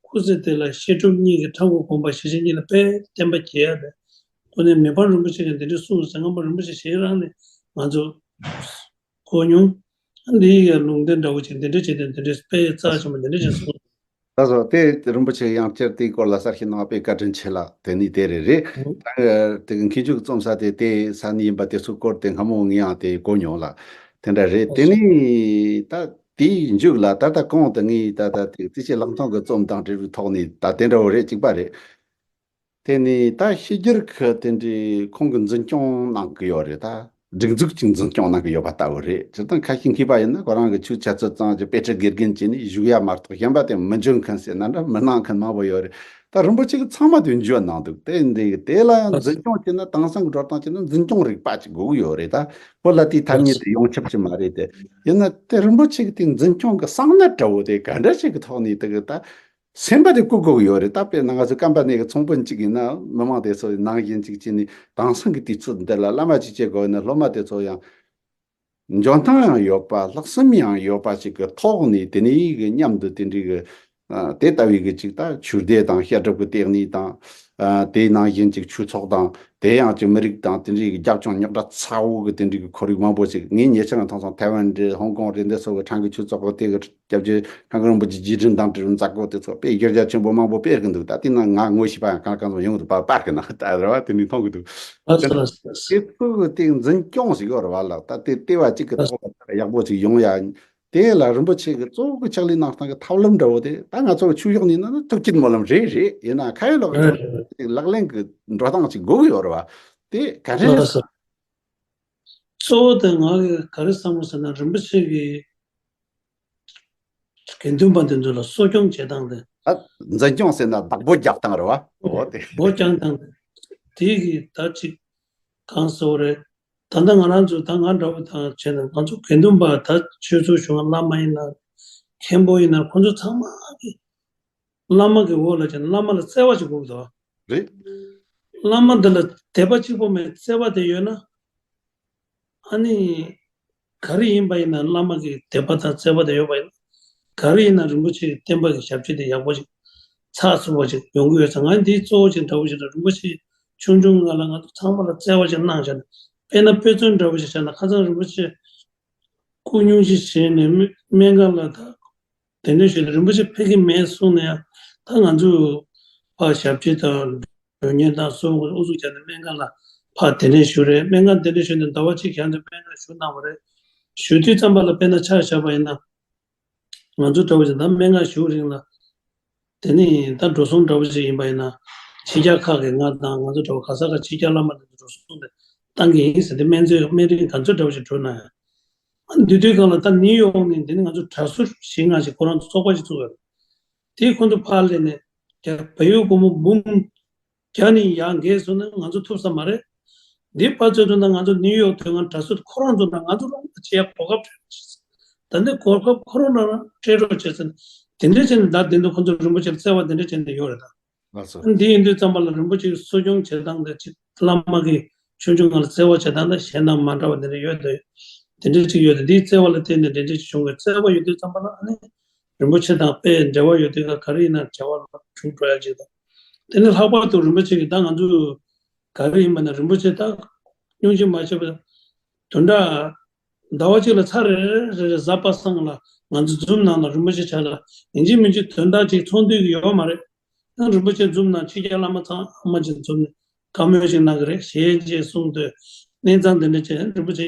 སྐུ་ཚེ་དེ་ལ་བཤད་སྒྲུབ་གཉིས་ཀྱི་ཁྲ་འགུ་དགོན་པ་ཞེས་བྱ་གཉིས་ལ་དཔེ་བསྟན་པ་རྒྱས་ཡ་རེད། དངོས་གནས་མི་ཕམ་རིན་པོ་ཆེ་གིས་འདི་འདྲ་གསུངས་ཟེར། སྔ་མ་རིན་པོ་ཆེ་ཞལ་རང་ནས་ང་ཚོ་གོ་མྱོང་། འདི་ཡི་ལུང་བསྟན་འདྲ་བོ་ཅིག་འདི་འདྲ་བྱས་ཏེ་འདི་འདྲ་དཔེ་རྩ་ཆེན་པོ་འདི་འདྲ་ཅིག་གསུངས། ད་སོ་དེ་རིན་པོ་ཆེ་ཡང་བསྐྱར་དེའི་སྐོར་ལ་གསལ་བཤད་གནང་བ་དཔེ་བཀའ་དྲིན་ཆེ་ལ། དེ་ནི་དེ་རེད་རེད། ད་དེ་གི་མཁས་མཆོག་གི་རྩོམ་ས་དེ་དེ་ས་ནས་ཡིན་པ་དེ་ཚོའི་སྐོར་དེ་སྔ་མོ་ངས་ཡང་དེ་གོ་མྱོང་ལ། དེ་འདྲ་རེད། དེ་ནི་ད་དེའི་མཇུག་ལ་ད་ལྟ་གོང་དུ་ངས་ད་ལྟ་དེ་རྩིས་ཆེ་ལག་ཐོག་གི་རྩོམ་དང་འབྲེལ་བའི་ཐོག་ནས་ད་དེ་འདྲ་བོ་རེད། གཅིག་པ་རེད། དེ་ནས་ད་ཕྱི་རྒྱལ་གྱི་དེ་འདྲའི་ཁོང་གི་འཛིན་སྐྱོང་གནང་གི་ཡོད་རེད། ད་སྒྲིག་འཛུགས་ཀྱི་འཛིན་སྐྱོང་གནང་གི་ཡོད་པ་ལྟ་བུ་རེད། སྤྱིར་བཏང་ཁ་ཤས་མཁས་པ་ཡིན་ན་ཁོ་རང་གི་ཆོས་འཆད་རྩོད་གཙང་གི་དཔེ་ཁྲིད་དགེ་རྒན་བྱས་ནས་བཞུགས་ཡ་མ་གཏོགས་གཞན་པ་དེ་མི་འཇོན་མཁན་ཟེར་ན་འདྲ་མི་གནང་མཁན་མང་པོ་ཡོད་རེད། ད་རིན་པོ་ཆེ་གིས་ཚང་མ་དེ་འཇོན་གནང་འདུག་དེ་འདི་དེ་ལ་ཡང་འཛིན་སྐྱོང་བྱས་ན་དེང་སང་གི་འགྲོ་སྟངས་བྱས་ན་འཛིན་སྐྱོང་རིག་པ་ཅིག་དགོས་ཀྱི་ཡོད་རེད། ད་ཁོ་ལ་དེའི་ཐ་སྙད་དེ་ཡོངས་ཁྱབ་ཅིག་མ་རེད་དེ། ཡིན་ན་དེ་རིན་པོ་ཆེ་གི་དེ་འཛིན་སྐྱོང་གི་གསང་གནད་འདྲ་བོ་དེ་ག་འདྲ་ཞིག་གི་ཐོག་ནས་དེ་གི་ད། སེམས་པ་དེ་བཀུག་དགོས་ཀྱི་ཡོད་རེད། ད་དཔེར་ན་ང་ཚོ་ཀམ་པ་ནི་གི་ཚོང་དཔོན་གཅིག་ཡིན་ན་མི་མང་དེ་ཚོ་ནང་བཞིན་གཅིག་བྱས་ནས་དེང་སང་གི་དུས་ཚོད་འདི་ལ་བླ་མ་གཅིག་བྱེད་དགོས་ན་སློབ་མ་དེ་ཚོ་ཡང་འཇོན་ཐང་ཡང་ཡོད་པ་ལྷག་བསམ་ཡང་ཡོད་པ་ཞིག་གི་ཐོག་ནས་དེ་ནས་གི་མཉམ་དུ་དེ་འདྲའི་གི་ཨ་དེ་ལྟ་བུའི་གི་ཅིག་ད་ཆོས་སྡེ་དང་བཤད་སྒྲུབ་ཀྱི་ལྟེ་གནས་དང་། ཨ་དེའི་ནང་བཞིན་ཅིག་ཆོས་ཚོགས་དང་དེ་ཡང་ཅིག་མི་རིགས་དང་དེ་འདྲའི་གི་རྒྱབ་ལྗོངས་རྙོག་དྲ་ཚ་བོ་གི་དེ་འདྲའི་གི་ཁོར་ཡུག་མང་པོ་ཞིག་ངས་ཉེ་ཆར་ང་ཐོང་སོང་། ཐའེ་ཝན་རེད། ཧོང་ཀོང་རེད། འདི་ཚོ་གི་ཁྲང་གི་ཆོས་ཚོགས་གི་དེ་གི་སྐྱབས་རྗེ་ཁྲང་ཀོན་རིན་པོ་ཆེ་རྗེས་དྲན་དང་འབྲེལ་བའི་མཛད་སྒོ་དེ་ཚོ་དཔེ་གཞི་རྒྱ་ཆེན་པོ་མང་པོ་སྤེལ་གི་འདུག་ད་དེ་ནང་ང་ངོ་ཤེས་པ་ཡང་གང་གང་ཚོ་ཡོང་གི་འདུག་པ་པར་གི་ནང་ད་རེད་བ། དེ་ནས་མཐོང་གི་འདུག་ལགས་སོ། ལགས་སོ། ལགས་སོ། དེ་ཚོ་གི་དེ་འཛིན་སྐྱོང་ཞིག་ཡོད་རེད་བ་ལགས། ད་དེ་ལྟེ་བ་གཅིག་གི་ཐོག་ལ་ཡག་པོ་ཅིག་ཡོང་ཡ། དེ་ལ་རིན་པོ་ཆེ་གི་གཙོ་བོ་གི་ཕྱག་ལས་གནང་སྟངས་གི་ཐབས་ལམ་འདྲ་བོ་དེ་ད་ང་ཚོ་གི་ཆོས་ཕྱོགས་ནས་ན་ཐུགས་བསྐྱེད་སྨོན་ལམ་རེད་རེད། ཡིན་ན་ཁ་ཡོད་ལག་ཡོད་ལག་ལེན་གི་འགྲོ་སྟངས་ཅིག་དགོས་གི་ཡོད་རེད་བ། དེ་ག་རེ་རེད། ལགས་སོ། གཙོ་བོ་དེ་ང་གི་ག་རེ་བསམ་གི་ཟེར་ན་རིན་པོ་ཆེ་གི་དགེ་འདུན་པ་འདི་ཚོ་ལ་གསོ་སྐྱོང་བྱེད་སྟངས་དེ། ཨ་འཛིན་སྐྱོང་ཟེར་ན་བདག་པོ་རྒྱག་སྟངས་རེད་བ། འོ་དེ། སྒོ་རྐྱང་སྟངས་དེ། དེ་གི་ད་ཅིག་གང་ཟེར་བ་རེད། ད་ལྟ་ང་རང་ཚོ་ད་ང་འདྲ་བོ་དང་བྱས་ན་ང་ཚོ་དགེ་འདུན་པ་ད་ཆོས་ཚོགས་གཞུང་བླ་མ་ཡིན་ན་མཁན་པོ་ཡིན་ན་ཁོང་ཚོ་ཚང་མ་གི་བླ་མ་གི་འོག་ལ་བྱས་ན་བླ་མ་ལ་བརྩེ་བ་ཞིག་དགོས་ཀྱི་འདུག་རེད། བླ་མ་འདི་ལ་དད་པ་གཅིག་པོ་མེད་བརྩེ་བ་དེ་ཡོད་ན། ཨ་ནི། ག་རེ་ཡིན་པ་ཡིན་ན་བླ་མ་གི་དད་པ་དང་བརྩེ་བ་དེ་ཡོད་པ་ཡིན་ན། ག་རེ་ཡིན་ན་རིན་པོ་ཆེ་གི་བསྟན་པ་གི་ཞབས་ཕྱི་དེ་ཡག་པོ་ཞིག་ཚགས་ཚུད་པོ་ཞིག་ཡོང་གི་ཡོད་ཙང་། ང་འདིའི་གཙོ་བོ་ཞིག་འདྲ་བོ་ཞིག་ལ་རིན་པོ་ཆེ་ཆུང་ཆུང་སྒང་ལ་ང་ཚོ་ཚང་མ་ལ་བརྩེ་བ་ཞིག་གནང་བྱས་ན། དཔེར་ན་དཔེ་མཚོན་འདྲ་བོ་ཞིག་བྱས་ན་ཁ་སང་རིན་པོ་ཆེ་སྐུ་སྙུང་གཞི་བྱས་ནས་སྨན་སྨན་ཁང་ལ་ད། དེ་འདྲ་ཞིག་ལ་རིན་པོ་ཆེ་ཕེབས་ཀྱི་མེད་གསུངས་ན་ཡང་ད་ང་ཚོས་ཕར་ཞབས་ཕྱི་དང་མགྲོན་གཉེར་དང་གསོལ་དངུལ་ཨུ་ཚུགས་བྱས་ནས་སྨན་ཁང་ལ་ཕར་གདན་འདྲེན་ཞུས་རེད། སྨན་ཁང་གདན་འདྲེན་ཞུས་ནས་ཟླ་བ་གཅིག་གྱ་ཚོད་སྨན་ཁང་བཞུགས་གནང་བ་རེད། བཞུགས་དུས་ཙམ་པ་ལ་དཔེར་ན་ཆ་བཞག་པ་ཡིན་ན། ང་ཚོ་འདྲ་བོ་ཞིག་ད་སྨན་ཁང་བཞུགས་རིང་ལ། དེ་ནས་ད་འགྲོ་སོང་འདྲ་བོ་ཞིག་ཡིན་པ་ཡིན་ན། ཕྱི་རྒྱལ་ཁག་གི་ང་དང་ང་ཚོ་འདྲ་བོ་ག་ས་ག་ཕྱི་རྒྱལ་བླ་མ་དེ་ཚོ་འགྲོ་སོང་དེ་བཏང་གི་ཡིན་ཟེར་ཏེ་སྨན་རྫས་སྨན་རིན་ག་ཚོད་འདྲ་བོ་ཞིག་འགྲོ་ན་ཡང་། ཨ་འདི་དུས་སྒང་ལ་ད་ནིའུ་ཡོག་ནས་འདི་ནས་ང་ཚོ་དྲ་ཟུར་ཞིག་ང་ཞིག་ཁོ་རང་ཚོ་ཚོགས་པ་ཞིག་བཙུགས་ཡོད། དེས་ཁོ་ཚོ་ཕར་སླེབས་ནས་རྒྱ་བལ་ཡུལ་སྒོར་མོ་འབུམ་བརྒྱ་ནས་ཡར་འགས་སོང་ན་ང་ཚོ་ཐུབ་ས་མ་རེད། འདི་ཕར་ཚུར་དུ་ན་ང་ཚོ་ནིའུ་ཡོག་དོན་ལྔ་དྲ་ཟུར་ཁོ་རང་ཚོ་ན་ང་ཚོ་རང་ལ་བྱེད་ཡ་གོ་སྐབས་སྤྲད་རོགས་བྱེད། ད་ནི་གོ་སྐབས་ཁོ་རང་རང་རང་སྤྲད་རོགས་བྱེད་ཟེར་ནས་དེ་འདྲ་བྱས་ནས་ད་དེ་འདུག་ཁོ་ཚོ་རིན་པོ་ཆེར་བརྩེ་བ་དེ་འདྲ་བྱས་ནས་ཡོད་རེད་ད། ལགས་སོ། འདི་ཡིན་དུས་ཙམ་པ་ལ་རིན་པོ་ཆེའི་གསོ་སྐྱོང་བྱེད་སྟངས་དེ་ཅིག་བླ་མ་གི་ཆུང་ཆུང་སྒང་ལ་བརྩེ་བ་བྱེད་སྟངས་དང་གཞན་དང་མ་འདྲ་བ་དེ་འདྲ་ཡོད་དེ། དེ་འདྲ་ཅིག་ཡོད་དེ་འདིའི་བརྩེ་བ་ལ་བརྟེན་ནས་དེ་འདྲ་ཅིག་བྱུང་བའི་བརྩེ་བ་ཡོད་དུས་ཙམ་པ་ལ་ཨ་ནི་རིན་པོ་ཆེ་དང་དཔེ་འབྲེལ་བ་ཡོད་དུས་ག་ག་རེ་ཡིན་ན་བྱ་བ་ལ་འཇུག་འགྲོ་ཡ་ཅིག་དང་། དེ་ནི་ལྷག་པར་དུ་རིན་པོ་ཆེ་གི་ད་ང་ཚོ་ག་རེ་ཡིན་པ་ན་རིན་པོ་ཆེ་ད་སྙུང་གཞི་མ་བྱས་པ་དོན་དག་ཟླ་བ་གཅིག་ལ་ཚར་རེ་རེ་རེ་གཟའ་པ་སངས་ལ་ང་ཚོ་འཛུམ་ནང་ལ་རིན་པོ་ཆེ་ཆ་ལ་ཡིན་གཅིག་མིན་གཅིག་དོན་དག་ཅིག་ཚོགས་འདུ་གི་ཡོད་མ་རེད། ཡང་རིན་པོ་ཆེ་འཛོམས་ན་ཕྱི་རྒྱལ་བླ་མ་ཚང་མ་ཅིག་འཛོམས་ནས་བཀའ་མོལ་ཞིག་གནང་གི་རེད། ཞལ་མཇལ་གསུང་དོན་གནས་ཚང་དེ་འདྲ་བྱས། རིན་པོ་ཆེ་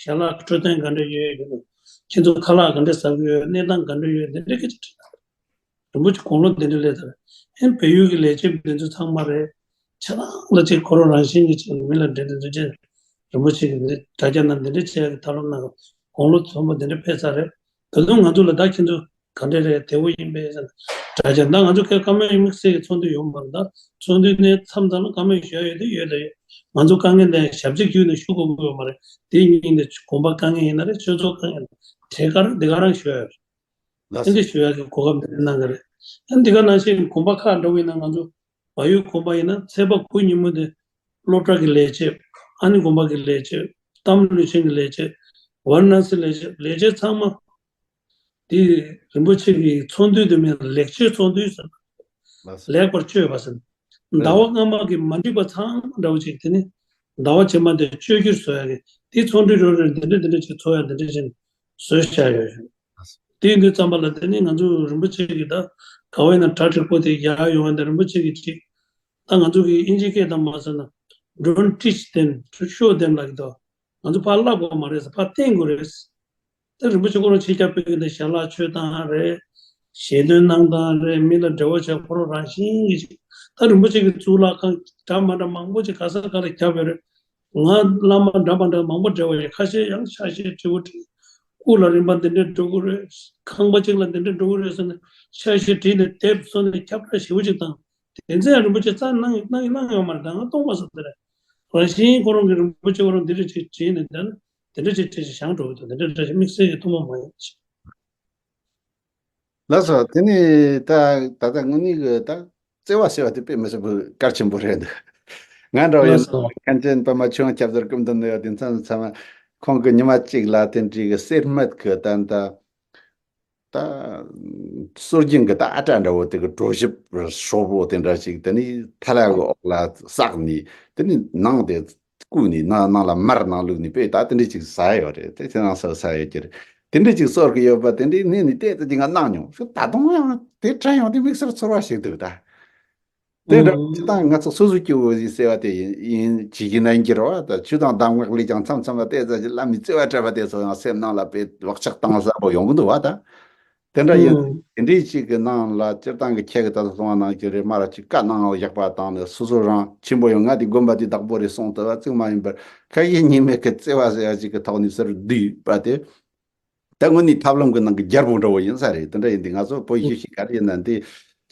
ཞལ་ལག་འཕྲོད་བསྟེན་ག་འདྲ་ཡོད་ཡོད་ཀྱི་འདུག་ཁྱེད་ཚོ་ཁ་ལག་ག་འདྲ་ཟ་གི་ཡོད། གནས་སྟངས་ག་འདྲ་ཡོད། དེ་འདྲ་སྐད་ཆ་དྲིས་གནང་གི་རེད། རིན་པོ་ཆེ་དགུང་ལོ་འདི་འདྲ་སླེབས་ཚར། ཨེ་བལ་ཡུལ་གྱི་ལས་བྱེད་འདི་ཚོ་ཚང་མ་རེད། ཆ་ཚང་ལ་ཅིག་ཁོ་རང་རང་བཞིན་གྱིས་ཅིག་མི་ལ་འདྲི་འདྲི་འདྲི་བྱས། རིན་པོ་ཆེ་གིས་འདི་དྲ་རྒྱ་ནང་འདི་འདྲ་བྱས་ཀྱི་ཐབས་ལམ་གནང་། དགུང་ལོ་མཐོན་པོ་འདི་འདྲ་ཕེབས་ཚར་རེད། ད་དུང་ང་ཚོ་ལ་ད་ཁྱེད་ཚོ་ག་འདྲ་རེད། བདེ་པོ་ཡིན་པས་ཟེར་ན། དྲ་རྒྱ་ད་ང་ཚོ་ཁའི་བཀའ་མོལ་ཡིན། དམིགས་བསལ་གྱི་ཚོགས་འདུ་ཡོད་མ་རེད། ད་ཚོགས་འདུ་ནས་མཚམས་མཚམས་ལ་བཀའ་མོལ་ཞུ་ཡ་ཡོད་དུས་ཡོད་ད་ཡོད། ང་ཚོ་དཀའ་ངལ་འདི་ཞབས་ཕྱི་བརྒྱུད་ནས་ཞུ་དགོས་ཀྱི་ཡོད་མ་རེད། དེ་ཉིན་དེ་དགོན་པ་དཀའ་ངལ་ཡིན་ན་རེད། ཆོས་ཚོགས་དཀའ་ངལ་ཡིན་ན་རེད། ག་རེ་འདི་ག་རང་ཞུ་ཡ་ཡོད། ལགས་དེ་འདྲ་སོ། ཞུ་ཡག་གི་གོ་སྐབས་འདི་གནང་གི་རེད། ཨ་འདི་ག་ནང་བཞིན་དགོན་པ་ཁག་འདྲ་བོ་ཡིན་ན། ང་ཚོ་བལ་ཡུལ་དགོན་པ་ཡིན་ན་ཚེས་པ་དགུ་ཉིན་མོ་དེ་སློབ་གྲྭ་གི་ལས་བྱེད། ཨ་ནི་དགོན་པ་གི་ལས་བྱེད། གཏའ་མ་ལུས་ཆེན་གྱི་ལས་བྱེད། ཝཱ་ར་ཎ་སི་ལས་བྱེད། ལས་བྱེད་ཚང་མ་དེ་རིན་པོ་ཆེ་གི་ཚོགས་འདུ་དེ་མིན་ལེགས་བཅོས་ཚོགས་འདུ་ཟེར། ལགས་སོ། ལེགས་པར་བཅོས་པ་ཟེར། ཟླ་བ་ཨེ། སྔ་མ་གི་མ་འགྲིག་པ་ཚང་མ་འདྲ་བོ་ཅིག་དེ་ནི་ཟླ་བ་རྗེས་མ་དེ་བཅོས་བསྒྱུར་བཟོ་ཡག་གི་དེ་ཚོགས་འདུ་རེ་རེ་འདི་འདྲ་འདི་འདྲ་ཅིག་ཚོགས་ཡག་འདི་འདྲ་ཅིག་བཟོས་བཞག་ཡོད། དེ་ཡིན་དུས་ཙམ་པ་ལ་དེ་ནི་ང་ཚོ་རིན་པོ་ཆེ་གིས་ད་ག་བ་ཡིན་ན་གྲ་འགྲིག་པོ་དེ་རྒྱག་ཡོང་བ་འདི་རིན་པོ་ཆེ་གིས་ཅིག་ད་ང་ཚོ་གི་ཨིན་ཇི་སྐད་དང་མ་ཟེར་ན། Don't teach them, to show them ལབ་ཀྱི་འདུག་ང་ཚོ་ཕར་བསླབ་དགོས་མ་རེད་ཟེར། ཕར་བསྟན་དགོས་རེད། ད་རིན་པོ་ཆེ་ཁོ་རང་ཕྱི་རྒྱལ་ཕེབས་ཀྱི་འདི་ཞལ་ལག་མཆོད་སྟངས་རེད། ཞལ་འདོན་གནང་སྟངས་རེད། མི་ལ་འབྲེལ་བ་བྱེད་ཁོ་རང་རང་བཞིན་གྱིས་ཅིག་ད་རིན་པོ་ཆེ་གི་གཙུག་ལག་ཁང་འདྲ་མ་འདྲ་མང་པོ་ཅིག་ག་ས་ག་ལ་བརྒྱབ་ཡོད་རེད། ང་བླ་མ་འདྲ་མ་འདྲ་མང་པོ་འབྲེལ་བ་ཡོད། ཁ་ཤས་ཡང་ཕྱག་བཞེས་བྲིས་པོ་བྲིས། སྐུ་ལ་རིམ་པ་འདི་འདྲ་འགྲོ་གི་རེད། ཁང་པ་གཅིག་ལ་འདི་འདྲ་འགྲོ་གི་རེད་ཟེར་ནས་ཕྱག་བཞེས་བྲིས་ནས་དེབ་བཟོས་ནས་ཁྱབ་བསྒྲགས་ཞེ་པོ་ཅིག་བཏང་། དེ་ཚོ་ཡང་རིན་པོ་ཆེ་རྩ་གནང་གནང་གནང་ཡོད་མ་རེད། ད་ང་མཐོང་མ་སོང་། དེ་རེད། རང་བཞིན་ཁོ་རང་གི་རིན་པོ་ཆེ་ཁོ་རང་འདི་འདྲ་ཅིག་བྲིས་ནས་བསྡད་ན་དེ་འདྲ་ཅིག་བྲིས་ཅིག་བཞེངས་འགྲོ་གི་འདུག་དེ་འདྲ་འདྲ་ཞིག་དམིགས་བསལ་གྱི་ཐུན་མོང་མ་ཡིན་ཅིག་ལགས་སོ། དེ་ནི་ད་ད་ལྟ་དངོས་གནས་ཀྱི་ད་བརྩེ་བ་ཟེར་བ་དེ་དཔེ་མི་སྲིད་པའི་གལ་ཆེན་པོ་རེད་འདུག་ང་འདྲ་བ་ཡིན་ན་ལགས་སོ། མཁན་ཆེན་པདྨ་ཆོས་དབྱིངས་སྐྱབས་རྗེ་སྐུ་མདུན་ནས་དེ་མཚམས་ཚང་མ་ཁོང་གི་ཉི་མ་གཅིག་ལ་དེ་འདྲའི་གི་སེར་སྨད་ཀྱི་ད་ད་ད་སྲོལ་རྒྱུན་གྱི་ད་ཨ་ཏྲ་འདྲ་བོ་དེ་གི་གྲོ་ཞིབ་ཧྲོབ་པོ་དེ་འདྲ་ཞིག་དེ་ནི་ཐལ་བ་གི་འོག་ལ་བསགས་ནས་དེ་ནི་ནང་དེ་བརྐོས་ནས་ནང་ནང་ལ་མར་ནང་བླུགས་ནས་དཔེ་ད་དེ་འདྲ་ཅིག་ཟ་ཡོད་རེད། དེ་ཁྱེད་རང་ཚོ་ཟ་ཡོད་ཀྱི་རེད། དེ་འདྲ་ཅིག་གསོལ་གི་ཡོད་པ་དེ་འདྲའི་གནས་ནས་བལྟས་ཏེ་ཅིག་ང་གནང་མྱོང་། ད་དུང་ཡང་དེ་དྲན་ཡོང་དུས་དམིགས་བསལ་ཚོར་བ་ཞིག་འདུག་ད། དེ་འདྲ་ཨང་། སྤྱིར་བཏང་ང་ཚོ་སོ་སོའི་སྐྱེ་བོ་ཞིག་ཟེར་བ་དེ་ཡིན་ཡིན་བྱེད་ཀྱི་ན་ཡིན་གྱི་རེད་བ། ད་ཆོས་དང་གདམས་ངག་ལས་ཀྱང་མཚམས་མཚམས་ལ་བལྟས་ཙང་ཅིག་བླ་མའི་བརྩེ་བ་སྤྲད་པ་དེ་ཚོ་ཡང་སེམས་ནང་ལ་དཔེ་བག་ཆགས་བཏང་ས་པོ་ཡོང་གི་འདུག་བ་ད། དེ་འདྲ་ཡིན། ཨང་། དེ་འདྲའི་ཅིག་གི་ནང་ལ་སྤྱིར་བཏང་གི་ཁྱེད་ཀྱི་ད་གསུང་བ་ནང་གི་རེད། མ་ར་ཅིག་བཀའ་གནང་བཞག་པ་དང་ནི་སོ་སོ་རང་ཆེན་པོ་ཡང་ང་དེ་དགོན་པ་དེ་བདག་པོ་རེད་གསུངས་ཐུབ་པ་ཅིག་མ་ཡིན་པར་ཁ་ཡེ་ཉི་མེད་ཀྱི་བརྩེ་བ་ཟེར་བ་ཅིག་གི་ཐོག་ནས་ཟུར་བསྡུས་པ་དེ། ད་དངོས་གནས་ཐབས་ལམ་གྱི་ནང་གི་རྒྱལ་པོ་འདྲ་བོ་ཡིན་ས་རེད། དེ་འདྲ་ཡིན་དུས་ང་ཚོ་བོད་གཞིས་བྱེས་ག་རེ་ཡིན་ན་འདི་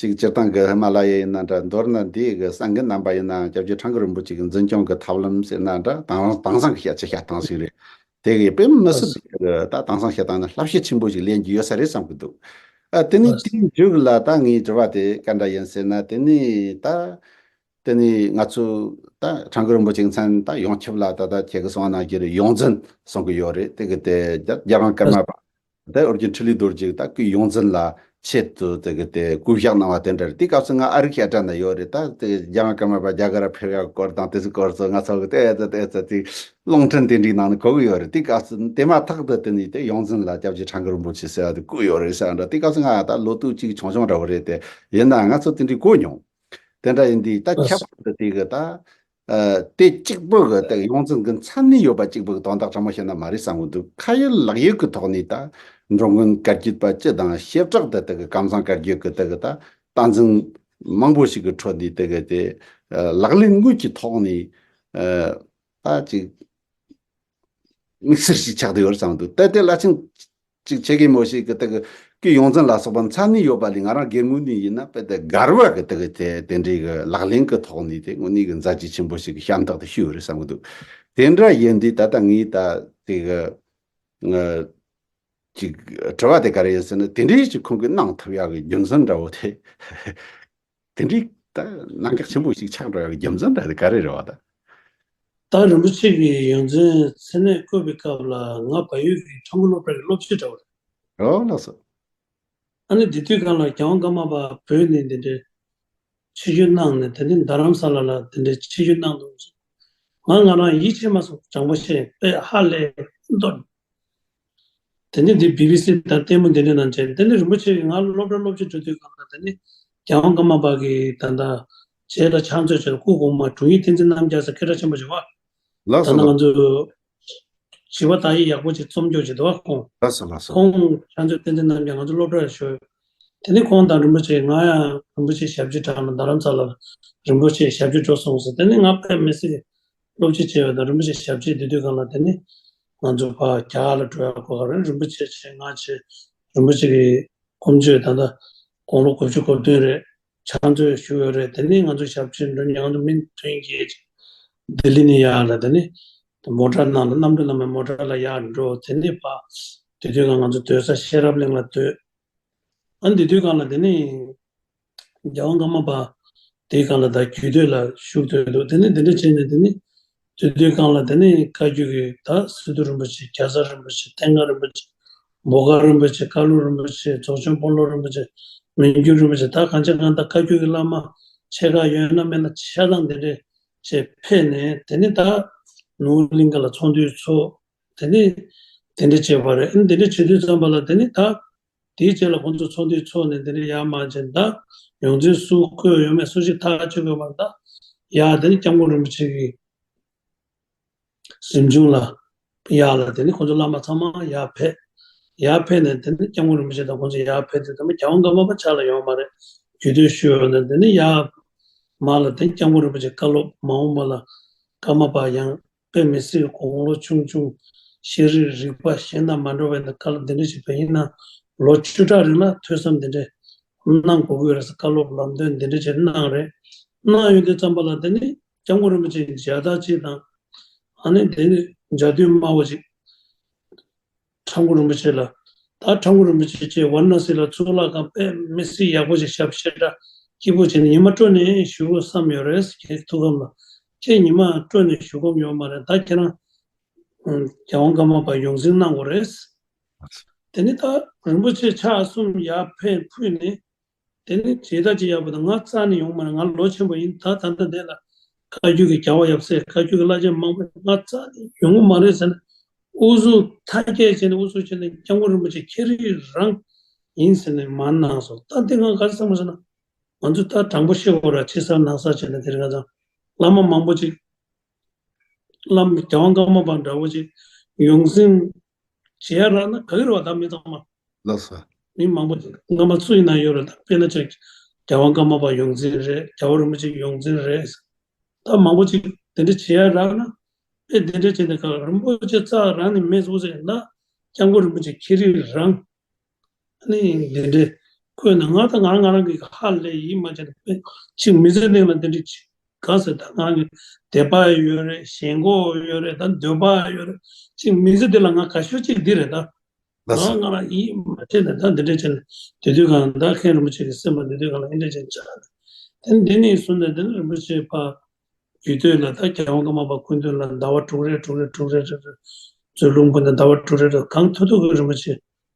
ཅིག་སྤྱིར་བཏང་གི་ཧི་མ་ལ་ཡ་ཡིན་ན་འདྲ། མདོར་ན་འདི་གི་སངས་རྒྱས་རྣམ་པ་ཡིན་ན་སྐྱབས་རྗེ་ཁྲ་འགུ་རིན་པོ་ཆེ་གི་འཛིན་སྐྱོང་གི་ཐབས་ལམ་ཟེར་ན་འདྲ། དེང་དེང་སང་གི་བཤད་ཆ་བཤད་སྟངས་ཤིག་རེད། དེ་གི་དཔེ་མི་སྲིད་པའི་ད་དེང་སང་བཤད་སྟངས་ནི་བསླབ་བྱ་ཆེན་པོ་ཞིག་ལེན་རྒྱུ་ཡོད་ས་རེད་བསམ་གི་འདུག་ཨ་དེ་ནི་དེའི་མཇུག་ལ་ད་ངའི་དྲི་བ་དེ་ག་འདྲ་ཡིན་ཟེར་ན། དེ་ནི་ད། དེ་ནས་ང་ཚོ་ད་ཁྲ་འགུ་རིན་པོ་ཆེ་མཚན་ད་ཡོངས་ཁྱབ་ལ་ད་ལྟ་ཁྱེད་ཀྱི་གསུང་བ་ནང་བཞིན་ཡོངས་འཛིན་གསུང་གི་ཡོད་རེད། དེ་གི་དེ་རྒྱ་རྒྱལ་དབང་ཀརྨ་པ་དེ་ཨོ་རྒྱན་འཕྲིན་ལས་རྡོ་རྗེ་ད་སྐུའི་ཡོངས་འཛིན་ལ་ཆེད་དུ་དེ་གི་དེ་སྐུ་བཞག་གནང་བ་དེ་འདྲ་རེད། དེ་སྐབས་སུ་ང་ཨ་རིའི་ཤར་ཊ་ན་ཡོད་རེད། ད་དེ་རྒྱལ་དབང་ཀརྨ་པ་རྒྱ་གར་ཕེབས་ཡག་སྐོར་དང་དེ་ཚོའི་སྐོར་ཚོ་ང་ཚོ་གི་ཏོག་ཙམ་ཏོག་ཙམ་དེ་རླུང་འཕྲིན་དེ་འདྲའི་ནང་ནས་གོ་གི་ཡོད་རེད། དེ་སྐབས་སུ་དེ་མ་ཐག་ཏུ་དེ་ནས་དེ་ཡོངས་འཛིན་ལ་སྐྱབས་རྗེ་ཁྲ་འགུ་རིན་པོ་ཆེ་ཟེར་བ་དེ་བསྐོས་ཡོད་རེད་ཟེར་བ་འདྲ། དེ་སྐབས་སུ་ང་ད་ལོ་དུས་གཅིག་ཆུང་ཆུང་འདྲ་བོ་རེད་དེ། ཡིན་ནའང་ང་ཚོ་དེ་འདྲའི་གོ་མྱོང་། དེ་འདྲ་ཡིན་དུས་ད་ཁྱབ་ཏུ་དེ་གི་ད། ཨ་དེ་གཅིག་པུ་གི་ད་ཡོངས་འཛིན་གི་མཚན་ནས་ཡོད་པ་གཅིག་པུ་གི་དོན་དག་ཕྲ་མོ་བཤད་ན་མ་རེད་བསམ་གི་འདུག་ཁ་ཡོད་ལག་ཡོད་གི་ཐོག་ནས་ད་འགྲོ་མགོན་བཀའ་བརྒྱུད་པ་སྤྱི་དང་བྱེ་བྲག་ཏུ་དེ་གི་ཀམ་ཚང་བཀའ་བརྒྱུད་གི་དེ་གི་ད་བསྟན་འཛིན་མང་པོ་ཞིག་གི་ཁྲོད་ནས་དེ་གི་དེ་ཨ་ལག་ལེན་དངོས་ཀྱི་ཐོག་ནས་ཨ་ད་ཅིག་དམིགས་བསལ་ཞིག་ཆགས་བསྡད་ཡོད་རེད་བསམ་འདུག་ད་དེ་བླ་ཆེན་ཅིག་ཆེ་གེ་མོ་ཞིག་གི་དེ་གི་སྐུའི་ཡོངས་འཛིན་ལ་སོགས་པ་མཚན་ནས་ཡོད་པ་ལས་ང་རང་སྒེར་ངོས་ནས་ཡིན་ན་དཔེ་དེ་འགལ་བ་གི་དེ་གི་དེ་དེ་འདྲའི་གི་ལག་ལེན་གི་ཐོག་ནས་དེ་དངོས་གནས་གི་མཛད་རྗེས་ཆེན་པོ་ཞིག་གི་ཤ་སྟག་ཏུ་ཤེས་ཡོད་རེད་བསམ་གི་འདུག་དེ་འདྲ་ཡིན་དུས་ད་ལྟ་ངས་ད་དེ་གི་ང་ཅིག་དྲི་བ་དེ་ག་རེ་ཡིན་ཟེར་ན། དེ་འདྲའི་ཅིག་ཁོང་གིས་གནང་ཐུབ་ཡག་གི་རྒྱུ་མཚན་འདྲ་བོ་དེ། དེ་འདྲའི་ད་གནད་འགག་ཆེན་པོ་ཞིག་ཆགས་འགྲོ་ཡག་གི་རྒྱུ་མཚན་འདྲ་དེ་ག་རེ་རེད་བ་ད། ད་རིན་པོ་ཆེ་གི་ཡོངས་འཛིན་མཚན་གནས་བསྐོས་པའི་སྐབས་ལ་ང་བལ་ཡུལ་གྱི་ཁྲ་འགུ་སློབ་གྲྭ་གི་སློབ་སྤྱི་འདྲ་བོ་རེད། ཨོ་ལགས་སོ། ཨ་ནི་དེ་དུས་སྒང་ལ་རྒྱལ་དབང་ཀརྨ་པ་བོད་ནས་དེ་འདྲའི་ཆིབས་བསྒྱུར་གནང་ནས་དེ་ནས་རྡ་རམ་ས་ལ་ལ་དེ་འདྲའི་ཆིབས་བསྒྱུར་གནང་འདུག་ང་ང་རང་ཡིད་ཆེས་མ་སོང་། དྲང་པོ་བཤད། དཔེ་ཧ་ལས་མདོར། དེ་ནས་འདི་བི་བི་སི་དང་ལྟད་མོ་འདི་འདྲ་ནང་བྱས། དེ་ནས་རིན་པོ་ཆེ་གིས་ང་སློབ་གྲྭ་སློབ་སྤྱི་འགྲོ་དུས་སྒང་ལ་དེ་ནས་ རྒྱལ་དབང་ཀརྨ་པ་གི་ད་ལྟ་རྗེས་ལ་ཕྱག་མཛོད་བྱས་ཏེ་སྐུ་གོང་མ་དྲུང་ཡིག་བསྟན་འཛིན་རྣམ་རྒྱལ་ཟེར་སྐད་གྲགས་ཆེན་པོ་ཞིག་བ། ལགས་ད་སོ་ལྟ་ལགས། ང་ཚོ་བྱིས་པ་དག་ཡིག་ཡག་པོ་ཅིག་རྩོམ་རྒྱུ་ཅིག་འདུག་བ་ཁོང་། ལགས་སོ་ལགས་སོ། ཁོང་ཕྱག་མཛོད་བསྟན་འཛིན་རྣམ་རྒྱལ་ང་ཚོ་སློབ་གྲྭར་ཞོག་དེ་ནས་ཁོང་དང་རིན་པོ་ཆེ་ང་ཡང་རིན་པོ་ཆེ་ཞབས་ཕྱི་དྲག་ན་རྡ་རམ་ས་ལ་རིན་པོ་ཆེ་ཞབས་ཕྱི་འགྲོ་སོང་ཟེར། དེ་ནས་ང་དཔེ་མི་སྲིད་སློབ་སྤྱི་བྱས་པ་དང་རིན་པོ་ཆེ་ཞབས་ཕྱི་དེ་དུས་སྒང་ལ་དེ་ནས་ང་ཚོ་ཕར་རྒྱ་གར་ལ་འགྲོ་ཡག་གོ་སྐབས་རེད། རིན་པོ་ཆེ་བྱས་ང་བྱས་རིན་པོ་ཆེ་གི་སྐུ་མཆོད་ད་ལྟ་དགུང་ལོ་དགུ་བཅུ་གོ་བདུན་རེད། ཕྱག་མཛོད་ཞུ་ཡོད་རེད། དེ་ནས་ང་ཚོ་ཞབས་ཕྱི་འགྲོ་མཁན་ང་ཚོ་མི་མཐུན་རྐྱེན་ཅིག་ལྡི་ལི་ནས་ཡར་ལ་དེ་ནས་མོ་ཊ་ནང་ལ་གནམ་གྲུ་ནང་མའི་མོ་ཊ་ལ་ཡར་འགྲོ། དེ་ནས་ཕར་དེ་དུས་ཀ་ང་ཚོ་སྡོད་ས་ཤེས་རབ་གླིང་ལ་སྡོད། ཨ་ནི་དེ་དུས་སྒང་ལ་དེ་ནས་རྒྱལ་དབང་ཀརྨ་པ་དེའི་སྒང་ལ་ད་རྒྱུད་སྟོད་ལ་བཞུགས་སྡོད་འདུག་དེ་ནས་དེ་འདྲ་བྱས་ནས་དེ་ནས་དེ་དུས་སྒང་ལ་དེ་ནས་བཀའ་བརྒྱུད་ཀྱི་ད་སི་ཏུ་རིན་པོ་ཆེ། རྒྱ་ཚ་རིན་པོ་ཆེ། ཐེངས་མཁས་རིན་པོ་ཆེ། འབོ་དཀར་རིན་པོ་ཆེ། ཀ་ལུ་རིན་པོ་ཆེ། རྫོགས་ཆེན་དཔོན་སློབ་རིན་པོ་ཆེ། མན་ཇུ་རིན་པོ་ཆེ། ད་གང་ཅི་གང་ད་བཀའ་བརྒྱུད་ཀྱི་བླ་མ་ཆེ་ཁག་ཡོད་ན་མེད་ན་ཆ་ཚང་དེ་འདྲ་བྱས་ཕེབས་ནས་དེ་ནས་ད་ནོར་བུ་གླིང་ག་ལ་ཚོགས་འདུ་ཚོགས། དེ་ནས་དེ་འདྲ་བྱས་པ་རེད། ཨ་ནི་དེ་འདྲ་བྱེད་དུས་ཙམ་པ་ལ་དེ་ནས་ད་དེའི་རྗེས་ལ་ཁོང་ཚོ་ཚོགས་འདུ་ཚོགས་ནས་དེ་འདྲ་ཡར་མར་བྱས་ད་ཡོངས་འཛིན་སུ་བསྐོས་ཡོད་མེད་སུ་ཞིག་ཐག་གཅོད་དགོས་པ་ད་ཡར་དེ་ནས་སྐྱབས་མགོན་རིན་པོ་ཆེ་གི་གཟིམ་ཆུང་ལ་ཡར་ལ་དེ་ནས་ཁོང་ཚོ་བླ་མ་ཚང་མ་ཡར་ཕེབས། ཡར་ཕེབས་ནས་དེ་ནས་སྐྱབས་མགོན་རིན་པོ་ཆེ་དང་ཁོང་ཚོ་ཡར་ཕེབས་དུས་ད་མ་རྒྱལ་དབང་ཀརྨ་པ་ཕྱག་ལ་ཡོང་བ་མ་རེད། རྒྱུད་སྟོད་ཞུ་ཡོང་ནས་དེ་ནས་ཡར་མར་ལ་དེ་སྐྱབས་མགོན་རིན་པོ་ཆེ་བཀའ་སློབ་མ་འོངས་པ་ལ་ཀརྨ་པ་ཡང་དཔེ་མི་སྲིད་དགུང་ལོ་ཆུང་ཆུང་ཤེས་རིག་རིག་པ་གཞན་དང་མ་འདྲ་བའི་བཀའ་སློབ་འདི་འདྲ་ཞིག་ཕེབས་ཡིན་ན་ལོ་བཅུ་ཕྲག་རིང་ལ་ཐོས་བསམ་འདི་འདྲ་གནང་དགོས་ཀྱི་རེད་ཟེར་བཀའ་སློབ་ལམ་སྟོན་འདི་འདྲ་ཅིག་གནང་རེད། གནང་ཡོང་དུས་ཙམ་པ་ལ་དེ་ནི་སྐྱབས་མགོན་རིན་པོ་ཆེ་མཇལ་དར་ཅིག་དང་ཨ་ནི་དེ་ནི་མཇལ་དུས་སྨྲ་བ་ཅིག་ཁྲ་འགུ་རིན་པོ་ཆེ་ལ། ད་ཁྲ་འགུ་རིན་པོ་ཆེ་བཅས་ཝཱ་ར་ཎ་སི་ལ་གཙུག་ལག་ཁང་དཔེ་མི་སྲིད་ཡག་པོ་ཞིག་ཞབས་ཕྱི་འདྲ་སྐྱིད་པོ་བྱས་ནས་ཉི་མ་སྤྲོ་ནས་བཞུགས་དགོས་བསམ་ཡོད་རེད། ཁྱེད་ཐུགས་ཁམས་ལ་ཁྱེད་ཉི་མ་སྤྲོ་ནས་བཞུགས་ཁོམ་ཡོད་མ་རེད། ད་ཁྱེད་རང་རྒྱལ་དབང་ཀརྨ་པ་ཡོངས་འཛིན་གནང་དགོས་རེད། དེ་ནི་ད་རིན་པོ་ཆེ་ཕྱག་གསུམ་ཡར་ཕེབས་ཕུལ་ནས། དེ་ནི་བྱེད་ཐབས་ཅིག་ཡག་པོ་དང་ང་རྩ་ནས་ཡོང་མ་རེད། ང་ལོ་ཆེན་པོ་ཡིན། ད་ད་ལྟ་འདི་ལ་བཀའ་བརྒྱུད་ཀྱི་རྒྱལ་བ་ཡབ་སྲས་བཀའ་བརྒྱུད་ཀྱི་བླ་ཆེན་མང་པོ་ང་རྩ་ནས་ཡོང་གི་མ་རེད་ཟེར་ནས་ཨུ་ཚུགས་མཐའ་སྐྱེལ་བྱས་ནས་ཨུ་ཚུགས་བྱས་ནས་སྐྱབས་མགོན་རིན་པོ་ཆེ་ཁྱེད་རང་རང་ཡིན་ཟེར་ནས་མར་གནང་སོང་། ད་འདི་ང་ག་རེ་བསམ་པ་ཟེར་ན་ང་ཚོ་ད་དྲང་པོ་བཤད་དགོས་ར་ཕྱི་གསར་ནང་གསར་བྱས་ནས་དེ་རིང་ང་ཚོ་བླ་མ་མང་པོ་ཅིག་བླ་མ་རྒྱལ་དབང་ཀརྨ་པ་འདྲ་བོ་ཅིག་ཡོངས་འཛིན་བྱེད་ཡ་རག་ན་ག་གི་རེད་བ། ད་མི་ཚང་མ་ལགས་སོ། མི་མང་པོ་ཅིག་སྔ་མ་སུ་ཡིན་ན་ཡོད་རེད། ད་དཔེར་ན་ཅིག་རྒྱལ་དབང་ཀརྨ་པ་ཡོངས་འཛིན་རེད། རྒྱལ་བ་རིན་པོ་ཆེ་ཡོངས་འཛིན་རེད། ད་མང་པོ་ཅིག་དེ་འདྲ་བྱེད་ཡ་རག་ན་དཔེ་དེ་འདྲ་བྱས་ནས་ག་རིན་པོ་ཆེ་རྩ་རང་ནས་མེད་བཟོ་ཟེར་ན་སྐྱབས་མགོན་རིན་པོ་ཆེ་ཁྱེད་རང་རང་ནི་འདི་འདྲའི་བཀོད་ནས་ང་ད་ང་རང་ང་རང་གི་ཧ་ལས་ཡིད་མ་ཆེས་ནས་ཅིག་མི་ཚེ་འདི་ལ་འདི་འདྲའི་ཅིག་ག་ཟེར། ད་ང་རང་གི་དད་པ་ཡོད་རེད། ཞེན་ཁོག་ཡོད་རེད། ད་འདོད་པ་ཡོད་རེད། ཅིག་མི་ཚེ་འདི་ལ་ང་དགའ་ཤོས་ཅིག་འདི་རེད། ད་ལགས་སོ། ང་ང་རང་ཡིད་མ་ཆེས་ནས་ད་འདི་འདྲའི་བྱས་ནས་དེ་དུས་གང་ད་མཁན་རིན་པོ་ཆེ་གི་སེམས་པ་འདི་དུས་གང་ལ་འདི་འདྲའི་བྱས་ནས་ཆགས་ནས་དེ་འདི་ནས་བཟུང་ནས་འདི་ནས་རིན་པོ་ཆེ་ཕར་རྒྱུད་སྟོད་ལ་ད་རྒྱལ་དབང་ཀརྨ་པ་སྐུ་མདུན་ལ་ཟླ་བ་དྲུག་རེ་དྲུག་རེ་དྲུག་རེ་རེ་རེ་ཚུར་ལུང་པ་ནས་ཟླ་བ་དྲུག་རེ་རེ་གང་ཐུབ་ཐུབ་ཀྱིས་རིན་པོ་ཆེ་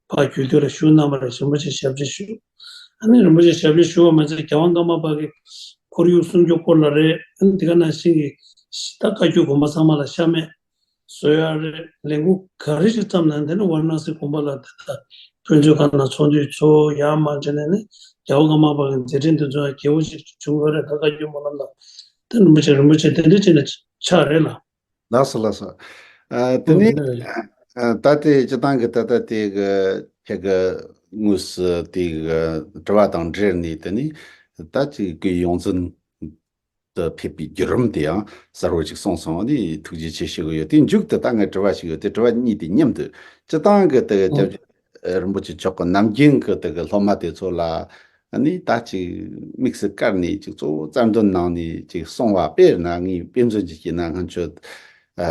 ཕར་རྒྱུད་སྟོད་ལ་བཞུགས་གནང་བ་རེད། རིན་པོ་ཆེ་ཞབས་ཕྱི་ཞུ། ཨ་ནི་རིན་པོ་ཆེ་ཞབས་ཕྱི་ཞུ་བ་མ་ཟད་རྒྱལ་དབང་ཀརྨ་པ་གི་ཁོར་ཡུག་སྲུང་སྐྱོབ་སྐོར་ལ་རེད། ཨ་ནི་དེ་ག་ནང་བཞིན་གྱི་ད་བཀའ་བརྒྱུད་དགོན་པ་ཚང་མ་ལ་ཤ་མེད་བཟོ་ཡ་རེད། ལས་འགུལ་ག་རེ་ཞིག་བརྩམས་ན་དེ་ནི་ཝཱ་ར་ཎ་སི་དགོན་པ་ལ་དེ་ལྟ་ཕན་ཚུན་ཁ་ན་ཚོགས་འདུ་ཚོགས་ཡར་མར་བྱས་ནས་ནི་རྒྱལ་བ་ཀརྨ་པ་གི་མཛད་འཕྲིན་དེ་ཚོ་ཡང་རྒྱས་པོ་ཞིག་བྱུང་ཡོད་རེད། ད་བཀའ་བརྒྱུད་སྨོན་ལམ་དང་དེ་རིན་པོ་ཆེ་རིན་པོ་ཆེ་དེ་འདྲ་བྱས་ནས་ཆགས་རེད་ལ། ལགས་སོ་ལགས་སོ། ཨ་དེ་ཨོ་ནི་དེ་འདྲ་རེད། ཨ་ད་དེ་སྤྱི་བཏང་གི་ད་ལྟ་དེ་གི་ཁྱེད་ཀྱི་དངོས་སུ་དེ་གི་དྲི་བ་དང་འབྲེལ་ནས་དེ་ནི་ད་ཅིག་གི་ཡོངས་འཛིན་དུ་ཕེབས་པའི་བརྒྱུད་རིམ་དེ་ཡང་གསལ་བོ་ཅིག་གསུངས་སོང་། ཨ་ནི་ཐུགས་རྗེ་ཆེ་ཞུ་གི་ཡོད། དེ་མཇུག་ཏུ་ད་ངས་དྲི་བ་ཞིག་ཡོད། དེ་དྲི་བ་གཉིས་དེ་མཉམ་དུ་སྤྱི་བཏང་གི་དེ་གི་ཨོ་སྐྱབས་རྗེ་རིན་པོ་ཆེ་མཆོག་གི་ནམ་རྒྱུན་གི་དེ་གི་སློབ་མ་དེ་ཚོ་ལ་ཨ་ནི་ད་ཅིག་དམིགས་སུ་བཀར་ནས་ཅིག་གཙོ་བོ་རྩ་འདོན་གནང་ནས་ཅིག་གསུང་བ། དཔེར་ན་ངས་དཔེ་མཚོན་ཅིག་བཤད་ན་སྔོན་ཆད་ཨ་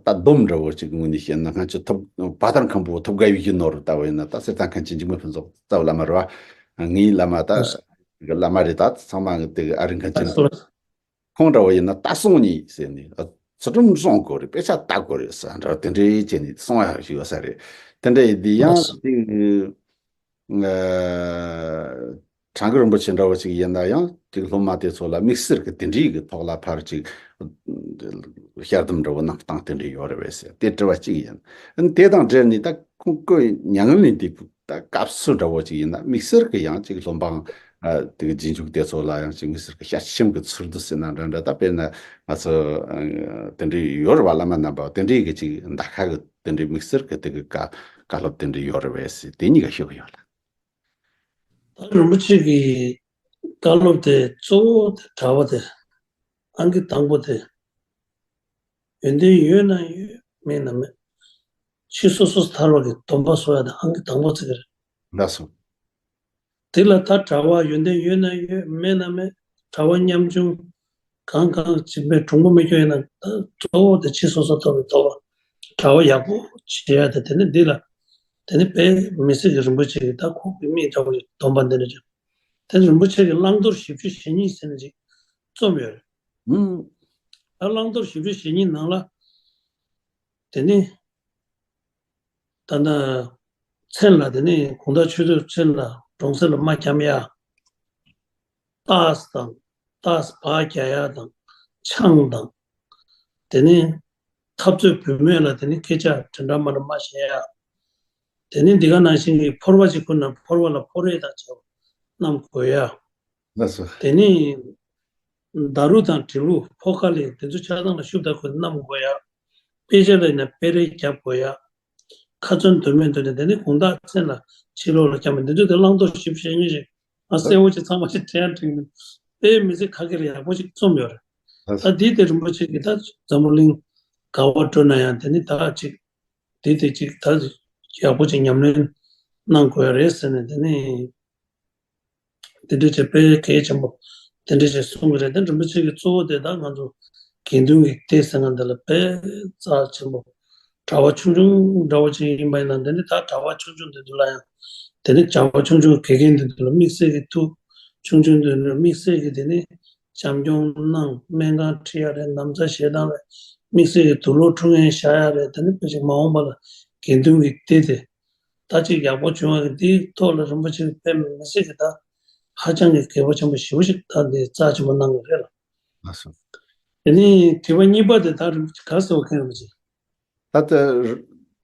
ད་སྡོམ་འདྲ་བོ་ཅིག་ངོས་ནས་བཤད་ན་སྔོན་ཆད་ཐུབ་བ་དང་མཁན་པོ་ཐུབ་དགའ་བའི་གཞོན་ནུ་ལྟ་བུ་ཡིན་ན་ད་གསེར་རྟ་མཁན་ཆེན་འཇིགས་མེད་ཕུན་ཚོགས་རྩ་བའི་བླ་མ་རེད་བ། ངའི་བླ་མ་ད་བླ་མ་རེད། ད་ཚང་མ་དེ་ཨ་རིག་མཁན་ཆེན་ཁོང་འདྲ་བོ་ཡིན་ན་ད་གསུང་ནི་ཟེར་ནས་ཨ་ཚུལ་ཁྲིམས་སྲུང་དགོས་རེད། དཔེ་ཆ་ལྟ་དགོས་རེད་ཟེར་འདྲ་བོ་དེ་འདྲའི་བྱས་ནས་གསུང་ཡག་ཞིག་ཡོད་ས་རེད། དེ་འདྲ་ཡིན་དུས་ཡང་དེ། ཨ་དྲང་གི་རིན་པོ་ཆེ་འདྲ་བོ་ཅིག་ཡིན་ན་ཡང་ཅིག་སློབ་མ་དེ་ཚོ་ལ་དམིགས་བསལ་གྱི་དེ་འདྲའི་གི་ཐོག་ལ་ཕར་ཅིག་ཞལ་འདེབས་འདྲ་བོ་གནང་སྟངས་དེ་འདྲ་ཡོད་རེད་པས་ཟེར། དེ་དྲི་བ་གཅིག་ཡིན། ཨ་ནི་དེ་དང་འབྲེལ་ནས་ད་ཁོང་སྐུ་མྱ་ངན་ལས་འདས་པའི་ ད་སྐབས་སུ་འདྲ་བོ་ཅིག་ཡིན་ན་དམིགས་བསལ་གྱི་ཡང་ཅིག་སློབ་འབངས་ཨ་དེ་གི་རྗེས་འཇུག་དེ་ཚོ་ལ་ཡང་ཅིག་དམིགས་བསལ་གྱི་ཞལ་ཆེམས་ཀྱི་ཚུལ་དུ་ཟེར་ན་འདྲ་འདྲ། ད་དཔེར་ན་ང་ཚོ་ཨ་དེ་འདྲའི་ཡོད་རེད་བ། བླ་མ་རྣམ་པ་དེ་འདྲའི་གི་ཅིག་འདའ་ཁ་གི་དེ་འདྲའི་དམིགས་བསལ་གྱི་དེ་གི་བཀའ་བཀའ་སློབ་དེ་འདྲའི་ཡོད་རེད་བས་ཟེར། དེ་གཉིས་ཀ་ཞུ་གི་ཡོད་ལ། ད་རིན་པོ་ཆེ་གི་བཀའ་སློབ་དེ་གཙོ་བོ་དེ་གྲྭ་པ་དེ་ཨང་ཀི་དང་པོ་དེ། ཡོན་ཏན་ཡོད་ན་ཡོད། མེད་ན་མེད། ཕྱི་སོ་སོ་ཐར་པ་གི་སྡོམ་པ་གསོག་ཡ་དེ་ཨང་ཀི་དང་པོ་བརྩི་གི་རེད། ལགས་སོ། དེ་ལ་ད་གྲྭ་པ་ཡོན་ཏན་ཡོད་ན་ཡོད། མེད་ན་མེད། གྲྭ་པ་ཉམ་ཆུང་གང་གང་ཅིག་མེད། གྲུང་པོ་མེད་ཁྱོད་ཡིན་ན་ད་གཙོ་བོ་དེ་ཕྱི་སོ་སོ་ཐར་པའི་སྡོམ་པ། གྲྭ་པ་ཡག་པོ་བྱེད་ཡ་དེ། དེ་ནི་འདི་ལ་དེ་ནི་དཔེ་མི་སྲིད་ཀྱི་རིན་པོ་ཆེ་གི་ད་ཁོང་གི་མིག་འདྲ་བོ་ཞིག་སྡོམ་པ་འདི་འདྲ་ཅིག་དེ་ནི་རིན་པོ་ཆེ་གི་བླང་དོར་བཞི་བཅུ་ཞེ་གཉིས་ཟེར་ནས་ཅིག་རྩོམ་ཡོད་རེད། ཨུམ། ད་བླང་དོར་བཞི་བཅུ་ཞེ་གཉིས་ནང་ལ་དེ་ནི་ད་ལྟ་མཚན་ལ་དེ་ནི་དགོང་དག་ཆུ་ཚོད་མཚན་ལ་གྲོང་གསེབ་ལ་མ་འཁྱམ་ཡ། ཏཱས་དང་། ཏཱས་སྦག་རྒྱག་ཡ་དང་། ཆང་དང་། དེ་ནི་འཐབ་རྩོད་བུད་མེད་ལ་དེ་ནི་སྐད་ཆ་དྲན་དྲ་མ་འདྲ་མ་བཤད་ཡ། དེ་ནི་འདི་ག་ནང་བཞིན་གྱི་ཕོར་པ་ཅིག་ཁུར་ན་ཕོར་པ་ལ་ཕོར་རས་དང་བཅས་པ་བསྣམས་དགོས་ཡ། ལགས་སོ། དེ་ནི་ད་རུ་དང་དྲིལ་བུ་ཕོ་ཁ་ལས་དེ་ཚོ་ཆགས་སྡང་ལ་ཤུབ་ད་ཁུར་བསྣམས་དགོས་ཡ། དཔེ་ཆ་ལ་ཡིན་ན་དཔེ་རས་རྒྱབ་དགོས་ཡ། ཁ་ཚོན་དོན་མེད་འདོད་ནས་དེ་ནི་དགོང་དག་མཚན་ལ་ཕྱི་ལོགས་ལ་འཁྱམ་པ་འདི་ཚོ་དེ་བླང་དོར་ཞིབ་བཤད་ངེས་ཤིག་ང་གསལ་བོ་ཅིག་ཚང་མ་ཅིག་དྲན་དྲན་ནས་དཔེ་མི་སྲིད་ཁ་སྐད་ཡག་པོ་ཅིག་རྩོམ་ཡོད་རེད། ད་འདི་དེ་རིན་པོ་ཆེ་གིས་ད་འཛམ་བུ་གླིང་ག་བ་སྤྲོད་ན་ཡང་དེ་ནི་ད་ཅིག་འདི་དེ་ཅིག་ད་ཡག་པོ་ཅིག་ཉམས་ལེན་གནང་དགོས་རེད་ཟེར་ནས་དེ་ནི། དེ་འདྲ་བྱས་དཔེ་གལ་ཆེན་པོ་དེ་འདྲ་བྱས་གསུང་གི་རེད། དེ་རིན་པོ་ཆེ་གི་གཙོ་བོ་དེ་ད་ང་ཚོ་དགེ་འདུན་གྱི་སྡེ་ཟེར་མཁན་དེ་ལ་དཔེ་རྩ་ཆེན་པོ། གྲྭ་པ་ཆུང་ཆུང་འདྲ་བོ་ཅིག་ཡིན་པ་ཡིན་ན་དེ་ནི་ད་གྲྭ་པ་ཆུང་ཆུང་དེ་ཚོ་ལ་ཡང་དེ་ནི་གྲྭ་པ་ཆུང་ཆུང་དགེ་རྒན་དེ་ཚོ་ལ་དམིགས་བསལ་གྱི་ཐུགས་ཆུང་ཆུང་དེ་ཚོ་ལ་དམིགས་བསལ་གྱི་དེ་ནི་བྱམས་སྐྱོང་གནང་། སྨན་ཁང་ཁྲིད་ཡ་རེད། ན་བཟའ་བཞེས་སྟངས་རེད། དམིགས་བསལ་གྱི་དུག་སློག་འཁྲུ་མཁན་བཞག་ཡ་རེད། དེ་ནི་དཔེ་ཅིག་མ་འོངས་པ་ལ་དགེ་འདུན་གྱི་སྡེ་དེ། ད་ཅིག་ཡག་པོ་བྱུང་བ་གི་འདིའི་ཐོག་ལ་རིན་པོ་ཆེ་གི་དཔེ་མི་སྲིད་ཀྱི་ད་ཧ་ཅང་གི་གལ་པོ་ཆེན་པོ་ཞེ་པོ་ཞིག་ད་འདི་རྩ་ཆེན་པོ་གནང་གི་རེད་ལ། ལགས་སོ། དེ་ནས་དྲི་བ་གཉིས་པ་དེ་ད་རིན་པོ་ཆེ་ག་ཟེར་བ་མཁན་རིན་པོ་ཆེ། ད་ལྟ་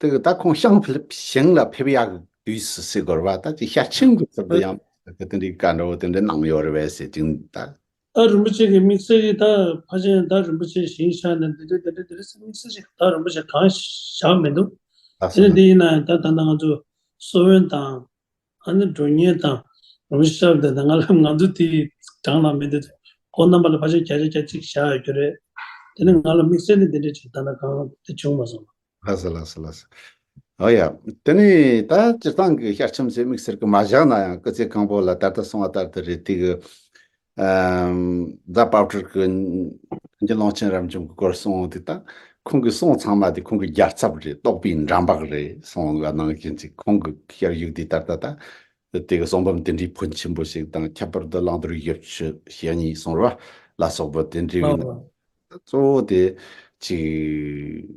དེ་གི་ད་ཁོང་ཤང་ཕེབས་ཞིང་ལ་ཕེབས་ཡག་གི་དུས་སུ་ཟེར་དགོས་རེད་བ། ད་ཅིག་ཞལ་ཆེམས་ཀྱི་ཚུལ་དུ་ཡང་དེ་འདྲའི་བཀའ་འདྲ་བོ་དེ་འདྲ་གནང་ཡོད་རེད་བས་ཟེར་ཅིང་ད། ད་རིན་པོ་ཆེ་གི་དམིགས་བསལ་གྱི་ད་ཕལ་ཆེར་ད་རིན་པོ་ཆེ་ཞིང་ཤག་ནས་འདི་འདྲ་འདི་འདྲ་འདི་འདྲ་ཟེར་དམིགས་བསལ་ཞིག་ད་རིན་པོ་ཆེ་གང་བཞག་མི་འདུག་ལགས་སོ། དེ་ནས་འདི་ཡིན་ན་ཡང་ད་ད་ལྟ་ང་ཚོ་གསོ་བོན་དང་ཨ་ནི་མགྲོན་གཉེར་དང་རིན་པོ་ཆེ་ཤག་འདི་ད་ང་ལ་ང་ཚོ་དེའི་གྲངས་ལ་མི་འདུག་ཁོང་རྣམ་པ་ལ་ཕལ་ཆེར་བརྒྱ་ཆ་བརྒྱ་གཅིག་བཞག་ཡོད་རྒྱུ་རེད། དེ་ནས་ང་ལ་དམིགས་བསལ་ནས་འདི་འདྲ་ཅིག་ད་ལྟ་གང་དེ་བྱུང་མ་སོང་། ལགས་སོ་ལགས་སོ་ལགས་སོ། ཨོ་ཡ། དེ་ནས་ད་སྤྱིར་བཏང་གི་ཞལ་ཆེམས་ཟེར་དམིགས་བསལ་གྱི་མ་བཞག་ན་ཡང་སྐུ་ཚེ་གང་པོ་ལ་ད་ལྟ་གསུངས་པ་ལྟར་དུ་རེད། དེ་གི་ཨམ། རྫ་དཔལ་སྤྲུལ་གྱི་རྗེ་ཀློང་ཆེན་རབ་འབྱམས་ཀྱི་སྐོར་གསུངས་དེ་ད་ཁོང་གི་གསུང་ཚང་མ་དེ་ཁོང་གི་རྒྱལ་ཚབ་རེད། རྟོགས་པའི་འགྲམ་པ་རེད་གསུངས་པ་ནང་བཞིན་ཅིག་ཁོང་གི་ཤེར་ཡིག་དེ་ད་ལྟ་ད་དེ་གི་གསུང་འབུམ་དེ་འདྲའི་ཕོན་ཆེན་པོ་ཞིག་དང་ཁྱད་པར་དུ་བླང་དོར་བཞི་བཅུ་ཞེ་གཉིས་གསུངས་རེད་བ་ལ་སོགས་པ་དེ་འདྲའི་ཡིན་ན་གཙོ་བོ་དེ་ཅིག་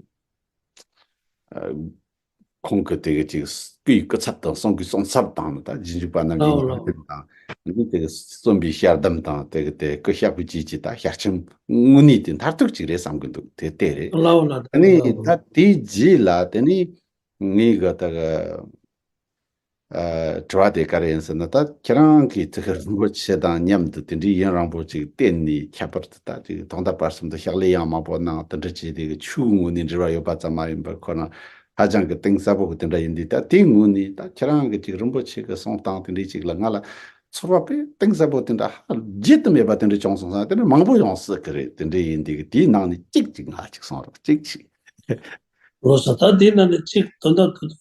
ཁོང་གི་དེ་གི་ཅིག་སྐུའི་སྐུ་ཚབ་དང་གསུང་གི་གསུང་ཚབ་དང་ད་རྗེས་འཇུག་པ་རྣམས་ཀྱི་ལགས་ལགས། ཉམས་ལེན་དང་འདི་དེ་གི་རྩོམ་པའི་ཞལ་གདམས་དང་དེ་གི་དེ་སྐུ་གཤེགས་པའི་རྗེས་ཀྱི་ད་ཞལ་ཆེམས་དངོས་གནས་དེ་མཐར་ཐུག་ཅིག་རེད་བསམ་གི་འདུག་དེ་དེ་རེད། ལགས་ལགས། དེ་ནས་ད་དེའི་རྗེས་ལ་དེ་ནས་ངས་གི་ད་གི་ཨ། དྲི་བ་དེ་ག་རེ་ཡིན་ཟེར་ན། ད་ཁྱེད་རང་གིས་ཙི་ཁེ་རིན་པོ་ཆེ་དང་མཉམ་དུ་དེ་འདྲའི་ཡུན་རིང་པོ་ཅིག་བསྟེན་ནས་ཁྱད་པར་དུ་ད་ཅིག་ཐོག་མཐའ་བར་གསུམ་དུ་ཕྱག་ལས་ཡང་མང་པོ་གནང་། དེ་འདྲ་བྱས་དེ་གི་ཆོས་ངོས་ནས་འབྲེལ་བ་ཡོད་པ་ཙམ་མ་ཡིན་པར་ཁོ་རང་ཧ་ཅང་གི་གཏིང་ཟབ་པོ་གི་དེ་འདྲ་ཡིན་དུས། ད་དེའི་ངོས་ནས་ད་ཁྱེད་རང་གི་ཅིག་རིན་པོ་ཆེ་གི་གསུང་སྟངས་དེ་འདྲའི་ཅིག་ལ་ང་ལ་ཚོར་བ་དཔེ་གཏིང་ཟབ་པོ་དེ་འདྲ་ཧ་བརྗེད་དུ་མེད་པ་དེ་འདྲ་བྱུང་སོང་ཙང་། དེ་འདྲ་མང་པོ་ཡོང་སྲིད་གི་རེད། དེ་འདྲ་ཡིན་དུས་གི་དེའི་ནང་ནས་གཅིག་ཅིག་ང་ཅིག་གསུང་རོགས། གཅིག་ཅིག་ལགས་སོ། ད་དེའི་ནང་ནས་གཅིག་དོན་དག་ཏུ་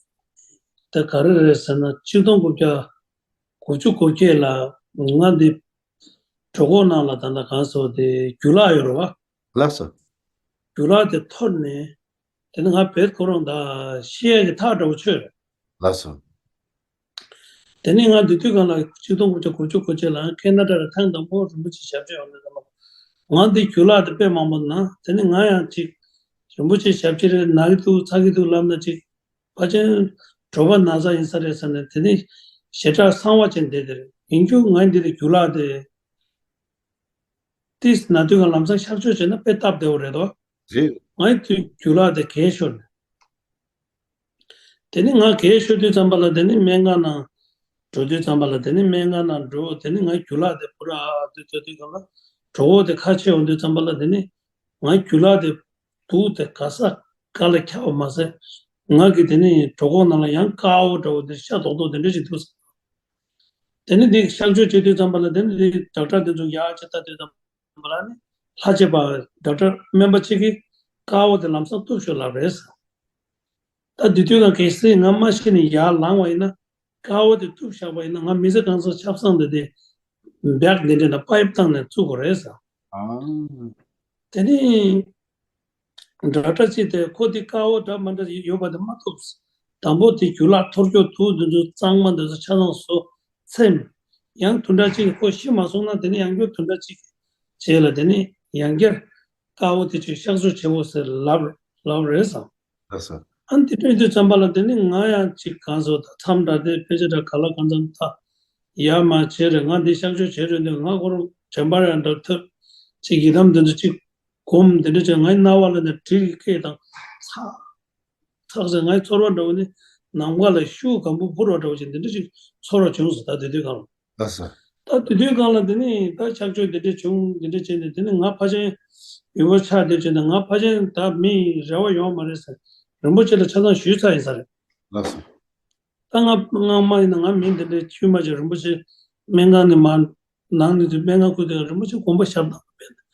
དེ་ག་རེ་རེད་ཟེར་ན། ཆིག་སྟོང་དགུ་བརྒྱ་དགུ་བཅུ་གོ་བརྒྱད་ལ་ང་འདི་གྲོད་ཁོག་ནང་ལ་ད་ལྟ་གང་ཟེར་བ་དེ་རྒྱུ་ལག་ཡོད་རེད་བ། ལགས་སོ། རྒྱུ་ལག་དེ་འཐོར་ནས་དེ་ནི་ང་བེད་ཁོ་རང་ད་ཤི་ཡས་ཀྱི་ཐག་འདྲ་བོ་ཆོད་རེད། ལགས་སོ། དེ་ནས་ང་འདི་དུས་སྒང་ལ་ཆིག་སྟོང་དགུ་བརྒྱ་དགུ་བཅུ་གོ་གཅིག་ལ་ཁེ་ན་ཌ་ལ་ཐེངས་དང་པོ་རིན་པོ་ཆེ་ཞབས་ཕྱི་ཡོང་དུས་ཙམ་པ། ང་འདི་རྒྱུ་ལག་དེ་དཔེ་མང་པོ་ན། དེ་ནས་ང་ཡང་ཅིག་རིན་པོ་ཆེ་ཞབས་ཕྱི་རེད། ན་གི་འདུག་ཚ་གི་འདུག་ལབ་ན་ཅིག་ཕལ་ཆེར་དྲོ་པ་ན་ཚ་ཡིན་ས་རེད་ཟེར་ནས། དེ་ནས་ཞེ་དྲག་གསང་བ་བྱས་བསྡད་དེ་རེད། ཡིན་རྒྱུ་ང་འདི་ལ་རྒྱུ་ལག་དེ་ཏིས་ན་དུས་ཀ་ལམ་སང་གཤག་བཅོས་བྱས་ན་དཔེ་སྟབས་བདེ་བོ་རེད་དོ། རེད། ང་ཡི་དུས་རྒྱུ་ལག་དེ་གས་ཤོར་ནས། དེ་ནི་ང་གས་ཤོར་དུས་ཙམ་པ་ལ་དེ་ནི་སྨན་ཁང་ནང་འགྲོ་དུས་ཙམ་པ་ལ་དེ་ནི་སྨན་ཁང་ནང་འགྲོ། དེ་ནི་ང་རྒྱུ་ལག་དེ་པུ་ར་དེ་ཐོས་དུས་སྒང་ལ་གྲོད་ཁོག་དེ་ཁ་ཕྱེ་འོང་དུས་ཙམ་པ་ལ་དེ་ནི་ང་རྒྱུ་ལག་དེ་དུག་དེ་ག་ས་ག་ལ་ཁྱབ་པ་མ་ཟད། ང་གི་དེ་ནི་གྲོད་ཁོག་ནང་ལ་ཡང་དཀར་པོ་འདྲ་བོ་དེ་ཤ་རྡོག་རྡོག་དེ་འདྲ་ཞིག་འདུག་ཟེར། དེ་ནི་འདི་གཤག་བཅོས་བྱེད་དུས་ཙམ་པ་ལ་དེ་ནི་འདི་ཌོག་ཊར་དེ་ཚོ་ཡར་ཅིག་ལྟ་དུས་ཙམ་པ་ལ་ནི་ལྷ་བྱེད་པ་ཌོག་ཊར་སྨན་པ་གཅིག་གིས་དཀར་པོ་དེ་ལམ་སང་གཏུབ་ཤོག་ལབ་རེད་ཟེར། ད་དེ་དུས་ཀྱང་གལ་སྲིད་ང་མ་ཤི་ནས་ཡར་ལངས་པ་ཡིན་ན། དཀར་པོ་དེ་གཏུབ་བཞག་པ་ཡིན་ན། ང་མི་ཚེ་གང་ཚང་ཆབ་གསང་དེ་དེ་བེག་འདི་འདྲ་ན་པའིབ་བཏང་ནས་བཙུགས་དགོས་རེད་ཟེར། ཨང་། དེ་ནི་ཌོག་ཊར་གཅིག་དེ་ཁོ་དེ་དཀར་པོ་འདྲ་མ་འདྲ་ཡོད་པ་དེ་མ་ཐུབ། དང་པོ་དེ་རྒྱུ་ལག་འཐོར་སྐྱོ་དུག་འདི་ཚོ་གཙང་མ་འདི་ཚོ་ཆ་ཚང་བཟོ་ཚེམ། ཡང་དུམ་གྲ་གཅིག་ཁོ་ཤི་མ་སོང་ན་དེ་ནི་ཡང་བསྐྱར་དུམ་གྲ་གཅིག་རྗེས་ལ་དེ་ནི་ཡང་བསྐྱར་དཀར་པོ་དེ་ཚོ་གཤག་བཅོས་བྱེད་དགོས་ཟེར་ལབ་ལབ་རེད་ཟེར། ལགས་སོ། ཨ་ནི་དེ་འདྲ་ཡིན་དུས་ཙམ་པ་ལ་དེ་ནི་ང་ཡང་ཅིག་གང་སོ་ད་མཚམས་འདྲ་དེ་ཕལ་ཆེར་འདྲ་ག་ལ་གང་འཚམ་ད་ཡར་མར་བྱེད་རེད། ང་འདི་གཤག་བཅོས་བྱེད་རེད་འདུག་ང་ཁོ་རང་དྲན་པ་ཡང་འདྲ་ཐོབ་ཅིག་ཡི་དམ་དེ་ཚོ་ཅིག་སྒོམ་དེ་འདྲ་བྱས། ངའི་རྣ་བ་ལ་ནི་གྲི་གི་སྐད་དང་ཚག་ཚག་ཟེར། ངའི་ཚོར་བ་འདྲ་བོ་ནི་ནམ་མཁའ་ལ་ཤུགས་གང་པོ་འཕུར་བ་འདྲ་བོ་ཅིག་འདི་འདྲ་ཅིག་ཚོར་བ་བྱུང་སོང་ད་དེ་དུས་སྒང་ལ། ལགས་སོ། ད་དེ་དུས་སྒང་ལ་དེ་ནི་ད་གཤག་བཅོས་འདི་འདྲ་བྱུང་འདི་འདྲ་བྱས་ནས་དེ་ནི་ང་ཕལ་ཆེར་ཡུལ་པ་ཆགས་བསྡད་བྱས་ནས་ང་ཕལ་ཆེར་ད་མི་རེ་བ་ཡོད་མ་རེད་ཟེར། རིན་པོ་ཆེ་ལ་ཆ་ཚང་ཞུས་ཚར་ཡིན་ས་རེད། ལགས་སོ། ད་ང་ང་མ་ཡིན་ན་ང་མི་འདི་འདྲའི་དཀྱུས་མ་ཅིག་རིན་པོ་ཆེ་སྨན་ཁང་ནས་མར་ནང་ནས་དུས་སྨན་ཁང་ཁུལ་དེ་རིན་པོ་ཆེ་དགོངས་པ་ཞབས་ནང་དུ་ཕེབས།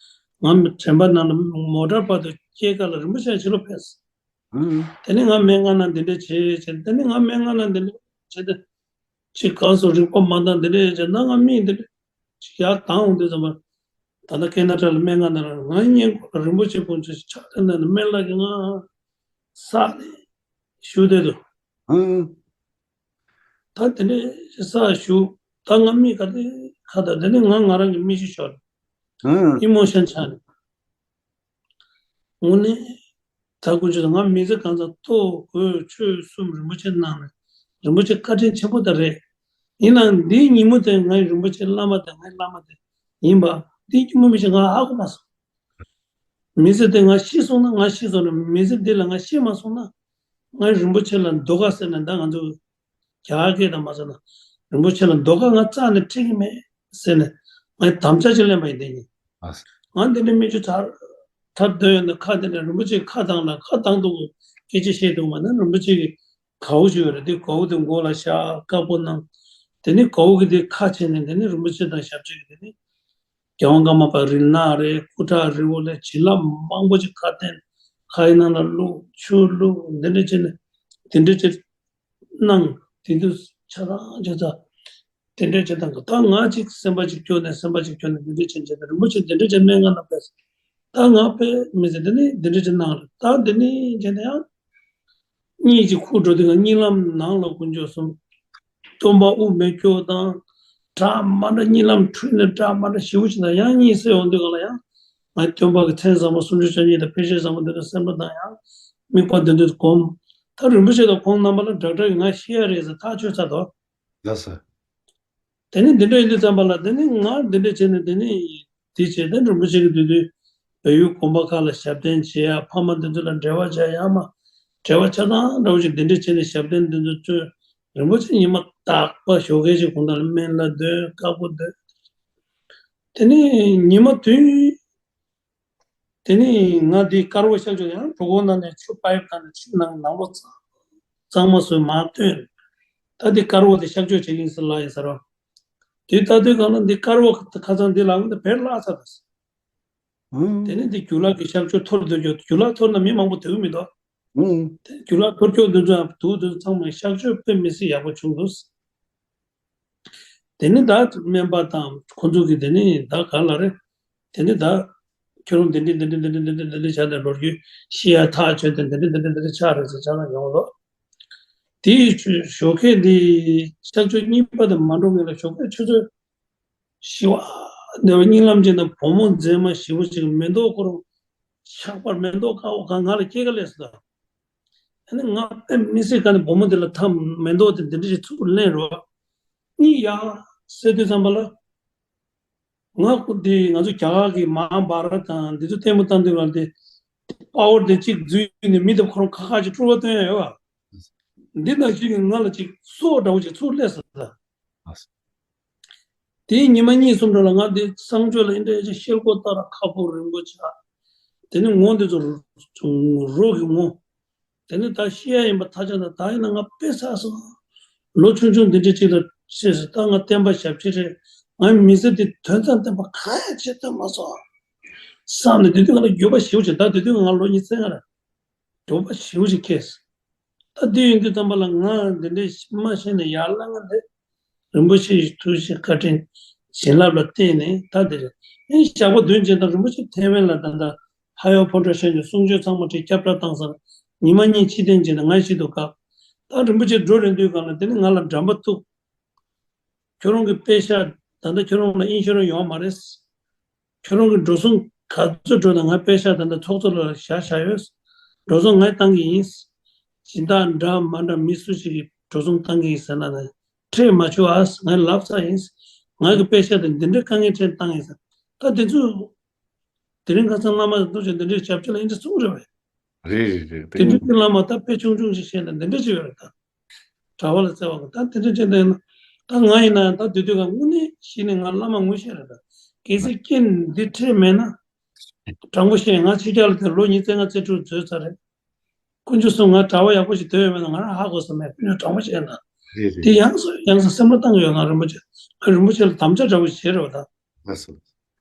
ང་མི་དྲན་པ་ནང་ལ་མོ་ཊ་བར་དུ་སྐྱེལ་ག་ལ་རིན་པོ་ཆེ་ཕྱི་ལོགས་ཕེབས། ཨང་། དེ་ནས་ང་སྨན་ཁང་ནང་འདི་འདྲ་བྱས་བྱས། དེ་ནས་ང་སྨན་ཁང་ནང་འདི་འདྲ་བྱས་ཏེ། ཅིག་གང་སོ་རིག་པ་མ་འདང་འདི་འདྲ་བྱས་ན་ང་མི་འདི་འདྲ་ཅིག་ཡར་ལྡང་འོང་དུས་ཙམ་པ། ད་ལྟ་ཁེ་ན་ཌ་ལ་སྨན་ཁང་ནང་ལ་ང་སྔོན་ལ་རིན་པོ་ཆེ་དགོངས་ཆེན་ཕྱག་དེ་ནང་ནས་སྨན་བླ་གིས་ང་ས་ནས་ཞུ་བསྡད་འདུག་ཨང་། ད་དེ་འདྲ་ས་ཞུ། ད་ང་མི་ག་དེ་ཁ་ད་དེ་ནས་ང་ང་རང་གི་མི་གཤིས་ཤོར། ཨང་། ཨི་མོ་ཤན་ཆགས་ནས། དངོས་གནས། ད་དཀོན་མཆོག་དང་ང་མི་ཚེ་གང་ཚང་ལྟོ་གོས་ཆོས་གསུམ་རིན་པོ་ཆེ་གནང་ནས་རིན་པོ་ཆེ་བཀའ་དྲིན་ཆེན་པོ་ད་རེད། ཡིན་ནའང་འདིའི་ཉིན་མོ་དེ་ངའི་རིན་པོ་ཆེ་བླ་མ་དེ་ངའི་བླ་མ་དེ་ཡིན་པ་འདིའི་ཉིན་མོ་མི་ཤེས། ང་ཧ་གོ་མ་སོང་། མི་ཚེ་དེ་ང་ཤི་སོང་ན་ང་ཤི་སོང་ན། མི་ཚེ་འདི་ལ་ང་ཤི་མ་སོང་ན་ང་རིན་པོ་ཆེ་ལ་འདོད་ག་ཟེར་ན། ད་ང་ཚོ་རྒྱ་གར་སྐད་དང་མ་ཟེར་ན་རིན་པོ་ཆེ་ལ་འདོད་ག་ང་རྩ་ནས་སྤྲད་ཀྱི་མེད་ཟེར་ནས་ངས་དམ་བཅའ་ཅིག་ལེན་པ་ཡིན། དེ་ནི་ང་འདི་འདྲའི་མི་ཆུ་ཚར་ཐར་འདོད་ཡོད་ན་ཁ་འདི་འདྲ་རིན་པོ་ཆེ་ཁ་བཏང་ལ་ཁ་བཏང་འདུག་སྐད་ཆ་བཤད་འདུག་མ་ན་རིན་པོ་ཆེ་གི་གའུ་ཞིག་ཡོད་རེད། དེ་གའུ་དེ་མགོ་ལ་བཞག་བཀའ་བསྒོ་གནང་། དེ་ནི་གའུ་གི་དེ་ཁ་ཕྱེ་ནས་དེ་ནི་རིན་པོ་ཆེ་དང་ཞབས་ཕྱི་གི་དེ་ནི་རྒྱལ་དབང་ཀརྨ་པ་རིལ་ནག་རེད། སྐུ་ཁྲག་རི་བོ་ལས་བྱིན་རླབས་མང་པོ་ཅིག་ཁ་བསྟན། ཁའི་ནང་ལ་བླུགས་ཆུ་བླུགས་འདི་འདྲ་བྱས་ནས་དེ་འདྲ་བྱས་གནང་། དེ་དུས་ཆ་ཚང་ཆ་ཚང་དེ་འདྲ་བྱས་དང་། ད་ང་ཅིག་སེམས་པ་ཅིག་སྐྱོ་ནས་སེམས་པ་ཅིག་སྐྱོ་ནས་འདི་འདྲ་བྱས་བྱས་ནས་རིན་པོ་ཆེ་འདི་འདྲ་བྱས་སྨན་ཁང་ནང་ཕེབས། ད་ང་ཕེབས་མི་ཚེ་འདི་ནི་འདི་འདྲ་བྱས་གནང་རེད། ད་འདི་ནི་བྱས་ན་ཡང་གཉིད་ཅིག་ཁུག་འགྲོ་དུས་ང་གཉིད་ལམ་ནང་ལ་དཀོན་མཆོག་གསུམ། སྟོན་པ་དབུ་མེད་སྐྱོ་དང་འདྲ་མ་འདྲ་གཉིད་ལམ་འཁྲུལ་ནས་འདྲ་མ་འདྲ་ཞེ་པོ་ཅིག་དང་། ཡང་གཉིད་སད་ཡོང་དུས་སྒང་ལ་ཡང་ང་སྟོན་པ་གི་མཚན་བཟང་པོ་སུམ་ཅུ་རྩ་གཉིས་དང་དཔེ་བྱད་བཟང་པོ་འདི་ཚོ་སེམས་པ་དང་ཡང་དམིགས་པ་འདི་འདྲ་སྒོམ། ད་རིན་པོ་ཆེ་དང་ཁོང་རྣམ་པ་ལ་ཌོག་ཊར་གིས་ང་ཤི་ཡ་རེད་ཟེར་ཐག་ཆོད་ཚར་དོ། ལགས་སོ། དེ་ནི་འདི་འདྲ་ཡིན་དུས་ཙམ་པ་ལ་དེ་ནི་ང་འདི་འདྲ་བྱས་ནས་དེ་ནི་དེ་བྱས་ཏེ་རིན་པོ་ཆེ་གི་དུས་དུས་བལ་ཡུལ་དགོན་པ་ཁག་ལ་ཞབས་བརྟན་བྱེད་ཡ། ཕ་མ་འདི་ཚོ་ལ་འབྲེལ་བ་བྱ་ཡ། མ་འབྲེལ་བ་ཆ་ཚང་འདྲ་བོ་ཞིག་འདི་འདྲ་བྱས་ནས་ཞབས་བརྟན་འདི་ཚོ་བཅོས། རིན་པོ་ཆེ་ཉི་མ་རྟག་པར་ཞོགས་ཀས་ཅིག་དགོང་དག་ལ་སྨན་བླ་འདོན། བཀའ་བསྒོ་འདོན། དེ་ནི་ཉི་མ་དུས་དེ་ནི་ང་འདི་དཀར་པོ་གཤག་བཅོས་ཡང་གྲོད་ཁོག་ནང་ནས་ཆུ་པའིབ་ནང་ནས་ཆུ་ནང་ནང་ལོགས་གཙང་མ་བཟོས་མར་བཏོན། ད་འདི་དཀར་པོ་དེ་གཤག་བཅོས་བྱེད་ཀྱི་ཡིན་ཟེར་ལབ་ཡིན་ཟེར་རོ། དེ་ལྟ་དུས་སྒང་ལ་འདི་དཀར་པོ་ཁ་སང་འདི་ལངས་ནས་བེར་བརླག་ཚར་ད། ཨང་། དེ་ནི་འདི་རྒྱུ་ལག་གི་གཤག་བཅོས་འཐོར་སྡོད་རྒྱུ། རྒྱུ་ལག་འཐོར་ན་མི་མང་པོ་སྡོད་ཀྱི་མི་འདུག་ཨང་། དེ་རྒྱུ་ལག་འཐོར་རྒྱུ་འདི་ཚོ་ཡང་དུག་དེ་ཚོ་ཚང་མ་གཤག་བཅོས་དཔེ་མི་སྲིད་ཡག་པོ་བྱུང་འདུག་དེ་ནི་ད་སྨན་པ་དང་ཁོང་ཚོ་གིས་དེ་ནི་ད་ག་ལ་རེད། དེ་ནི་ད་ཁྱོད་རང་འདི་འདྲ་འདི་འདྲ་འདི་འདྲ་འདི་འདྲ་འདི་འདྲ་བྱས་ནས་ལོ་རྒྱུས་ཤི་ཡ་ཐག་ཆོད་དེ་འདི་འདྲ་འདི་འདྲ་འདི་འདྲ་ཆགས་རེད་ཟེར་ཆགས་ན་ཡོང་ལོ། དེའི་ཞོགས་ཀས་འདི་གཤག་བཅོས་གཉིས་པ་དེ་མ་འགྲོ་སྔོན་ལ་ཞོགས་ཀས་ཆུ་ཚོད་བཞི་པ་འདི་བ་གཉིད་ལམ་གྱི་ནང་བུ་མོ་མཛེས་མ་ཞེ་པོ་ཅིག་མེ་ཏོག་ཁོ་རང་ཆགས་པར་མེ་ཏོག་དཀར་པོ་གང་ང་ལ་སྐྱེལ་ག་སླེབས་སོང་། ད་ནི་ང་དཔེ་མི་སྲིད་ག་ནས་བུ་མོ་འདི་ལ་ཐབས་མེ་ཏོག་དེ་འདི་འདྲ་ཞིག་ཚུར་ལེན་རོགས། གཉིད་ཡར་སད་དུས་ཙམ་པ་ལ། ང་ཁོ་འདི་ང་ཚོ་རྒྱ་གར་གྱི་མ་ཧཱ་བྷ་ར་ཏ་དང་འདི་ཚོ་ལྟད་མོ་ལྟ་དུས་ལ་འདི་པ་ཝར་དེ་གཅིག་འཛུལ་ནས་མི་དེ་ཁོ་རང་ཁ་ཁ་ཅིག་སྤྲུལ་པ་སྟོན་ཡ་ཡོད་པ། འདི་ནང་བཞིན་གྱི་ང་ལ་ཅིག་སོ་འདྲ་བོ་ཅིག་ཚུར་སླེབས་སོང་ད། དེའི་ཉི་མ་གཉིས་གསུམ་རིང་ལ་ང་འདི་གསང་སྤྱོད་ལ་ཨིན་འདྲ་ཅིག་ཤེལ་སྒོ་ལྟར་ཁ་ཕོ་རིང་པོ་ཆགས། དེ་ནི་ངོ་འདི་ཚོ་རོ་གི་ངོ། དེ་ནི་ད་ཤི་ཡ་ཡིན་པ་ཐག་ཆོད་ན་ད་ཡིན་ན་ང་དཔེ་ཚར་སོང་། ལོ་ཆུང་ཆུང་འདི་འདྲ་ཅིག་ལ་ཤེས་སོང་ད། ང་བསྟན་པ་ཞབས་ཕྱི་རེད། ང་མི་ཚེ་འདི་དོན་དང་ལྡན་པ་གང་ཡང་བྱེད་ཐུབ་མ་སོང་། བསམ་ནས་དེ་དུས་ང་ལ་འགྱོད་པ་ཞེ་པོ་ཅིག་ད་དེ་དུས་ང་ལོ་ཉི་ཤུ་རྩ་ལྔ་རེད། འགྱོད་པ་ཞེ་པོ་ཅིག་སྐྱེས། ད་འདི་ཡིན་དུས་ཙམ་པ་ལ་ང་འདི་འདྲའི་མ་ཤེས་ནས་ཡར་ལངས་ང་འདི་རིན་པོ་ཆེའི་ཐུགས་རྗེ་བཀའ་དྲིན་བྱིན་རླབས་ལ་བརྟེན་ནས་ད་འདི་རེད། ཨེ་ཞག་པོ་བདུན་རྗེས་ད་རིན་པོ་ཆེ་ཐེ་ཝན་ལ་ད་ལྟ་ཧ་ཡོ་ཕོན་ཁྲོ་ཤན་གྱི་གསུང་ཆོས་ཚང་མ་བྲིས་ཁྱབ་བསྒྲགས་བཏང་ཚར། ཉི་མ་གཉིས་ཕྱི་ཐེངས་རྗེས་ད་ང་ཤི་འདུག་སྐབས་ད་རིན་པོ་ཆེ་འགྲོ་རན་དུས་སྒང་ལ་དེ་ནི་ང་ལ་འགྲམ་པ་ཐུག་ཁྱོད་རང་གི་པེ་ཤག་ད་ལྟ་ཁྱོད་རང་ལ་ཨིན་ཤུ་རན་ཡོད་མ་རེད། ཁྱོད་རང་གི་འགྲོ་སོང་ག་ཚོད་འགྲོ་ན་ང་པེ་ཤག་ད་ལྟ་ཚོགས་གཙོ་ལ་བཞག་བཞག་ཡོད། འགྲོ་སོང་ངས་བཏང་གི་ཡིན། སྦྱིན་བདག་འདྲ་མ་འདྲ་མི་སུ་ཞིག་གིས་འགྲོ་སོང་བཏང་གི་ཡིན་ཟེར་ན་ནི་ཁྲེལ་མ་ཆུ་ཨ་ངས་ལབ་ཚར་ཡིན། ང་གི་པེ་ཤག་དེ་འདི་འདྲའི་དཀའ་ངལ་འཕྲད་བཏང་ཡིན་ཟེར། ད་དེ་ཚོ་དེ་རིང་ཁ་སང་བླ་མ་འདུག་ཅེས་འདི་འདྲའི་ཞབས་ཕྱི་ལ་ཨིན་འདྲ་གསུངས་རེད་བས། རེད་རེད་རེད། དེ་དེ་འདྲའི་བླ་མ་ད་དཔེ་ཆུང་ཆུང་ཞིག་བཤད་ན་འདི་འདྲ་ཅིག་ཡོད་རེད་ད། གྲྭ་པ་ལ་བརྩེ་བ་དང་ད་དེ་འདྲ་ཅན་དེ་ཡིན་ན་ད་ང་ཡིན་ན་ད་དེ་དུས་ཀ་དངོས་གནས་གཞི་ནས་ང་བླ་མ་ངོ་ཤེས་རེད་ད། གལ་སྲིད་རྐྱེན་འདི་འཕྲད་མེད་ན། དྲང་པོ་བཤད་ང་ཕྱི་རྒྱལ་ལ་དེ་ལོ་ཉི་ཤུ་རྩ་ལྔ་རྩ་དྲུག་འཛུལ་ཚར་རེད། དཀོན་མཆོག་གསུམ་ང་གྲྭ་པ་ཡག་པོ་ཞིག་སྡོད་ཡོད་མེད་ན་ང་རང་ཧ་གོ་ས་མེད། དཀོན་མཆོག་དྲང་པོ་བཤད་ན། རེད་རེད། དེ་ཡང་སེ་ཡང་སེ་སེམས་ལ་བཏང་ཡོད། ང་རིན་པོ་ཆེ་ང་རིན་པོ་ཆེ་ལ་དམ་བཅའ་འདྲ་པོ་ཞིག་བྱས་རེད་བ་ད། ལགས་སོ།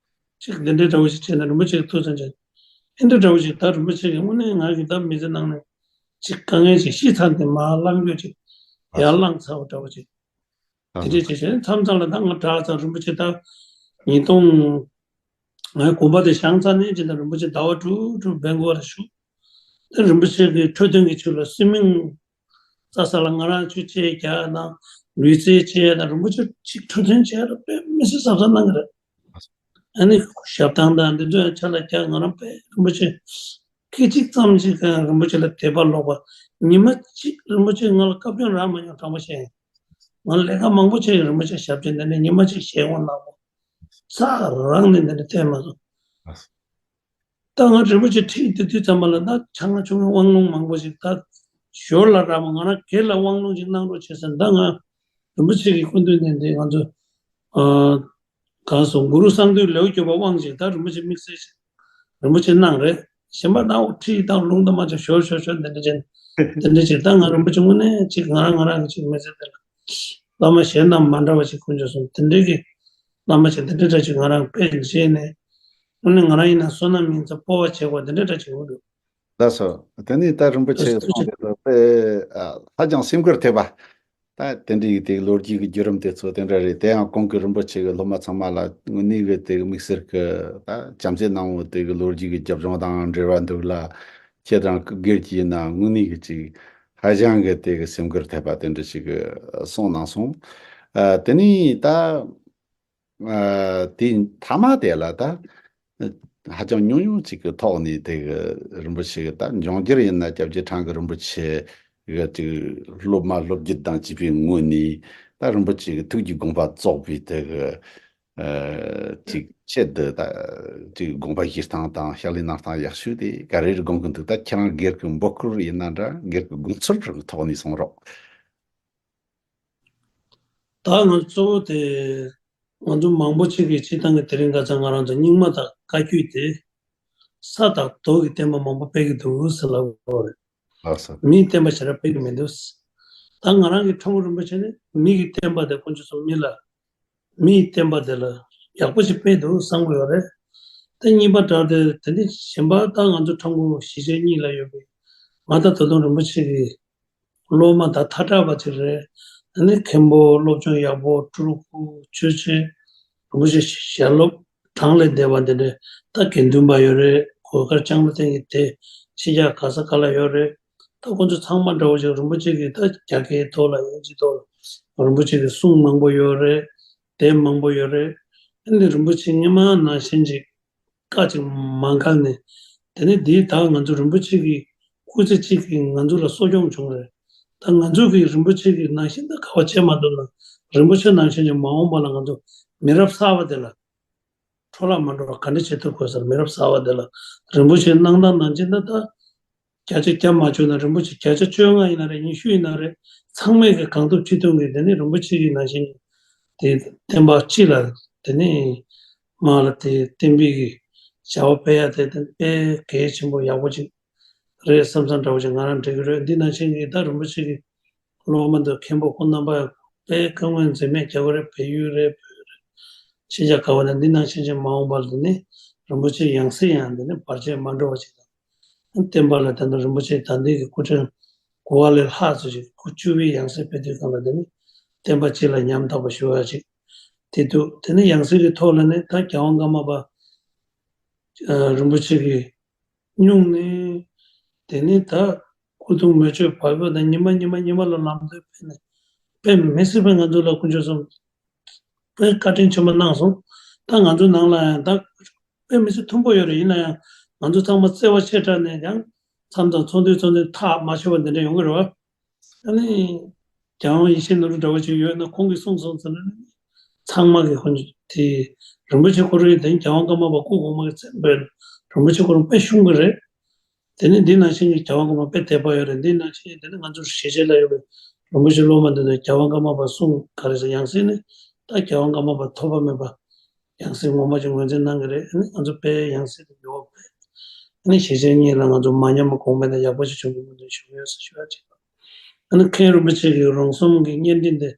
ཅིག་འདི་འདྲའི་འདྲ་བོ་ཞིག་བྱས་ན་རིན་པོ་ཆེ་གི་ཐུགས་བསམ་བྱས། ཨེ་འདྲ་འདྲ་བོ་ཞིག་ད་རིན་པོ་ཆེ་གི་དངོས་གནས་ང་གི་ད་མི་ཚེ་ནང་ནས་ཅིག་དཀའ་ངལ་ཅིག་ཤི་ཚར་འདི་མ་ལངས་རྒྱུ་ཅིག་ཡར་ལངས་ཚར་བ་འདྲ་བོ་ཅིག་དེ་འདྲས་བྱས་བྱས་མཚམས་མཚམས་ལ་ད་ང་དྲག་ཚར་རིན་པོ་ཆེ་ད་ཉིས་སྟོང་ང་དགོན་པ་དེ་བཞེངས་ཚར་ནས་ཅི་ད་རིན་པོ་ཆེ་ཟླ་བ་དྲུག་དྲུག་བེང་ཀོག་ལ་བཞུགས། ད་རིན་པོ་ཆེ་གི་འཕྲོད་བསྟེན་གྱི་ཆེད་ལ་སུའི་མིང་རྩྭ་ས་ལ་ང་རང་ཆུ་ཆེ་རྒྱག་དང་ལུས་རྩལ་ཆེ་དང་རིན་པོ་ཆེ་ཅིག་འཕྲོད་བསྟེན་བྱས་ལ་དཔེ་མི་སྲིད་གཟབ་གཟབ་གནང་གི་རེད། ཨ་ནི་ཞབས་ཐང་དང་འདི་ཚོ་ཡང་ཆ་ལ་རྒྱག་ང་རང་དཔེ་རིན་པོ་ཆེ་སྐད་ཅིག་ཙམ་ཅིག་གང་རིན་པོ་ཆེ་ལ་དད་པ་ལོག་པ། ཉི་མ་གཅིག་རིན་པོ་ཆེ་ང་ལ་བཀའ་བཀྱོན་རག་མ་མྱོང་། དྲང་པོ་བཤད་ཡིན། ང་ལས་ཀ་མང་པོ་བྱས་ཡིན། རིན་པོ་ཆེ་ཞབས་ཕྱི་འདི་ནས་ཉི་མ་གཅིག་ཞལ་ངོ་ནག་པོ་ས་རང་ནས་འདི་འདྲ་བལྟས་མ་སོང་། ད་ང་རིན་པོ་ཆེ་ཁྲིད་དེ་དུས་ཙམ་པ་ལ་ད་ཆང་ཆུང་དབང་ལུང་མང་པོ་ཞིག་ད་ཞོར་ལ་རག་པ། ང་རང་སྒེར་ལ་དབང་ལུང་ཅིག་གནང་རོགས་བྱེད་ཟེར། ད་ང་རིན་པོ་ཆེ་གི་སྐུ་མདུན་ནས་འདི་ང་ཚོ་ཨ་གང་སོང་གུ་རུ་གསང་འདུས་ལེའུ་བརྒྱད་པ་དབང་ཅིག་ད་རིན་པོ་ཆེ་དམིགས་བསལ་ཞིག་རིན་པོ་ཆེ་གནང་རེད། གཞན་པ་ད་འོ་ཁྲིད་དང་ལུང་དང་མ་ཆ་ཞོར་ཞོར་ཞོར་འདི་འདྲ་ཅན་འདི་འདྲ་ཅིག་ད་ང་རིན་པོ་ཆེ་དངོས་གནས་ཅིག་ང་རང་ང་རང་གི་ཅིག་མི་ཚེ་འདི་ལ། བླ་མ་གཞན་དང་མ་འདྲ་བ་ཞིག་དཀོན་མཆོག་གསུམ་དེ་འདྲའི་གི་བླ་མ་ཞིག་དེ་འདྲའི་འདྲ་ཞིག་ང་རང་དཔེ་མཇལ་ནས་དངོས་གནས་ང་རང་ཡིན་ན་བསོད་ནམས་ཡིན་ཙམ་སྤོབས་པ་བྱེད་དགོས་དེ་འདྲའི་འདྲ་ཞིག་ཡོང་འདུག་ལགས་སོ། དེ་ནས་ད་རིན་པོ་ཆེ་ཐུགས་རྗེ་གསུང་དེ་ཚོ་དཔེ་ཨ་ཧ་ཅང་སེམས་ཁུར་ཐེབས་པ། ད་དེ་འདྲའི་གི་དེ་གི་ལོ་རྒྱུས་ཀྱི་བརྒྱུད་རིམ་དེ་ཚོ་དེ་འདྲ་རེད། དེ་ཡང་གོང་གི་རིན་པོ་ཆེ་གི་སློབ་མ་ཚང་མ་ལ་དངོས་གནས་གི་དེ་གི་དམིགས་བསལ་གི་ད་བྱམས་བརྩེ་གནང་བོ་དེ་གི་ལོ་རྒྱུས་ཀྱི་རྒྱབ་ལྗོངས་དང་འབྲེལ་བ་འདུག་ལ། ཁྱེད་རང་སྒེར་གྱི་ཡིན་ན་དངོས་གནས་གི་ཅིག་ཧ་ཅང་གི་དེ་གི་སེམས་ཁུར་ཐེབས་པ་དེ་འདྲ་ཞིག་གི་གསུངས་གནང་སོང་། ཨ་དེ་ནས་ད་ཨ་དེ་མཐའ་མ་དེ་ལ་ད་ཧ་ཅང་ཉུང་ཉུང་ཅིག་གི་ཐོག་ནས་དེ་གི་རིན་པོ་ཆེ་གི་ད་འབྱུང་འགྱུར་ཡིན་ན་སྐྱབས་རྗེ་ཁྲང་གི་རིན་པོ་ཆེ་གི་ཅིག་སློབ་མ་སློབ་བརྒྱུད་དང་བཅས་པའི་ངོས་ནས་ད་རིན་པོ་ཆེ་གི་ཐུགས་ཀྱི་དགོངས་པ་རྫོགས་པའི་དེ་གི་ཨ་ཅིག་ཆེད་དུ་ད་ཅིག་དགོངས་པ་བཞེས་སྟངས་དང་ཕྱག་ལས་གནང་སྟངས་ཡག་ཤོས་དེ་ག་རེ་དགོངས་ཀྱི་འདུག་ད་ཁྱེད་རང་སྒེར་གྱི་འབོད་སྐུལ་ཡིན་ན་འདྲ་སྒེར་གྱི་དགོངས་ཚུལ་རང་ཐོག་ནས་གསུང་རོགས། ད་ང་གཙོ་བོ་དེ་ང་ཚོ་མང་པོ་ཅིག་གིས་སྤྱིར་བཏང་གི་དེ་རིང་ཁ་སང་ང་རང་ཚོ་རྙིང་མ་དང་བཀའ་བརྒྱུད་དེ་ས་དང་རྡོ་གི་བསྟན་པ་མང་པོ་སྤེལ་གྱི་འདུག་ཟེར་ལབ་ཡོད་རེད། ལགས་སོ། མིའི་བསྟན་པ་ཞེ་དྲག་སྤེལ་གྱི་མི་འདུག་ད་ང་རང་གི་ཁྲོ་བོ་རིན་པོ་ཆེ་ནི་མི་གི་བསྟན་པ་དེ་དཀོན་མཆོག་གསུམ་མི་ལ་མིའི་བསྟན་པ་དེ་ལ་ཡག་པོ་ཞིག་སྤེལ་འདུག་བསམ་གྱི་ཡོད་རེད། དེ་གཉིས་པ་དྲག་དེ་དེ་ནི་གཞན་པ་ད་ང་ཚོ་ཁྲོ་བོ་གཞིས་བྱེས་གཉིས་ལ་ཡོད་པའི་ང་ད་ད་དུང་རིན་པོ་ཆེ་གི་སློབ་མ་ད་མཐའ་དྲགས་པ་ཅིག་རེད། ཨ་ནི་མཁན་པོ་སློབ་སྦྱོང་ཡག་པོ་སྤྲུལ་སྐུ་ཆོས་ཆེན་རིན་པོ་ཆེ་ཞལ་སློབ་གྲངས་ལས་འདས་པ་འདི་འདྲ་ད་དགེ་འདུན་པ་ཡོད་རེད། གོས་དཀར་ལྕང་ལོ་ཏན་གྱི་དེ་ཕྱི་རྒྱལ་ག་ས་ག་ལ་ཡོད་རེད། ད་ཁོང་ཚོ་ཚང་མ་འདྲ་བོ་ཅིག་རིན་པོ་ཆེ་གི་ད་རྒྱ་སྐད་ཐོག་ལ་ཡིན་གཅིག་ཐོག་ལ་རིན་པོ་ཆེ་གི་གསུང་མང་པོ་ཡོད་རེད། དེབ་མང་པོ་ཡོད་རེད། ཨ་ནི་རིན་པོ་ཆེ་སྔོན་མ་ནང་བཞིན་ཅིག་བཀའ་ཅིག་མ་འགལ་ནས། དེ་ནས་འདིའི་ད་ང་ཚོ་རིན་པོ་ཆེ་གི་སྐུ་ཚེ་གཅིག་གིས་ང་ཚོ་ལ་གསོ་སྐྱོང་བྱུང་རེད། ད་ང་ཚོ་གིས་རིན་པོ་ཆེ་གི་ནང་བཞིན་ད་ག་བ་བྱེད་མ་ཐུབ་ན་རིན་པོ་ཆེ་ནང་བཞིན་གྱི་མ་འོངས་པ་ལ་ང་ཚོ་མི་རབས་གསར་བ་དེ་ལ་འཕྲོ་བརླག་མ་འགྲོ་བ་ག་འདྲ་བྱེད་ཐུབ་དགོས་ཟེར། མི་རབས་གསར་བ་དེ་ལ་རིན་པོ་ཆེ་གནང་སྟངས་ནང་བཞིན་ད་ད་ བརྒྱ་ཆ་བརྒྱ་མ་བཅུག་ན་རིན་པོ་ཆེ་བརྒྱ་ཆ་བཅོ་ལྔ་ཡིན་ན་རེད། ཉི་ཤུ་ཡིན་ན་རེད། ཚང་མས་གི་གང་ཐུབ་ཅི་ཐུབ་གི་དེ་ནི་རིན་པོ་ཆེ་གི་ནང་བཞིན་གྱི་དེ་བསྟན་པ་སྤྱི་ལ་དེ་ནི་མ་ལ་དེ་བསྟན་པའི་གི་བྱ་བ་སྤེལ་ཡ་དེ་དེ་དཔེ་གལ་ཆེན་པོ་ཡག་པོ་ཅིག་རེད་བསམ་བསམ་འདྲ་བོ་ཅིག་ང་རང་འགྲིག་གི་རེད། འདི་ནང་བཞིན་གྱི་ད་རིན་པོ་ཆེ་གི་སློབ་མ་འདི་མཁན་པོ་ཁོང་རྣམ་པ་དཔེ་བཀའ་མོལ་འཛེམ་མེད་རྒྱག་གི་རེད། བལ་ཡུལ་རེད། བོད་རེད། ཕྱི་རྒྱལ་ག་བ་ནས་འདི་ནང་བཞིན་ཅིག་མ་འོངས་པ་ལ་དེ་ནི་རིན་པོ་ཆེ་ཡང་སྲིད་ཡང་དེ་ནི་བར་ཆད་མ་འགྲོ་བ་ཅིག་དང་། བསྟན་པ་ལ་ད་ལྟ་རིན་པོ་ཆེ་ད་ལྟའི་གི་སྐུ་ཕྲེང་དགུ་བ་ལས་ལྷག་ཙམ་ཞིག་སྐུ་བཅུ་པའི་ཡང་སྲིད་ཕེབས་དུས་སྒང་ལ་དེ་ནི་བསྟན་པ་སྤྱི་ལ་ཉམ་ཐག་པ་ཞུ་ཡ་ཅིག་དེ་འདུག་དེ་ནི་ཡང་སྲིད་ཀྱི་ཐོག་ལ་ནི་ད་རྒྱལ་དབང་ཀརྨ་པ་ཨ་རིན་པོ་ཆེ་གི་སྨྱུང་གནས། དེ་ནི་ད་སྐུ་གདུང་མེ་མཆོད་འབར་བ་དང་ཉི་མ་ཉི་མ་ཉི་མ་ལ་ལམ་སྟོན་ཕེབས་ནས་དཔེ་མི་སྲིད་པའི་ང་ཚོ་ལ་དཀོན་མཆོག་གསུམ་དཔེ་བཀའ་དྲིན་ཆེན་པོ་གནང་སོང་། ད་ང་ཚོ་ནང་ལ་ཡང་ད་དཔེ་མི་སྲིད་མཐོན་པོ་ཡོད་རེད། ཡིན་ན་ཡང་ང་ཚོ་ཚང་མ་བརྩེ་བ་ཆེ་དྲགས་ནས་ཡང་མཚམས་དང་ཚོགས་འདུའི་ཚོགས་འདུ་ཐག་མ་ཆོད་པ་འདི་འདྲ་ཡོང་གི་རེད་བ། ཨ་ནི་རྒྱལ་དབང་ཡེ་ཤེས་ནོར་བུ་འདྲ་བོ་ཅིག་ཡོད་ན་ཁོང་གིས་གསུངས་སོང་ཟེར་ན། ཚང་མ་གིས་ཁོང་དེ་རིན་པོ་ཆེ་ཁོ་རང་དེ་རྒྱལ་དབང་ཀརྨ་པ་སྐུ་གོང་མ་གི་མཚན་དཔེ་རིན་པོ་ཆེ་ཁོ་རང་དཔེ་ཤོང་གི་རེད། དེ་ནི་འདི་ནང་བཞིན་གྱི་རྒྱལ་དབང་ཀརྨ་པ་དཔེ་དད་པ་ཡོད་རེད། འདི་ནང་བཞིན་དེ་ནི་ང་ཚོར་ཞེ་ཆེ་ལ་ཡོད་པའི་རིན་པོ་ཆེ་སློབ་མ་འདི་ཚོ་རྒྱལ་དབང་ཀརྨ་པ་གསུང་ག་རེ་ཟེར། ཡང་སྲིད་ནི་ད་རྒྱལ་དབང་ཀརྨ་པ་ཐོགས་པ་མེད་པ་ཡང་སྲིད་ངོ་མ་ཅིག་ངོས་འཛིན་གནང་གི་རེད། ཨ་ནི་ང་ཚོ་དཔེ་ཡང་སྲིད་དུ་ཡོད་པས། ཨ་ནི་ཞེ་ཆེན་གཉིས་ལ་ང་ཚོ་མ་ཉམས་པ་གོང་འཕེལ་དང་ཡག་པོ་ཞིག་བྱུང་བའི་སྨོན་འདུན་ཞུ་གི་ཡོད་ཟེར་ཞུ་ཡ་ཅིག་དང་། ཨ་ནི་མཁན་རིན་པོ་ཆེ་གི་རོང་ཟོམ་གྱི་བརྙན་འཕྲིན་དེ་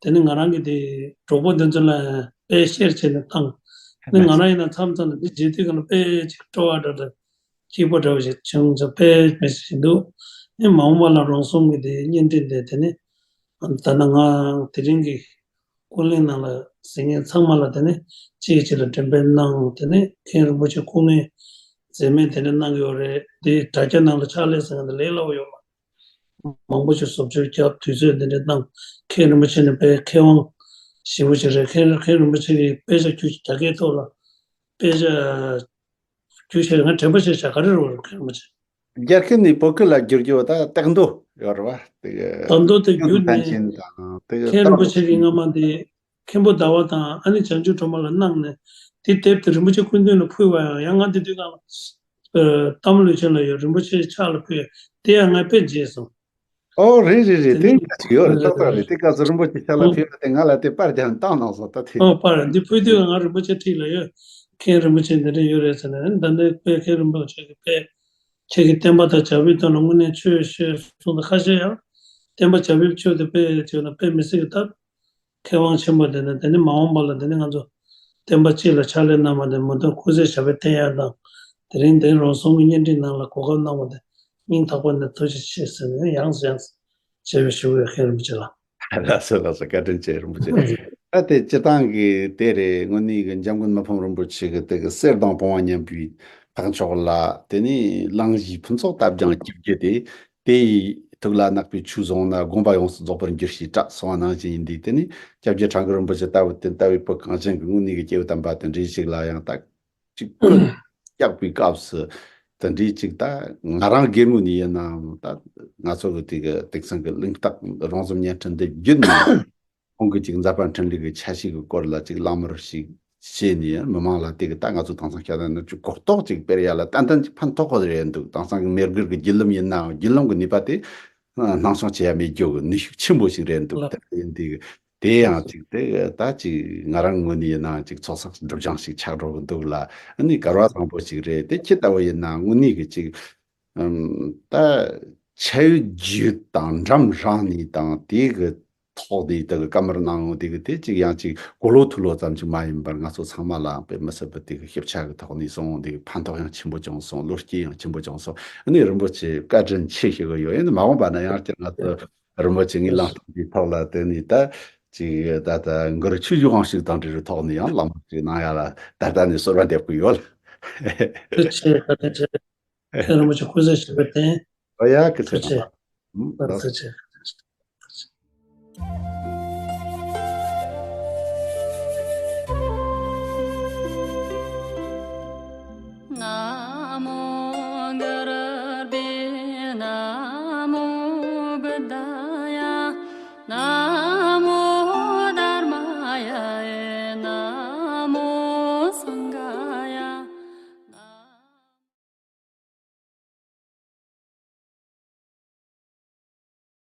དེ་ནི་ང་རང་གི་དེ་གྲོགས་པོ་འདི་ཚོ་ལ་དཔེ་ཤེར་བྱས་ནས་བཏང་། ཨ་ནི་ང་རང་ཡིན་ན་མཚམས་མཚམས་ལ་འདི་བརྗེད་དུས་ག་ལ་དཔེ་ཅིག་སྤྲོ་བ་འདྲ་འདྲ་སྐྱིད་པོ་འདྲ་བོ་ཞིག་བྱུང་ཚོ་དཔེ་མི་སྲིད་ཞིག་འདུག་ཨ་ནི་མ་འོངས་པ་ལ་རོང་ཟོམ་གྱི་དེ་བརྙན་འཕྲིན་དེ་དེ་ནི་ད་ནི་ང་དེ་རིང་གི་ཀུན་གླེང་ནང་ལ་གཟིགས་མཁན་ཚང་མ་ལ་དེ་ནི་གཅིག་གིས་གཅིག་ལ་འགྲེམས་སྤེལ་གནང་། དེ་ནི་མཁན་རིན་པོ་ཆེ་སྐུ་ངལ་འཛེམ་མེད་དེ་ནི་གནང་གི་ཡོད་རེད། དེ་དྲ་རྒྱ་ནང་ལ་ཕྱག་ལས་ཟེར་མཁན་དེ་ལས་སླ་པོ་ཡོད་མ་རེད། མང་པོ་ཞིག་བཟོ་བཅོས་བརྒྱབ། དུས་ཚོད་འདི་འདྲ་གནང་། མཁན་རིན་པོ་ཆེ་ནི་དཔེ་མཁས་དབང་ཞེ་པོ་ཞིག་རེད། མཁན་མཁན་རིན་པོ་ཆེ་གི་དཔེ་ཆ་བརྒྱུད་རྒྱ་སྐད་ཐོག་ལ་དཔེ་ཆ་བརྒྱུད་བྱས་ང་དྲན་པ་བྱས་བྱ་ག་རེ་རེད་བ། མཁན་རིན་པོ་ཆེ། རྒྱ་སྐད་ནས་བོད་སྐད་ལ་བསྒྱུར་རྒྱུ་ད་སྟེགས་མདོ་ཡོད་རེད་བ། དེ་གི་སྟེགས་མདོ་དེ་བསྒྱུར་ནས་ཐན་ཅིན་དང་དེ་གི་མཁན་རིན་པོ་ཆེ་གི་སྔ་མ་དེ་མཁན་པོ་ཟླ་བ་དང་ཨ་ནི་བྱང་ཆུབ་སྒྲོལ་མ་ལ་གནང་ནས་དེ་དེབ་དེ་རིན་པོ་ཆེ་སྐུ་མདུན་ལ་ཕུལ་བ་ཡང་ཡང་ང་དེ་དུས་སྒང་ལ་ཨ་སྟག་མོ་ལུས་ཆེན་ལ་ཡོད། རིན་པོ་ཆེ་ཕྱག་ལ་ཕུལ་དེ་ཡང་ང་དཔེ་མཇལ་སོང་། ཨོ་རེད་རེད་རེད། དེ་དེ་ནི་འདྲ་ཞིག་ཡོད་རེད། ཏག་ཏག་རེད། དེ་སྐབས་སུ་རིན་པོ་ཆེ་ཕྱག་ལ་ཨོ་ཕུལ་བ་དེ་ང་ལ་དེ་པར་རྒྱག་བཏང་གནང་སོང་ད་དེ། ཨོ་པར་འདི་ཕུལ་དུས་ང་རིན་པོ་ཆེ་འཁྲིས་ལ་ཡོད། མཁན་རིན་པོ་ཆེ་འདི་འདྲ་ཡོད་རེད་ཟེར་ནས་ད་ནི་དཔེ་མཁན་རིན་པོ་ཆེ་གི་དཔེ་ཁྱེད་ཀྱི་བསྟན་པ་དང་བྱ་བའི་དོན་ལ་དངོས་གནས་ཆོས་ཞེས་གསུངས་ཏེ་ཁ་ཤས་ཡང་བསྟན་པ་བྱ་བའི་ཆོས་དེ་དཔེ་བྱས་ན་དཔེ་མི་སྲིད་ཀྱི་སྟབས། མཁས་དབང་ཆེན་པོ་དེ་ནི་དེ་ནི་མ་འོངས་པ་ལ་དེ་ནི་ང་ཚོ་བསྟན་པ་སྤྱི་ལ་ཕྱག་ལས་གནང་བ་དེ་མུ་མཐུད་སྐུ་ཚེ་ཞབས་པད་བརྟན་ཡག་དང་། དེ་རིང་དེ་རོང་ཟོམ་གྱི་བརྙན་འཕྲིན་ནང་ལ་གོ་སྐབས་གནང་བ་དེ་སྙིང་ཐག་པ་ནས་ཐུགས་རྗེ་ཆེ་ཟེར་ནས་ཡང་སེ་ཡང་སེ་ཞེས་པའི་ཞུ་བའི་མཁན་རིན་པོ་ཆེ་ལགས། ལགས་སོ་ལགས་སོ། བཀའ་དྲིན་ཆེ་རིན་པོ་ཆེ། ད་དེ་སྤྱི་བཏང་གི་དེ་རེད། དངོས་གནས་གི་འཇམ་མགོན་མི་ཕམ་རིན་པོ་ཆེ་གི་དེ་གི་གསེར་དང་བུང་བ་མཉམ་པའི་འཕགས་མཆོག་ལ་དེ་ནས་གླང་བཞིའི་ཕུན་ཚོགས་ལྟ་སྦྱང་བགྱིད་རྒྱུ་དེ། དེ་ཡི་ཐུགས་ལ་བརྣག་པའི་ཆོས་བཟུང་ན་དགོངས་པ་ཡོངས་སུ་རྫོགས་པར་འགྱུར་ཞེས་གྲགས་སོང་བ་ནང་བཞིན་ཡིན་དུས། དེ་ནི་སྐྱབས་རྗེ་ཁྲ་འགུ་རིན་པོ་ཆེ་ལྟ་བུ་དེ་ལྟ་བུའི་བུ་གངས་ཅན་གྱི་དངོས་གནས་ཀྱི་སྐྱེས་བུ་དམ་པ་དེ་འདྲའི་ཞིག་ལ་ཡང་ད་ཅིག་ཀུན་བཀྱག་པའི་སྐབས་སུ་དེ་འདྲའི་ཅིག་ད་ང་རང་སྒེར་ངོས་ནས་ཡིན་ནའང་ད་ང་ཚོ་གི་དེ་གི་དེང་སང་གི་གླེང་སྟེགས་རོང་ཟོམ་བརྙན་འཕྲིན་འདི་བརྒྱུད་ནས། ཁོང་གིས་ཅིག་མཛད་པ་འཕྲིན་ལས་ཀྱི་ཆ་ཤས་ཀྱི་སྐོར་ལ་ཅིག་གླེང་མོལ་ཞིག་བྱས་ནས་མི་མང་ལ་དེ་གི་ད་ང་ཚོ་དེང་སང་སྐྱ་ན་ནུབ་ཀྱི་གོ་རྟོགས་ཅིག་སྤེལ་ཡ་ལ་ཏན་ཏན་ཅིག་ཕན་ཐོགས་ཀྱི་རེད་འདུག་དེང་སང་གི་མི་སྒེར་གྱི་བརྒྱུད་ལམ་ཡིན་ནའང་བརྒྱུད་ལམ་གྱི་ནུས་པ་དེ་སྣང་ཆུང་བྱེད་ཡ་མེད་རྒྱུ་གི་ནུས་ཤུགས་ཆེན་པོ་ཞིག་རེད་འདུག་ལགས། དེ་ཡིན་དུས་དེ་ཡང་ཅིག་དེ་ད་ཅིག་ང་རང་ངོས་ནས་ཡིན་ནའང་ཅིག་ཚོགས་བསགས་སྒྲིབ་སྦྱང་ཞིག་ཆགས་འགྲོ་གི་འདུག་ལ། ཨ་ནི་གར་བ་བཟང་པོ་ཞིག་རེད། དེ་ཁྱེད་ལྟ་བུ་ཡིན་ན་དངོས་གནས་ཀྱི་ཅིག་ཨམ་ད་ཆ་ཡུལ་རྒྱུད་དང་འགྲམ་རང་ནས་དང་དེ་གི་ཐོག་ནས་དེ་གི་བཀའ་མོལ་གནང་ཡོང་དེ་གི་དེ་ཅིག་ཡང་ཅིག་གོ་ལོ་ཐུ་ལོ་ཙམ་ཅིག་མ་ཡིན་པར་ང་ཚོ་ཚང་མ་ལའང་དཔེ་མི་སྲིད་པ་དེ་གི་ཞིབ་ཆ་གི་ཐོག་ནས་སོང་། དེ་གི་ཕན་ཐོགས་ཡང་ཆེན་པོ་བྱུང་སོང་། བློ་སྐྱེད་ཡང་ཆེན་པོ་བྱུང་སོང་། ཨ་ནི་རིན་པོ་ཆེ་བཀའ་དྲིན་ཆེ་ཞུ་གི་ཡོད། ཡིན་ན་མ་འོངས་པ་ན་ཡང་བསྐྱར་ང་ཚོ་རིན་པོ་ཆེ་ངའི་གླེང་སྟེགས་འདིའི་ཐོག་ལ་དེ་ནས་ད་ཅིག་ད་ལྟ་འགུལ་ཆུ་བཞི་དབང་ཞིག་དང་འབྲེལ་བའི་ཐོག་ནས་ཡང་གླེང་མོལ་ཅིག་གནང་ཡ་ལ་ད་ལྟ་ནས་གསོལ་བ་འདེབས་ཀྱི་ཡོད། ཐུགས་རྗེ་ཆེ། བཀའ་དྲིན་ཆེ། མཁན་རིན་པོ་ཆེ་སྐུ་ཚེ་ཞབས་པད་བརྟན། ཨོ་ཡ་སྐུ་ཚེ་ཐུགས་རྗེ་ཆེ། བཟང་། ཨ་ཐུགས་རྗེ་ཆེ།